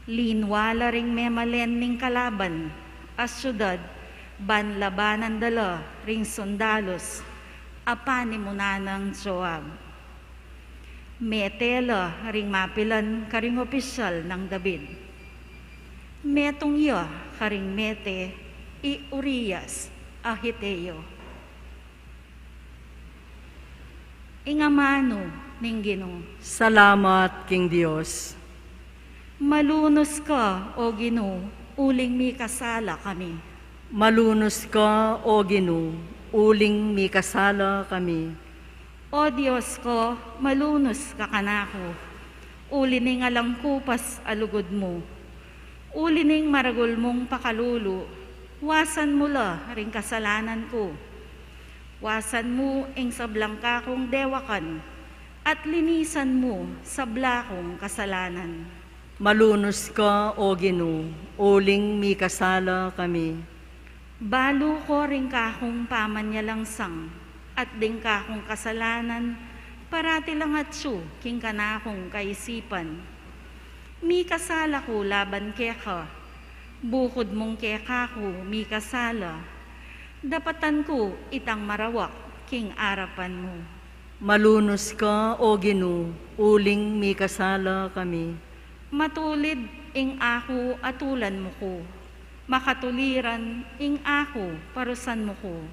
Linwa la ring memalen ning kalaban a siudad, ban labanan da la ring sundalus a panimunan nang Joab. Mete la ring mapilan karing opisyal nang David. Metung ya karing mete i Urias a Heteo. Ing amanu ning Ginu. Salamat king Dios. Malunus ka, O Ginu, uling mikasala kami. Malunus ka, O Ginu, uling mikasala kami. O Dios ko, malunus ka kanaku, uli ning alang kupas a lugud mu. Uli ning maragul mung pakalulu, wasan mu la ring kasalanan ku. Wasan mu ing sablang kakung dewakan, at linisan mu sabla kung kasalanan. Malunus ka, O Ginu, uling mikasala kami. Balu ko ring kakung pamanyalangsang, at ding kakung kasalanan, parati lang atsu king kanakung kaisipan. Mikasala ku laban keka, bukud mung keka ku mikasala. Dapatan ku itang marawak king arapan mu. Malunus ka, O Ginu, uling mikasala kami. Matulid ing aku, atulan mu ku. Makatuliran ing aku, parusan mu ku.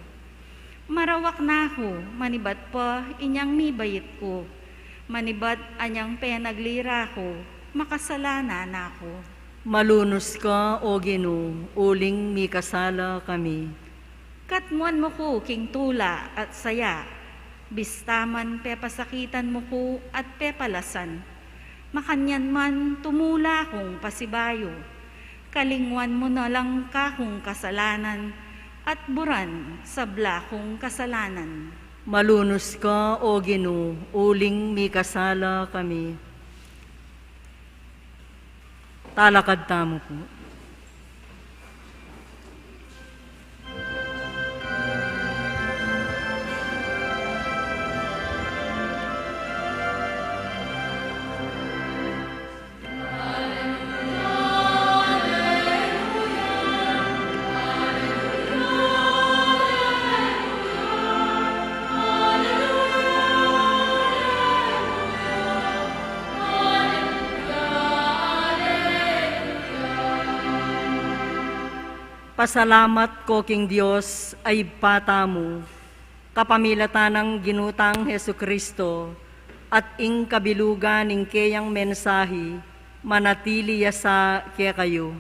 Marawak na ku, manibat pa inyang mibait ku. Manibat anyang penaglira ku, makasalanan na ku. Malunus ka, O Ginu, uling mikasala kami. Katmuan mu ku king tula at saya, bista man pepasakitan mu ku at pepalasan. Makanyan man tumula kung pasibayu, kalingwan mu na lang kakung kasalanan at buran sabla kung kasalanan. Malunus ka, O Ginu, uling mikasala kami. Talakad tamu pu. Pasalamat ko king Dios a Ibpa tamu, kapamilatan nang Ginu tang Jesucristo, at ing kabilugan ning keyang mensahi, manatili ya sa kekayu.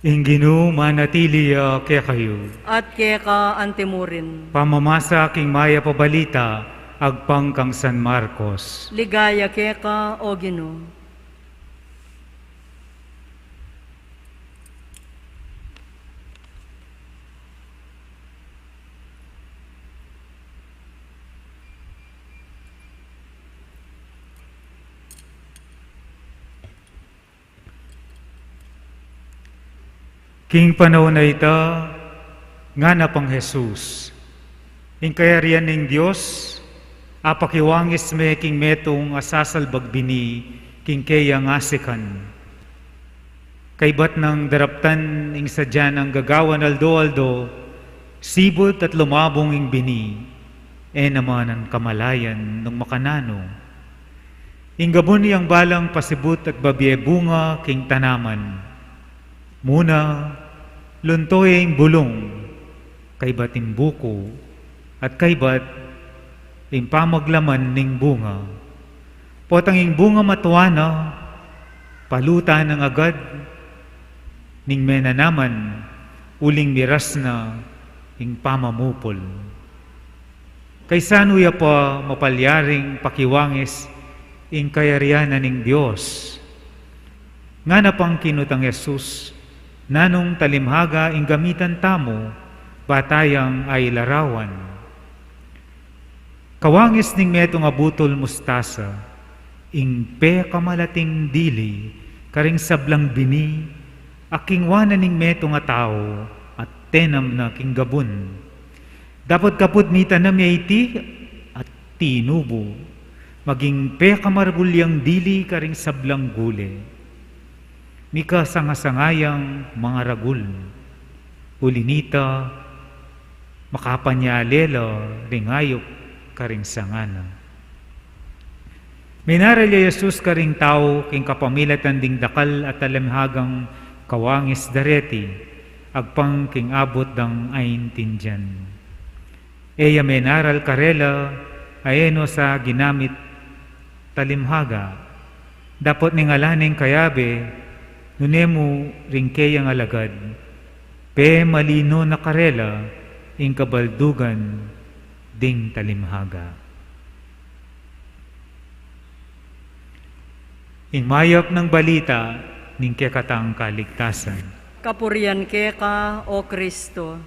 Ing Ginu manatili ya kekayu. At keka antimurin. Pamamasa king Mayap a Balita agpang kang San Marcos. Ligaya keka, O Ginu. King panaun a ita, ngana pang Jesus, ing kayarian ning Dios apakiwangis me king metung a sasalbag bini king keyang asikan. Kaybat nang daraptan ing sadya nang gagawan aldo-aldo, sibut at lumabung ing bini, e naman kamalayan nung makananu. Ing gabun yang balang pasibut at babie bunga king tanaman. Muna, lunto ya ing bulung, kaybat ing buku, at kaybat ing pamaglaman ning bunga. Potang ing bunga matua na, palutan nang agad ning menanaman, uling miras na ing pamamupul. Kaysa nu ya pa mapalyaring pakiwangis ing kayarian na ning Dios. Ngana pang kinutang Jesus, nanung talimhaga ing gamitan tamu, ba tayang ailarawan. Kawangis ning metung a butul mustasa, ing pekamalating dili karing sablang bini, a kingwa na ning metung a tau, at tenam na king gabun. Dapot kapud mitanam ya iti at tinubu, maging pekamaragul yang dili karing sablang gule. Mikasanga-sanga yang mangaragul. Uli nita, makapanyale la ring ayup karing sanga na. Minaral ya Jesus karing tau king kapamilatan ding dakal a talimhagang kawangis dareti, agpang king abut dang aintindian. E ya minaral karela, a e no sa ginamit talimhaga. Dapot ning ala neng kayabe, nune mu ring keyang alagad, pemalino na karela ing kabaldugan ding talimhaga. Ing mayap nang balita ning kekatang kaligtasan. Kapurian keka, O Kristo.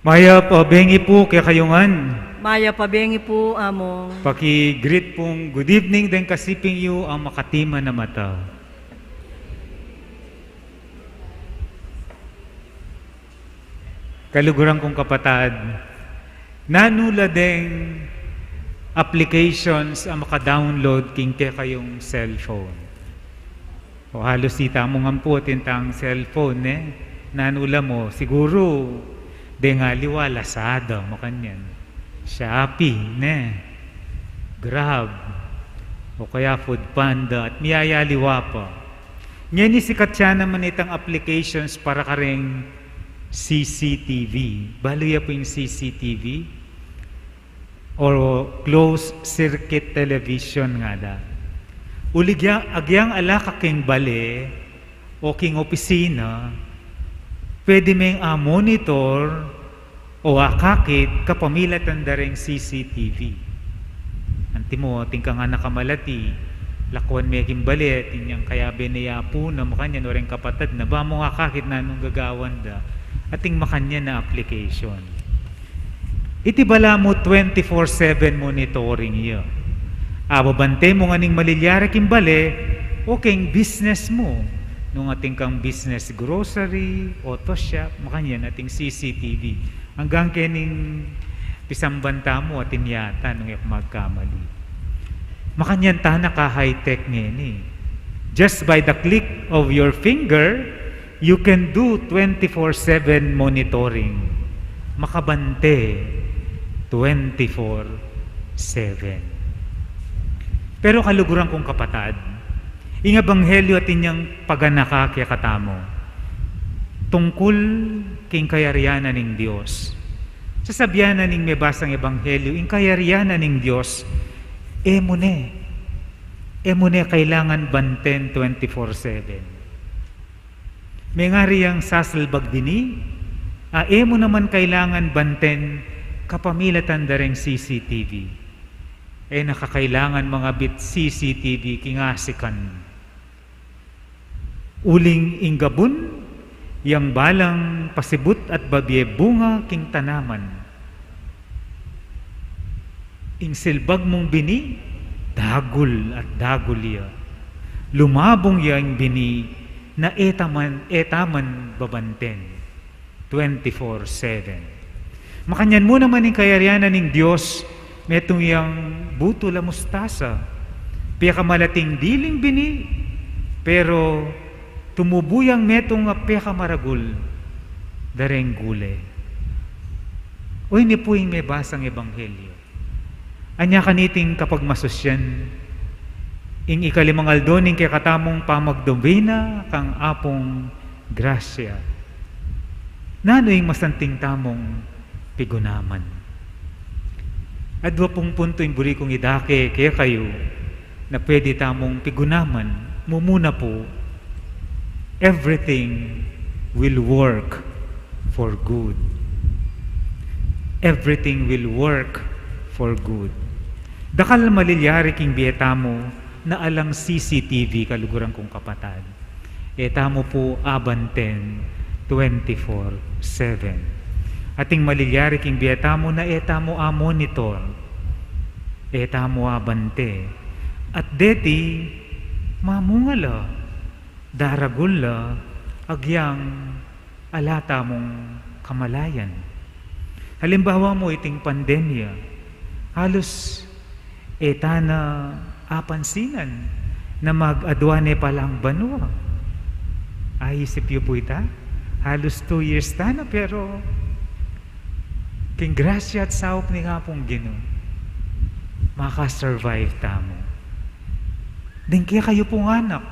Mayap a bengi pu kekayu ngan. Mayap a bengi pu, Among. Paki-greet pung good evening deng kasiping yu a makatiman a mata. Kaluguran kung kapatad, nanu la deng applications a maka-download king kekayung cellphone? O halos ita mu ngan pu atin tang cellphone, ne? Nanu la mu, siguru deng aliwa Lazada, makanyan, Shopee, ne? Grab, o kaya Food Panda, at miyayaliwa pa. Ngeni sikat ya naman itang applications para kareng C C T V. Balu ya pu ing C C T V? O closed circuit television ngada. Uling agyang ala ka king bale o king opisina, pwede meng a-monitor o akakit kapamilatan da reng C C T V. Antimo, atin kang anak a malati, lakwan me king bale, atin yang kayabe ne, apu na, makanyan, o reng kapatad na, ba mung akakit nanung gagawan da, atin makanyan a application. Iti balamu twenty-four seven monitoring ya. Ababante mu ngan ing malilyari king bale o king business mu. Nung atin kang business grocery, auto shop, makanyan atin C C T V. Anggang kening pisamban tamu atin yata nung e ku magkamali. Makanyan tana ka high-tech ngeni. Just by the click of your finger, you can do twenty-four seven monitoring. Makabante twenty-four seven. Pero kaluguran kung kapatad, ing ebanghelyo atin yang paganaka kekatamu tungkul king kayarian na ning Dios. Sasabian na ning mebasang ebanghelyo, ing kayarian na ning Dios, e mu ne, e mu ne kailangan banten twenty-four seven. Mengari yang sasalbag dini, a e mu naman kailangan banten kapamilatan da reng C C T V. E na ka kailangan mangabit C C T V king asikan. Uling ing gabun, yang balang pasibut at babie bunga king tanaman. Ing silbag mung bini, dagul at dagul ya. Lumabung ya ing bini na e ta man, e ta man babanten twenty-four seven. Makanyan mu naman ing kayarian na ning Dios, metung yang butul a mustasa. Pekamalating diling bini, pero tumubu yang metung a pekamaragul da reng gule. O ini pu ing mebasang ebanghelyo. Anya kaniting kapagmasusyan, ing ikalimang aldo ning kekatamung pamagdobina kang Apung Grasya. Nanu ing masanting tamung pigunaman? Adwa pung puntu ing buri kung idake kekayu na pwede tamung pigunaman. Mumuna pu, everything will work for good. Everything will work for good. Dakal malilyari king bie tamu na alang C C T V, kaluguran kung kapatad. E tamu pu abanten twenty-four seven. Ating malilyari king bie tamu na e tamu amonitor, e tamu abante. At deti, mamunga la, daragul la, agyang ala tamung kamalayan. Halimbawa mu iting pandemya, halus e ta na apansinan na mag-adwa ne palang banua. Aisip yu pu ita? Halus two years ta na, pero king grasya at saup ning Apung Ginu, makasurvive tamu. Deng kekayu pung anak,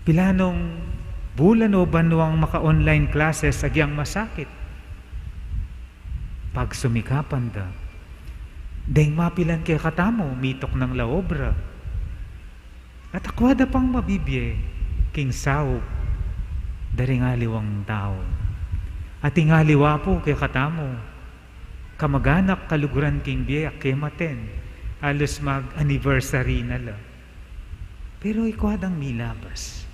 pilanung bulan o banuang maka-online classes agyang masakit. Pagsumikapan da. Deng mapilan kekatamu, mituknang la obra. At akwa da pang mabibie king saup da ring aliwang tau. At ing aliwa pu kekatamu, kamag-anak, kaluguran king bie, akematen, halus mag-anniversary na la. Pero ikwa dang milabas.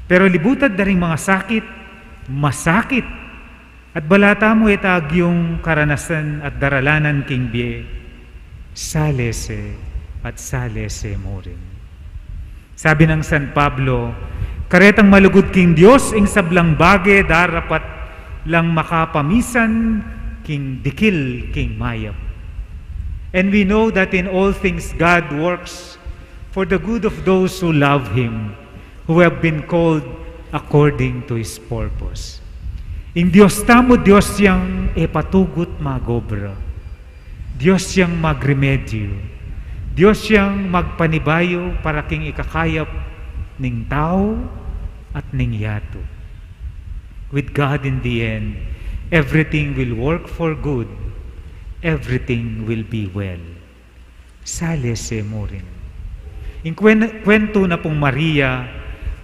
Pero libutad da ring mangasakit, masakit. At bala tamu e ta agyung karanasan at daralanan king bie, salese at salese mu rin. Sabi nang San Pablo, karetang malugud king Dios ing sablang bage darapat lang makapamisan king dikil king mayap. And we know that in all things God works for the good of those who love Him, who have been called according to His purpose. Ing Dios tamu, Dios yang e patugut mag-obra. Dios yang magremedyu. Dios yang magpanibayu para king ikakayap ning tau at ning yatu. With God in the end, everything will work for good. Everything will be well. Salese mu rin. Ing kwen-, kwentu na pung Maria,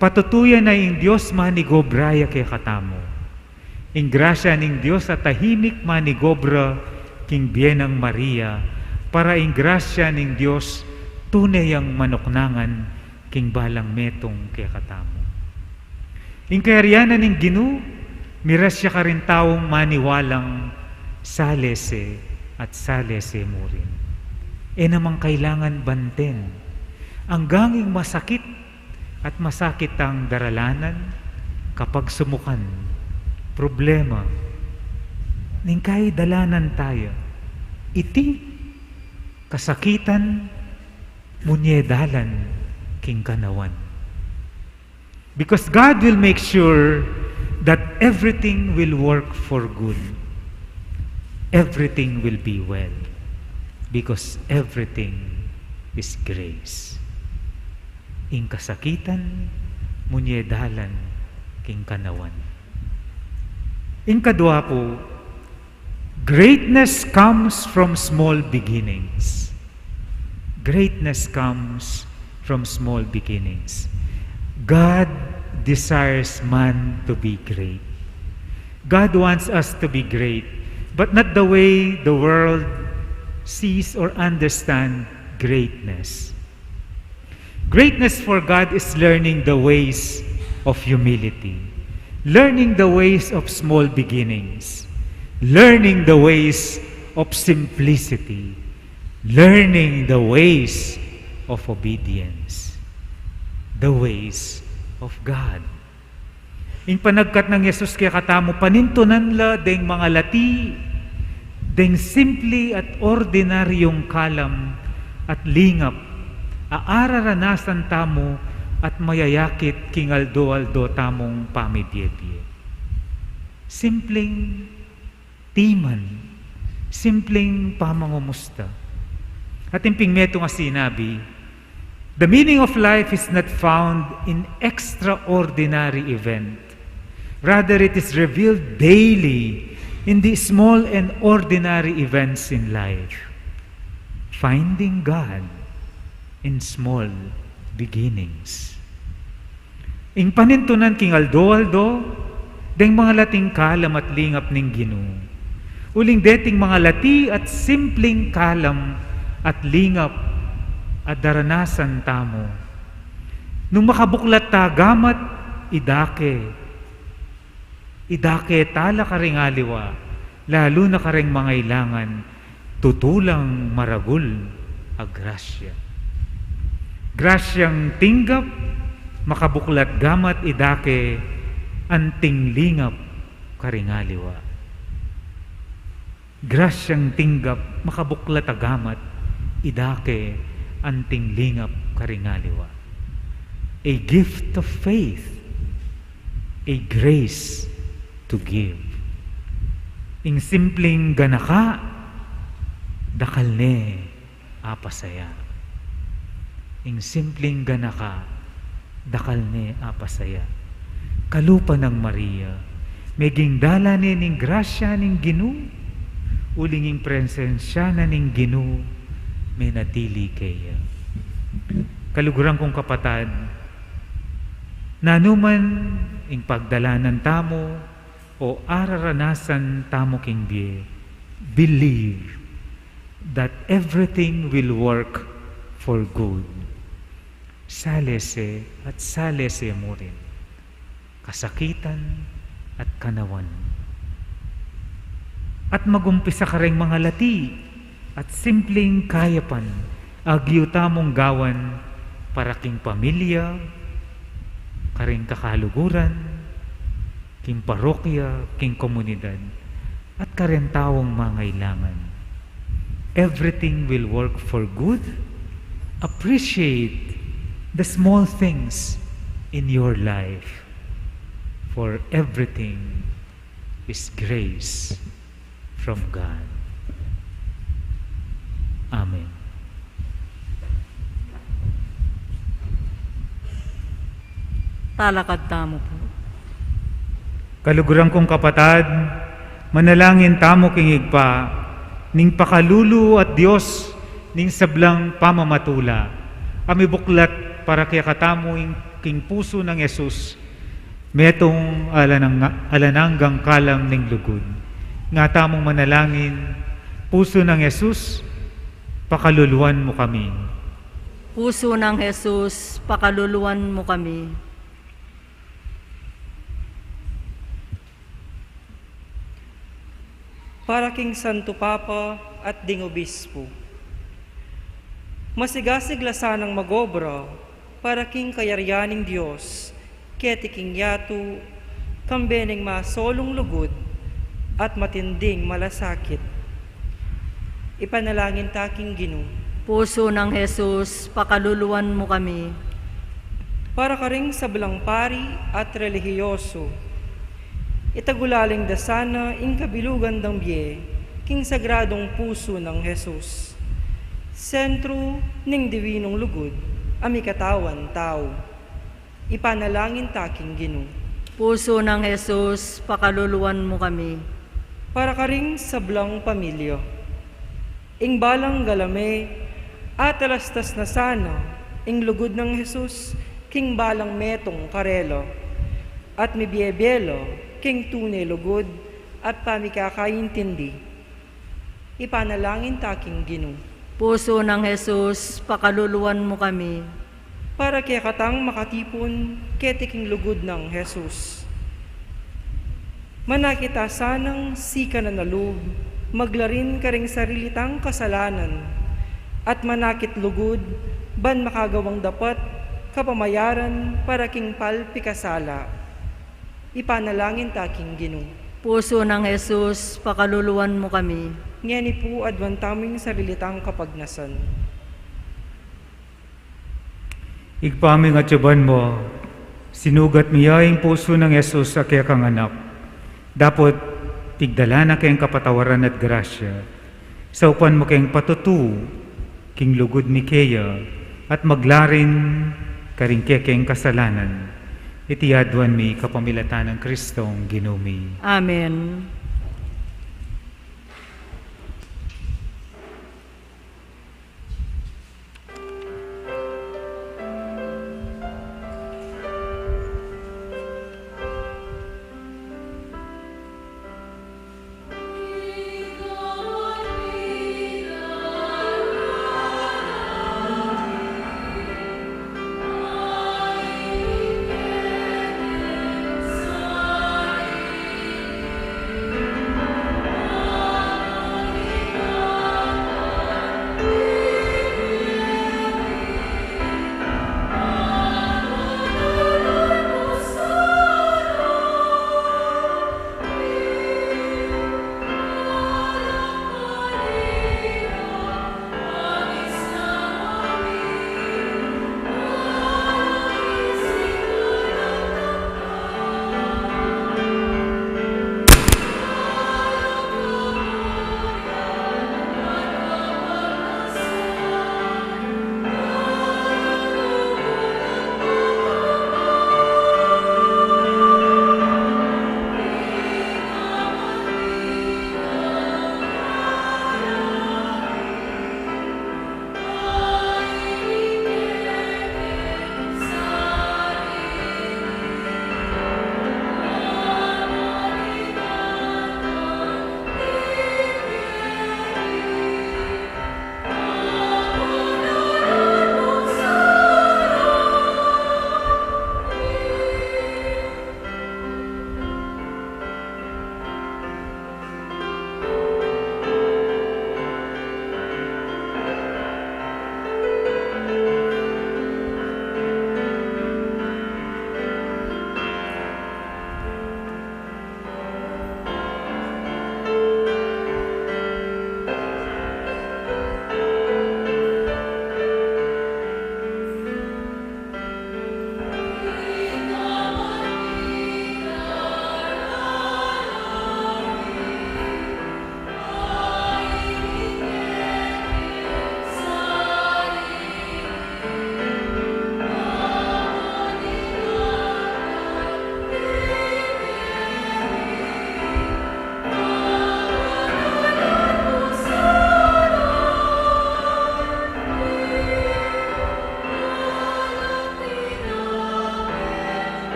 patutuyan na ing Dios manigobra ya kekatamu. Ing grasya ning Dios a tahimik manigobra king bie nang Maria, para ing grasya ning Dios tune yang manuknangan king balang metung kekatamu. Ing kayarian na ning Ginu, miras ya karing taung maniwalang salese at salese mu rin. E namang kailangan banten. Anggang ing masakit at masakit tang daralanan, kapagsumukan, problema, ning kayarian dalanan taya. Iti kasakitan, munye dalan king kanawan. Because God will make sure that everything will work for good. Everything will be well. Because everything is grace. Ing kasakitan, munye dalan king kanawan. Ing kadwa pu, greatness comes from small beginnings. Greatness comes from small beginnings. God desires man to be great. God wants us to be great, but not the way the world sees or understand greatness. Greatness for God is learning the ways of humility, learning the ways of small beginnings, learning the ways of simplicity, learning the ways of obedience, the ways of God. Ing panagkat nang Jesus kekatamu, panintunan la deng mangalati, deng simple at ordinaryung kalam at lingap a araranasan tamu at mayayakit king aldo-aldo tamung pamibie-bie. Simpleng Timan, simpleng pamangumusta. At ing ping metung a sinabi, the meaning of life is not found in extraordinary event. Rather, it is revealed daily in the small and ordinary events in life. Finding God in small beginnings. Ing panintunan king aldo-aldo, deng mangalating kalam at lingap ning Ginu. Uling deting mangalati at simpleng kalam at lingap a daranasan tamu. Nung makabuklat ta gamat, idake. Idake tala karing aliwa, lalu na kareng mangailangan, tutulang maragul a grasya. Grasyang tinggap, makabuklat gamat idake, anting lingap karing aliwa. Grasyang tinggap, makabuklat a gamat idake, anting lingap karing aliwa. A gift of faith, a grace to give. Ing simpleng ganaka, dakal ne apasaya. Ing simpleng ganaka, dakal ne apasaya. Kalupa nang Maria, meging dalan ne ning grasya ning Ginu, uling ing presensya na ning Ginu menatili keya. Kaluguran kung kapatad, nanuman ing pagdalanan tamu o araranasan tamu king bie, believe that everything will work for good. Salese at salese mu rin, kasakitan at kanawan. At magumpisa kareng mangalati at simpleng kayapan, agyu tamung gawan para king pamilya, kareng kakaluguran, king parokya, king komunidad, at kareng taung mangailangan. Everything will work for good. Appreciate the small things in your life, for everything is grace from God. Amen. Talakad tamu pu. Kaluguran kung kapatad, manalangin tamu king Ibpa, ning pakalulu at Dios ning sablang pamamatula, a mibuklat para kekatamu ing king pusu nang Jesus, metung alang, alang anggang kalam ning lugud. Nga tamung manalangin, pusu nang Jesus, pakaluluan mu kami. Pusu nang Jesus, pakaluluan mu kami. Para king Santo Papa at ding Obispo. Masigasig la sanang magobra para king kayarian ning Dios, keti king yatu, kambe ning masolung lugud at matinding malasakit. Ipanalangin ta king Ginu. Pusu nang Jesus, pakaluluan mu kami. Para karing sablang pari at relihiyoso, itagulaling da sana ing kabilugan dang bie king sagradung pusu nang Jesus, sentru ning diwinung lugud a mikatawan tau. Ipanalangin ta king Ginu. Pusu nang Jesus, pakaluluan mu kami. Para karing sablang pamilya, ing balang galame, atalastas na sana ing lugud nang Jesus king balang metung karela, at mibiebie la king tune lugud at pamikakaintindi. Ipanalangin ta king Ginu. Pusu nang Jesus, pakaluluan mu kami. Para kekatang makatipun keti king lugud nang Jesus, manakit ta sanang sikanan a lub maglarin karing sarili tang kasalanan, at manakit lugud ban makagawang dapat kapamayaran para king palpikasala. Ipanalangin ta king Ginu. Pusu nang Jesus, pakaluluan mu kami. Ngeni pu, aduan tamu ing sarili tang kapagnasan. Ibpa mi, ing atsu ban mu, sinugat mi ya ing pusu nang Jesus a kekang Anak. Dapot Pigdala na keng kapatawaran at grasya, saupan mu keng patutu king lugud mi keya, at maglarin karing kekeng kasalanan. Iti aduan mi kapamilatan nang Kristong Ginu mi. Amen.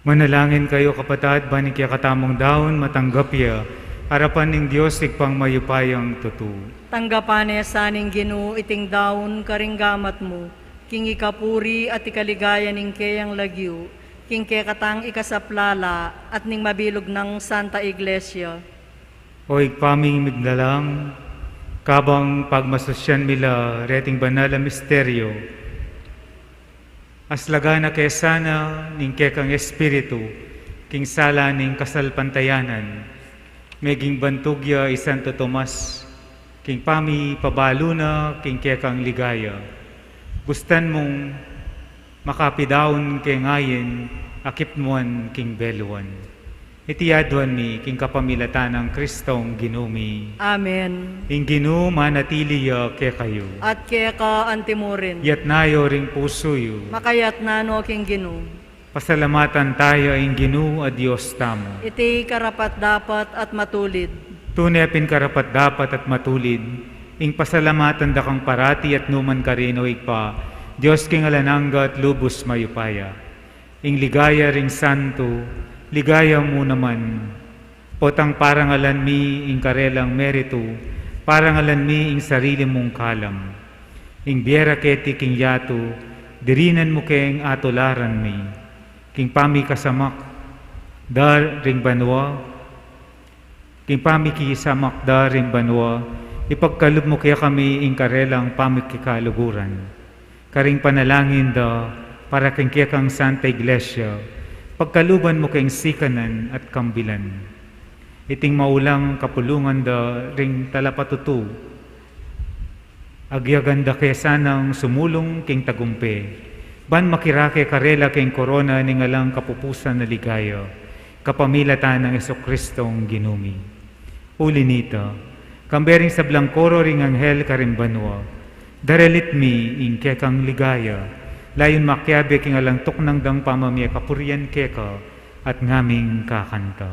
Manalangin kayu, kapatad, ban ing kekatamung daun matanggap ya Arapan ning Dios, Ibpang mayupayang tutu. Tanggapan ne sa ning Ginu iting daun karing gamat mu, king ikapuri at ikaligaya ning keyang lagyu, king kekatang ikasaplala at ning mabilug nang Santa Iglesia. O Ibpa ming migdalang, kabang pagmasusyan mi la reting banal a misteryo, aslagan na ke sana ning kekang Espiritu, king sala ning kasalpantayanan, meging bantug ya i Santo Tomas, king pamipabalu na king kekang ligaya. Gustan mung makapidaun ke ngayen a kipnuan king beluan. Iti aduan mi king kapamilatan nang Kristong Ginu mi. Amen. Ing Ginu manatili ya kekayu. At keka antimurin. Yatna yu ring pusu yu. Makayatna no king Ginu. Pasalamatan taya ing Ginu a Dios tamu. Iti karapat-dapat at matulid. Tune pin karapat-dapat at matulid, ing pasalamatan da kang parati at nukarin man, O Ibpa, Dios king alang angga at lubus mayupaya. Ing ligaya ring santu, ligaya mu naman. Potang parangalan mi ing karelang meritu, parangalan mi ing sarili mung kalam. Ing bie ra keti king yatu, dirinan mu keng atularan mi. King pamikasamak da ring banua, king pamikisamak da ring banua, ipagkalub mu kekami ing karelang pamikikaluguran. Karing panalangin da para king kekang Santa Iglesia, pagkaluban mu keng sikanan at kambilan. Iting maulang kapulungan da ring talapatutu, agyagan da ke sanang sumulung king tagumpe, ban makirake karela king korona ning alang kapupusan a ligaya, kapamilatan nang Jesucristong Ginu mi. Uli nita, kambe ring sablang koro ring anghel karing banua, daralit mi ing kekang ligaya, layun makiabe king alang tuknang dang pamamie kapurian keka, at ngaming kakanta.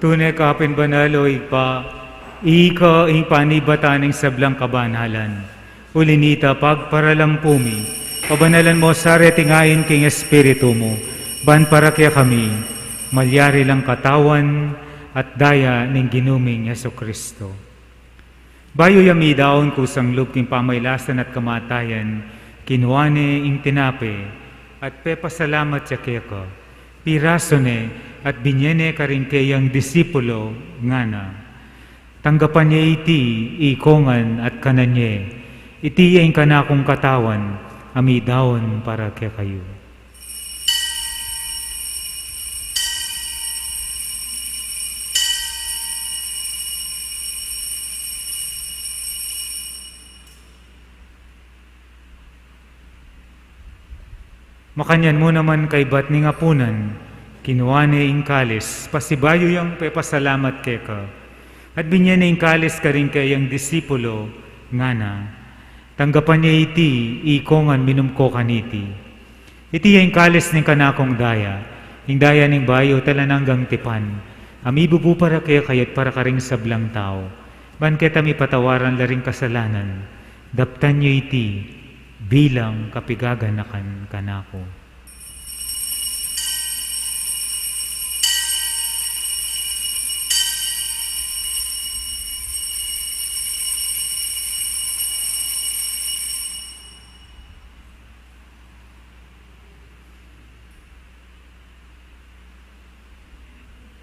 Tune ka pin banal, o Ibpa, ika ing panibatan ning sablang kabanalan. Uli nita pagparalampu mi, pabanalan mu sa reting ain king Espiritu mu, ban para kekami, malyari lang katawan at daya ning Ginu ming Jesucristo. Bayu ya midaun kusang lub king pamailasan at kamatayan, kinua ne ing tinape, at pepasalamat ya keka, pirasu ne, at binye ne karing keyang disipulo, ngana: Tanggapan ye iti ikongan at kanan ye, iti ya ing kanakung katawan, a midaun para kekayu. Makanyan mu naman kaibat ning apunan, kinua ne ing kalis, pasibayu yang pepasalamat keka, at binye ne ing kalis karing keyang disipulo, ngana: Tanggapan ye iti ikongan, minum ko kaniti. Iti ya ing kalis ning kanakung daya, ing daya ning bayu at alang anggang tipan, a mibubu para kekayu at para karing sablang tau, ban keta mipatawaran la ring kasalanan. Daptan ye iti bilang kapigaganakan kanaku.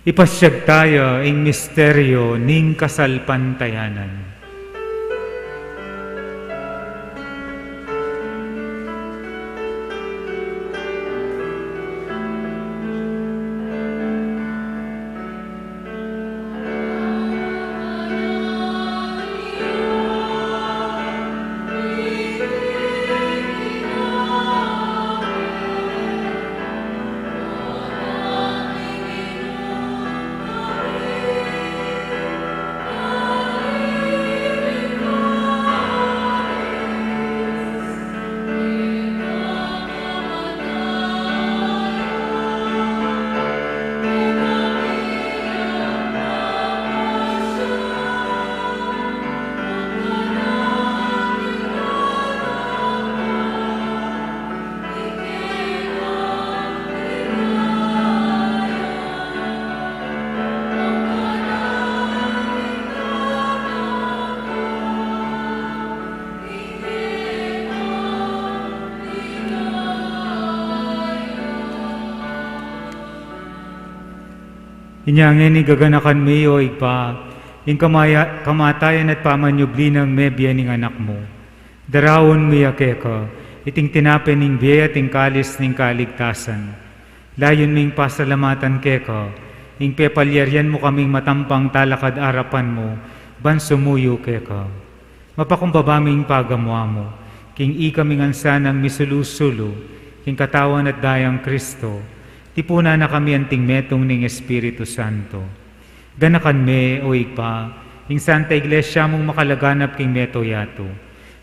Ipasyag taya ing misteryo ning kasalpantayanan. Inya ngeni gaganakan mi, o Ibpa, ing kamaya-, kamatayan at pamanyubli nang mebie ning Anak mu. Daraun mi ya keka iting tinape ning bie at ing kalis ning kaligtasan. Layun ming pasalamatan keka ing pepalyarian mu kaming matampang talakad arapan mu ban sumuyu keka. Mapakumbaba ming pagamu-amu king ikami ngan sanang misulu-sulu king katawan at dayang Kristo, tipunan na kami anting metung ning Espiritu Santo. Ganakan me, o Ibpa, ing Santa Iglesia mung makalaganap king mabilug a yatu,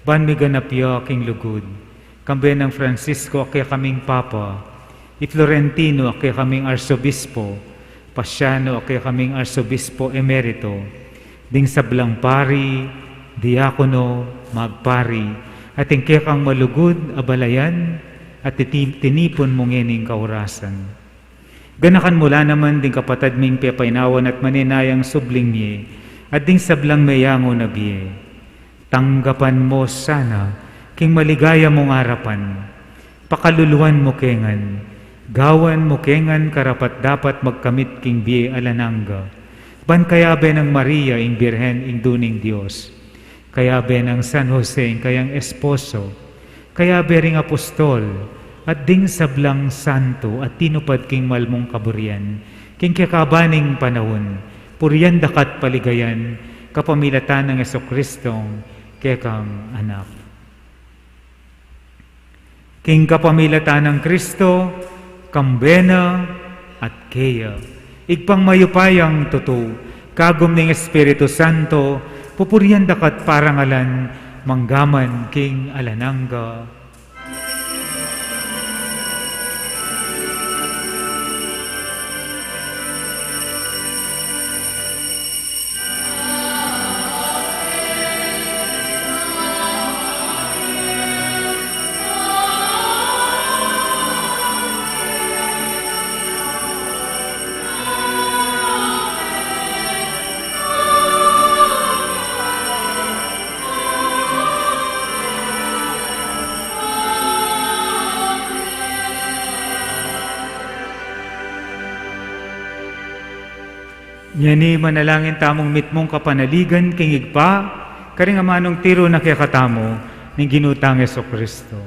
ban miganap ya king lugud. Kambe nang Francisco a kekaming Papa, i Florentino a kekaming Arsobispo, Pasiano a kekaming Arsobispo Emerito, ding sablang pari, diakono, magpari, at ing kekang malugud a balayan, at titi-, tinipun mu ngening kaurasan. Ganakan mu la naman ding kapatad ming pepainawan at manenayang subling mie, at ding sablang meyangu na bie. Tanggapan mu sana king maligaya mung arapan. Pakaluluan mu ke ngan, gawan mu ke ngan karapat-dapat magkamit king bie alang angga. Ban kayabe nang Maria ing Birhen, Indu ning Dios, kayabe nang San Jose ing kayang esposo, kayabe ring apostol, at ding sablang santo a tinupad king mal mung kaburian, king kekaban ning panaun, purian da ka at paligayan, kapamilatan nang Jesucristong kekang Anak. King kapamilatan nang Kristo, kambe na, at keya, Ibpang mayupayang tutu, kagum ning Espiritu Santo, pupurian da ka at parangalan, mangga man king alang angga. Ngeni manalangin tamung mitmung kapanaligan king Ibpa, karing amanung tiru na kekatamu ning Ginu tang Jesucristo.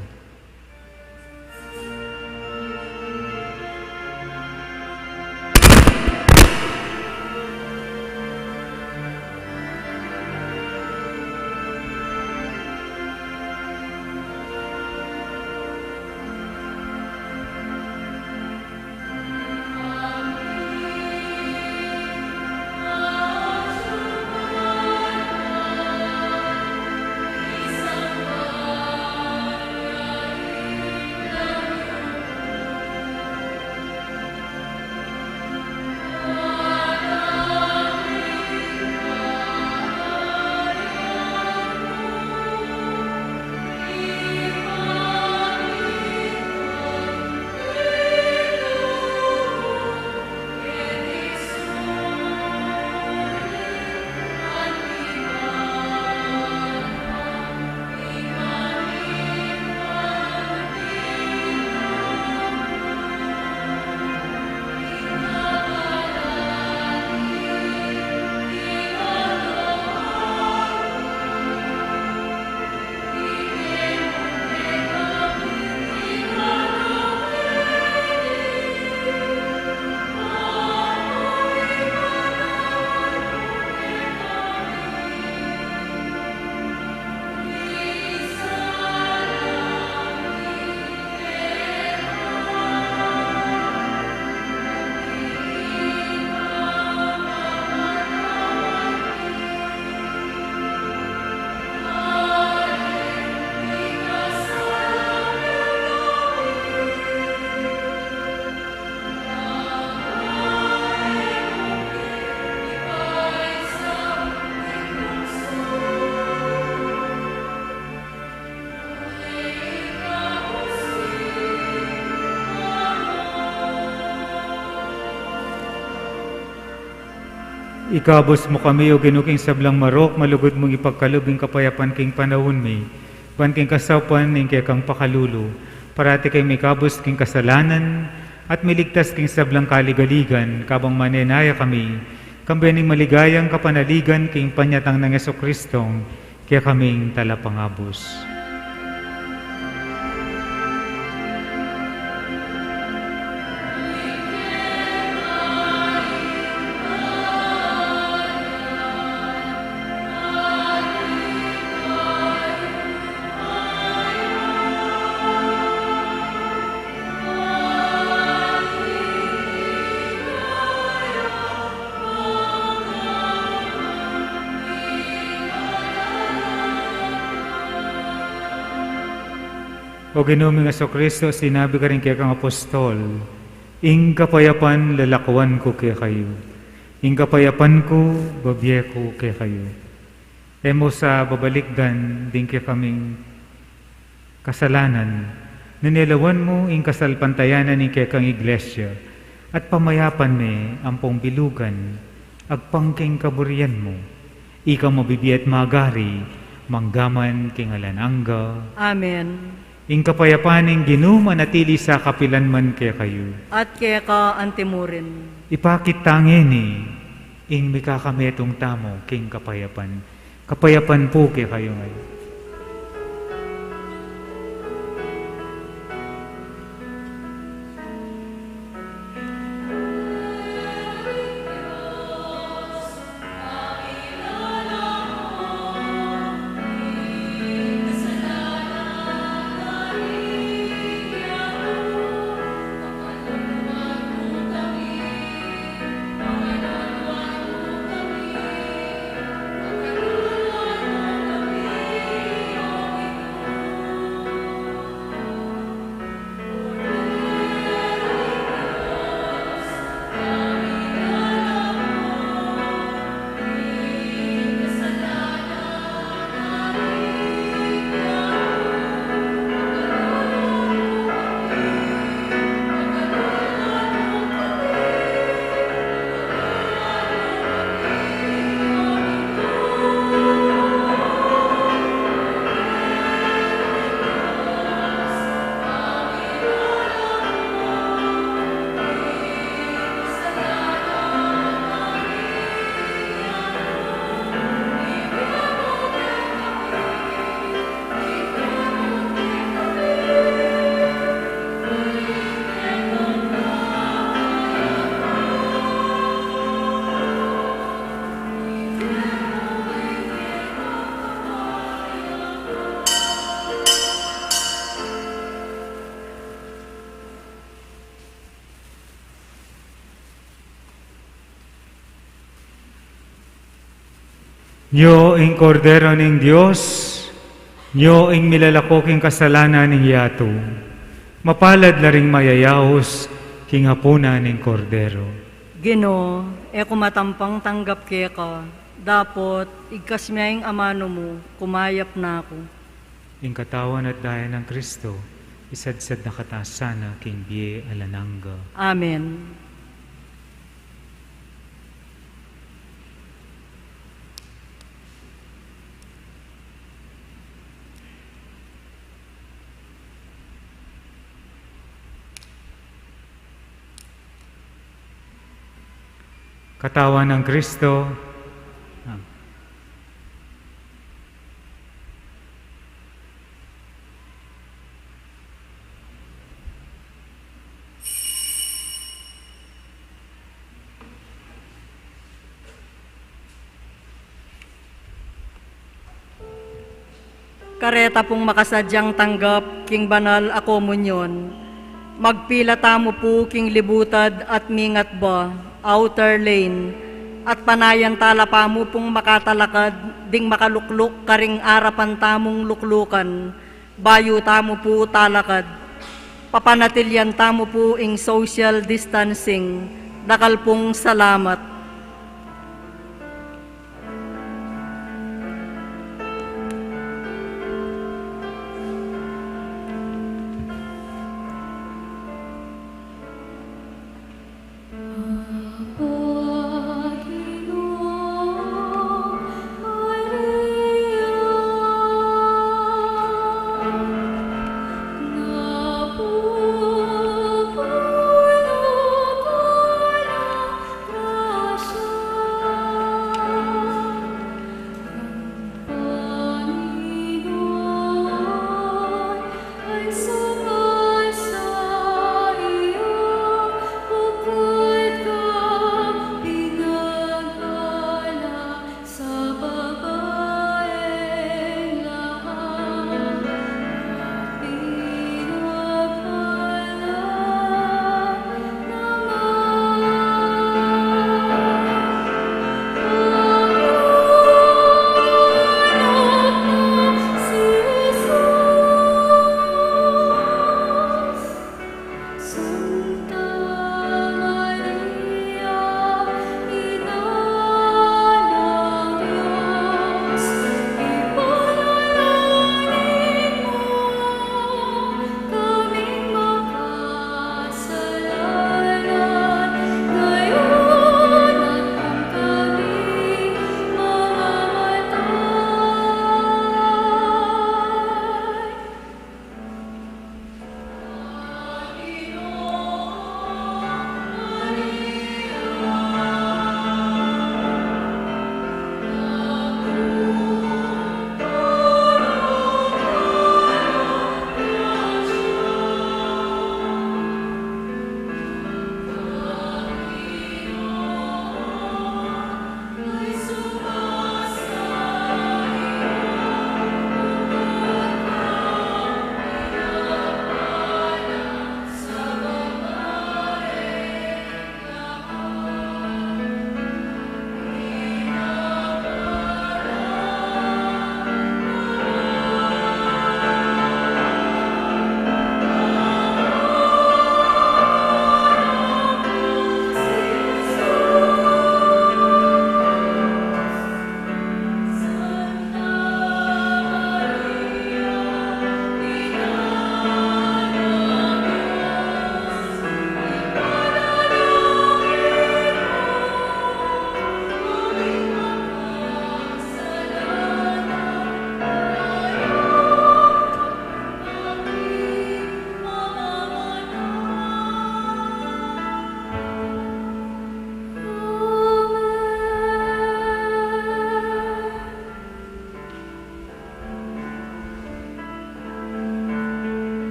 Ikabus mu kami, O Ginu, king sablang marok, malugud mung ipagkalub ing kapayapan king panaun mi, ban king kasaupan ning kekang pakalulu, parati kaming mikabus king kasalanan, at miligtas king sablang kaligaligan, kabang manenaya kami, kambe ning maligayang kapanaligan king panyatang nang Jesucristong kekaming Talapangabus. O Ginu ming Jesucristo, sinabi karing kekang apostol, "Ing kapayapan lalakuan ku kekayu, ing kapayapan ku babie ku kekayu." E mu sa babalikdan ding kekaming kasalanan, nune lawan mu ing kasalpantayanan ning kekang Iglesia, at pamayapan me ampong bilugan, agpang king kaburian mu. Ika mabibie at magari, mangga man king alang angga. Amen. Ing kapayapan ning Ginu manatili sa kapilan man kekayu. At keka antimurin. Ipakit ta ngeni ing mikakametung tamu king kapayapan. Kapayapan pu kekayu ngan. Nyo ing Kordero ning Dios, nyo ing milalako king kasalanan ning yatu. Mapalad la ring mayayaus king apunan ning Kordero. Ginu, e ku matampang tanggap keka, dapot igkas me ing amanu mu, kumayap na ku. Ing katawan at daya nang Kristo, isadsad na kata sana king bie alang angga. Amen. Katawan nang Kristo. Kareta pung makasadyang tanggap king banal a komunyon, magpila tamu pu king libutad at mingat ba, outer lane, at panayan tala pamu pung makatalakad ding makalukluk karing arapan tamung luklukan, bayu tamu pu talakad. Papanatilian tamu pu ing social distancing. Dakal pung salamat.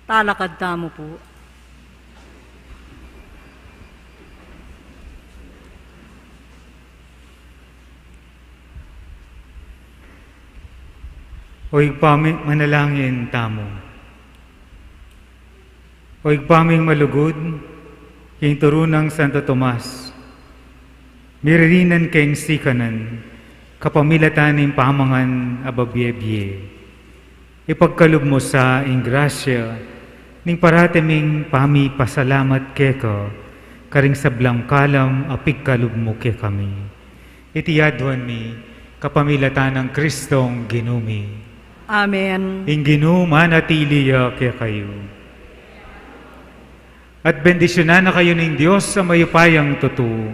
Talakad tamu pu. O Ibpa mi, manalangin tamu. O Ibpa ming malugud, king turu nang Santo Tomas, miririnan keng sikanan, kapamilatan ning pamangan a babie-bie. Ipagkalub mu sa ing grasya ning parati ming pamipasalamat keka, karing sablang kalam a pigkalub mu kekami. Iti aduan mi kapamilatan nang Kristong Ginu mi. Amen. Ing Ginu manatili ya kekayu. At bendisyunan na kayu ning Dios a mayupayang tutu,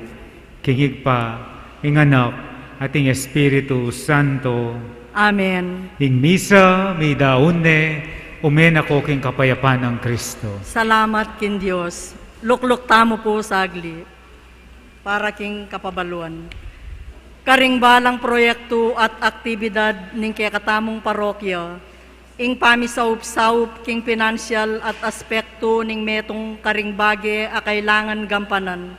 king Ibpa, ing Anak, at ing Espiritu Santo. Amen. Ing misa midaun ne, ume na ko king kapayapan nang Kristo. Salamat king Dios. Lukluk tamu pu saglit para king kapabaluan. Karing balang proyektu at aktibidad ning kekatamung parokya, ing pamisaup-saup king pinansyal at aspektu ning metung karing bage a kailangan gampanan.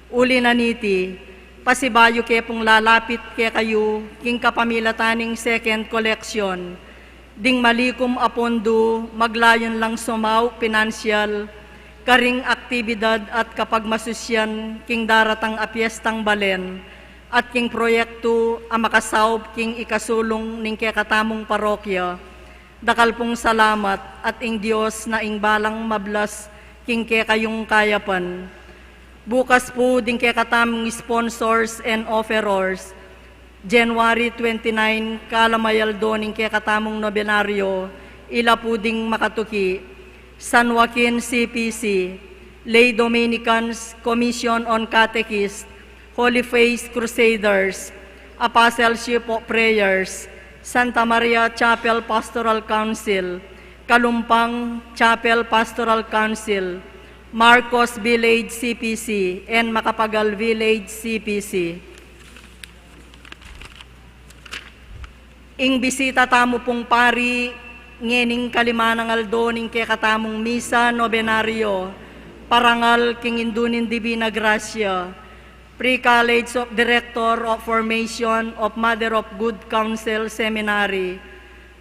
Uli na niti, pasibayu ke pung lalapit kekayu king kapamilatan ning second collection, ding malikum a pondu maglayun lang sumaup pinansyal karing aktibidad at kapagmasusyan king daratang a Piestang Balen at king proyektu a makasaup king ikasulung ning kekatamung parokya. Dakal pung salamat at ing Dios na ing balang mablas king kekayung kayapan. Bukas pu ding kekatamung sponsors and offerors, January twenty-nine, kalamay aldo ning kekatamung nobenaryo, ila pu ding makatuki: San Joaquin C P C, Lay Dominicans, Commission on Catechist, Holy Face Crusaders, Apostleship of Prayers, Santa Maria Chapel Pastoral Council, Kalumpang Chapel Pastoral Council, Marcos Village C P C, and Macapagal Village C P C. Ing bisita tamu pung pari ngening kalimanang aldo ning kekatamung misa nobenaryo, parangal king Indu ning Divina Gracia, Pre-College of Director of Formation of Mother of Good Counsel Seminary,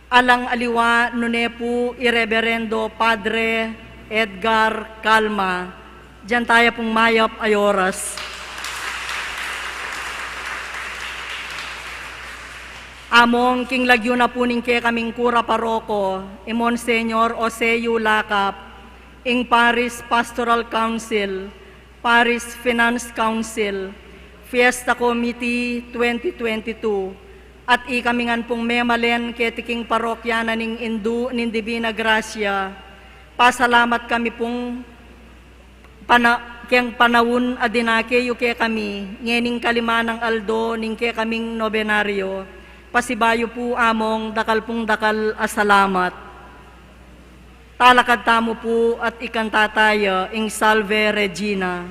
alang aliwa nune pu i Reberendo Padre Edgar Calma. Dian taya pung mayap a oras. Among king lagyu na pu ning kekaming kura paroko, i Monsignor Jose U. Lacap, ing Parish Pastoral Council, Parish Finance Council, Fiesta Committee twenty twenty-two, at ikami ngan pung memalen keti king parokya na ning Indu ning Divina Gracia. Pasalamat kami pung pana-, keng panaun a dinake yu kekami ngening kalimanang aldo ning kekaming nobenaryo. Pasibayu pu, Among, dakal pung dakal a salamat. Talakad tamu pu at ikanta taya ing Salve Regina.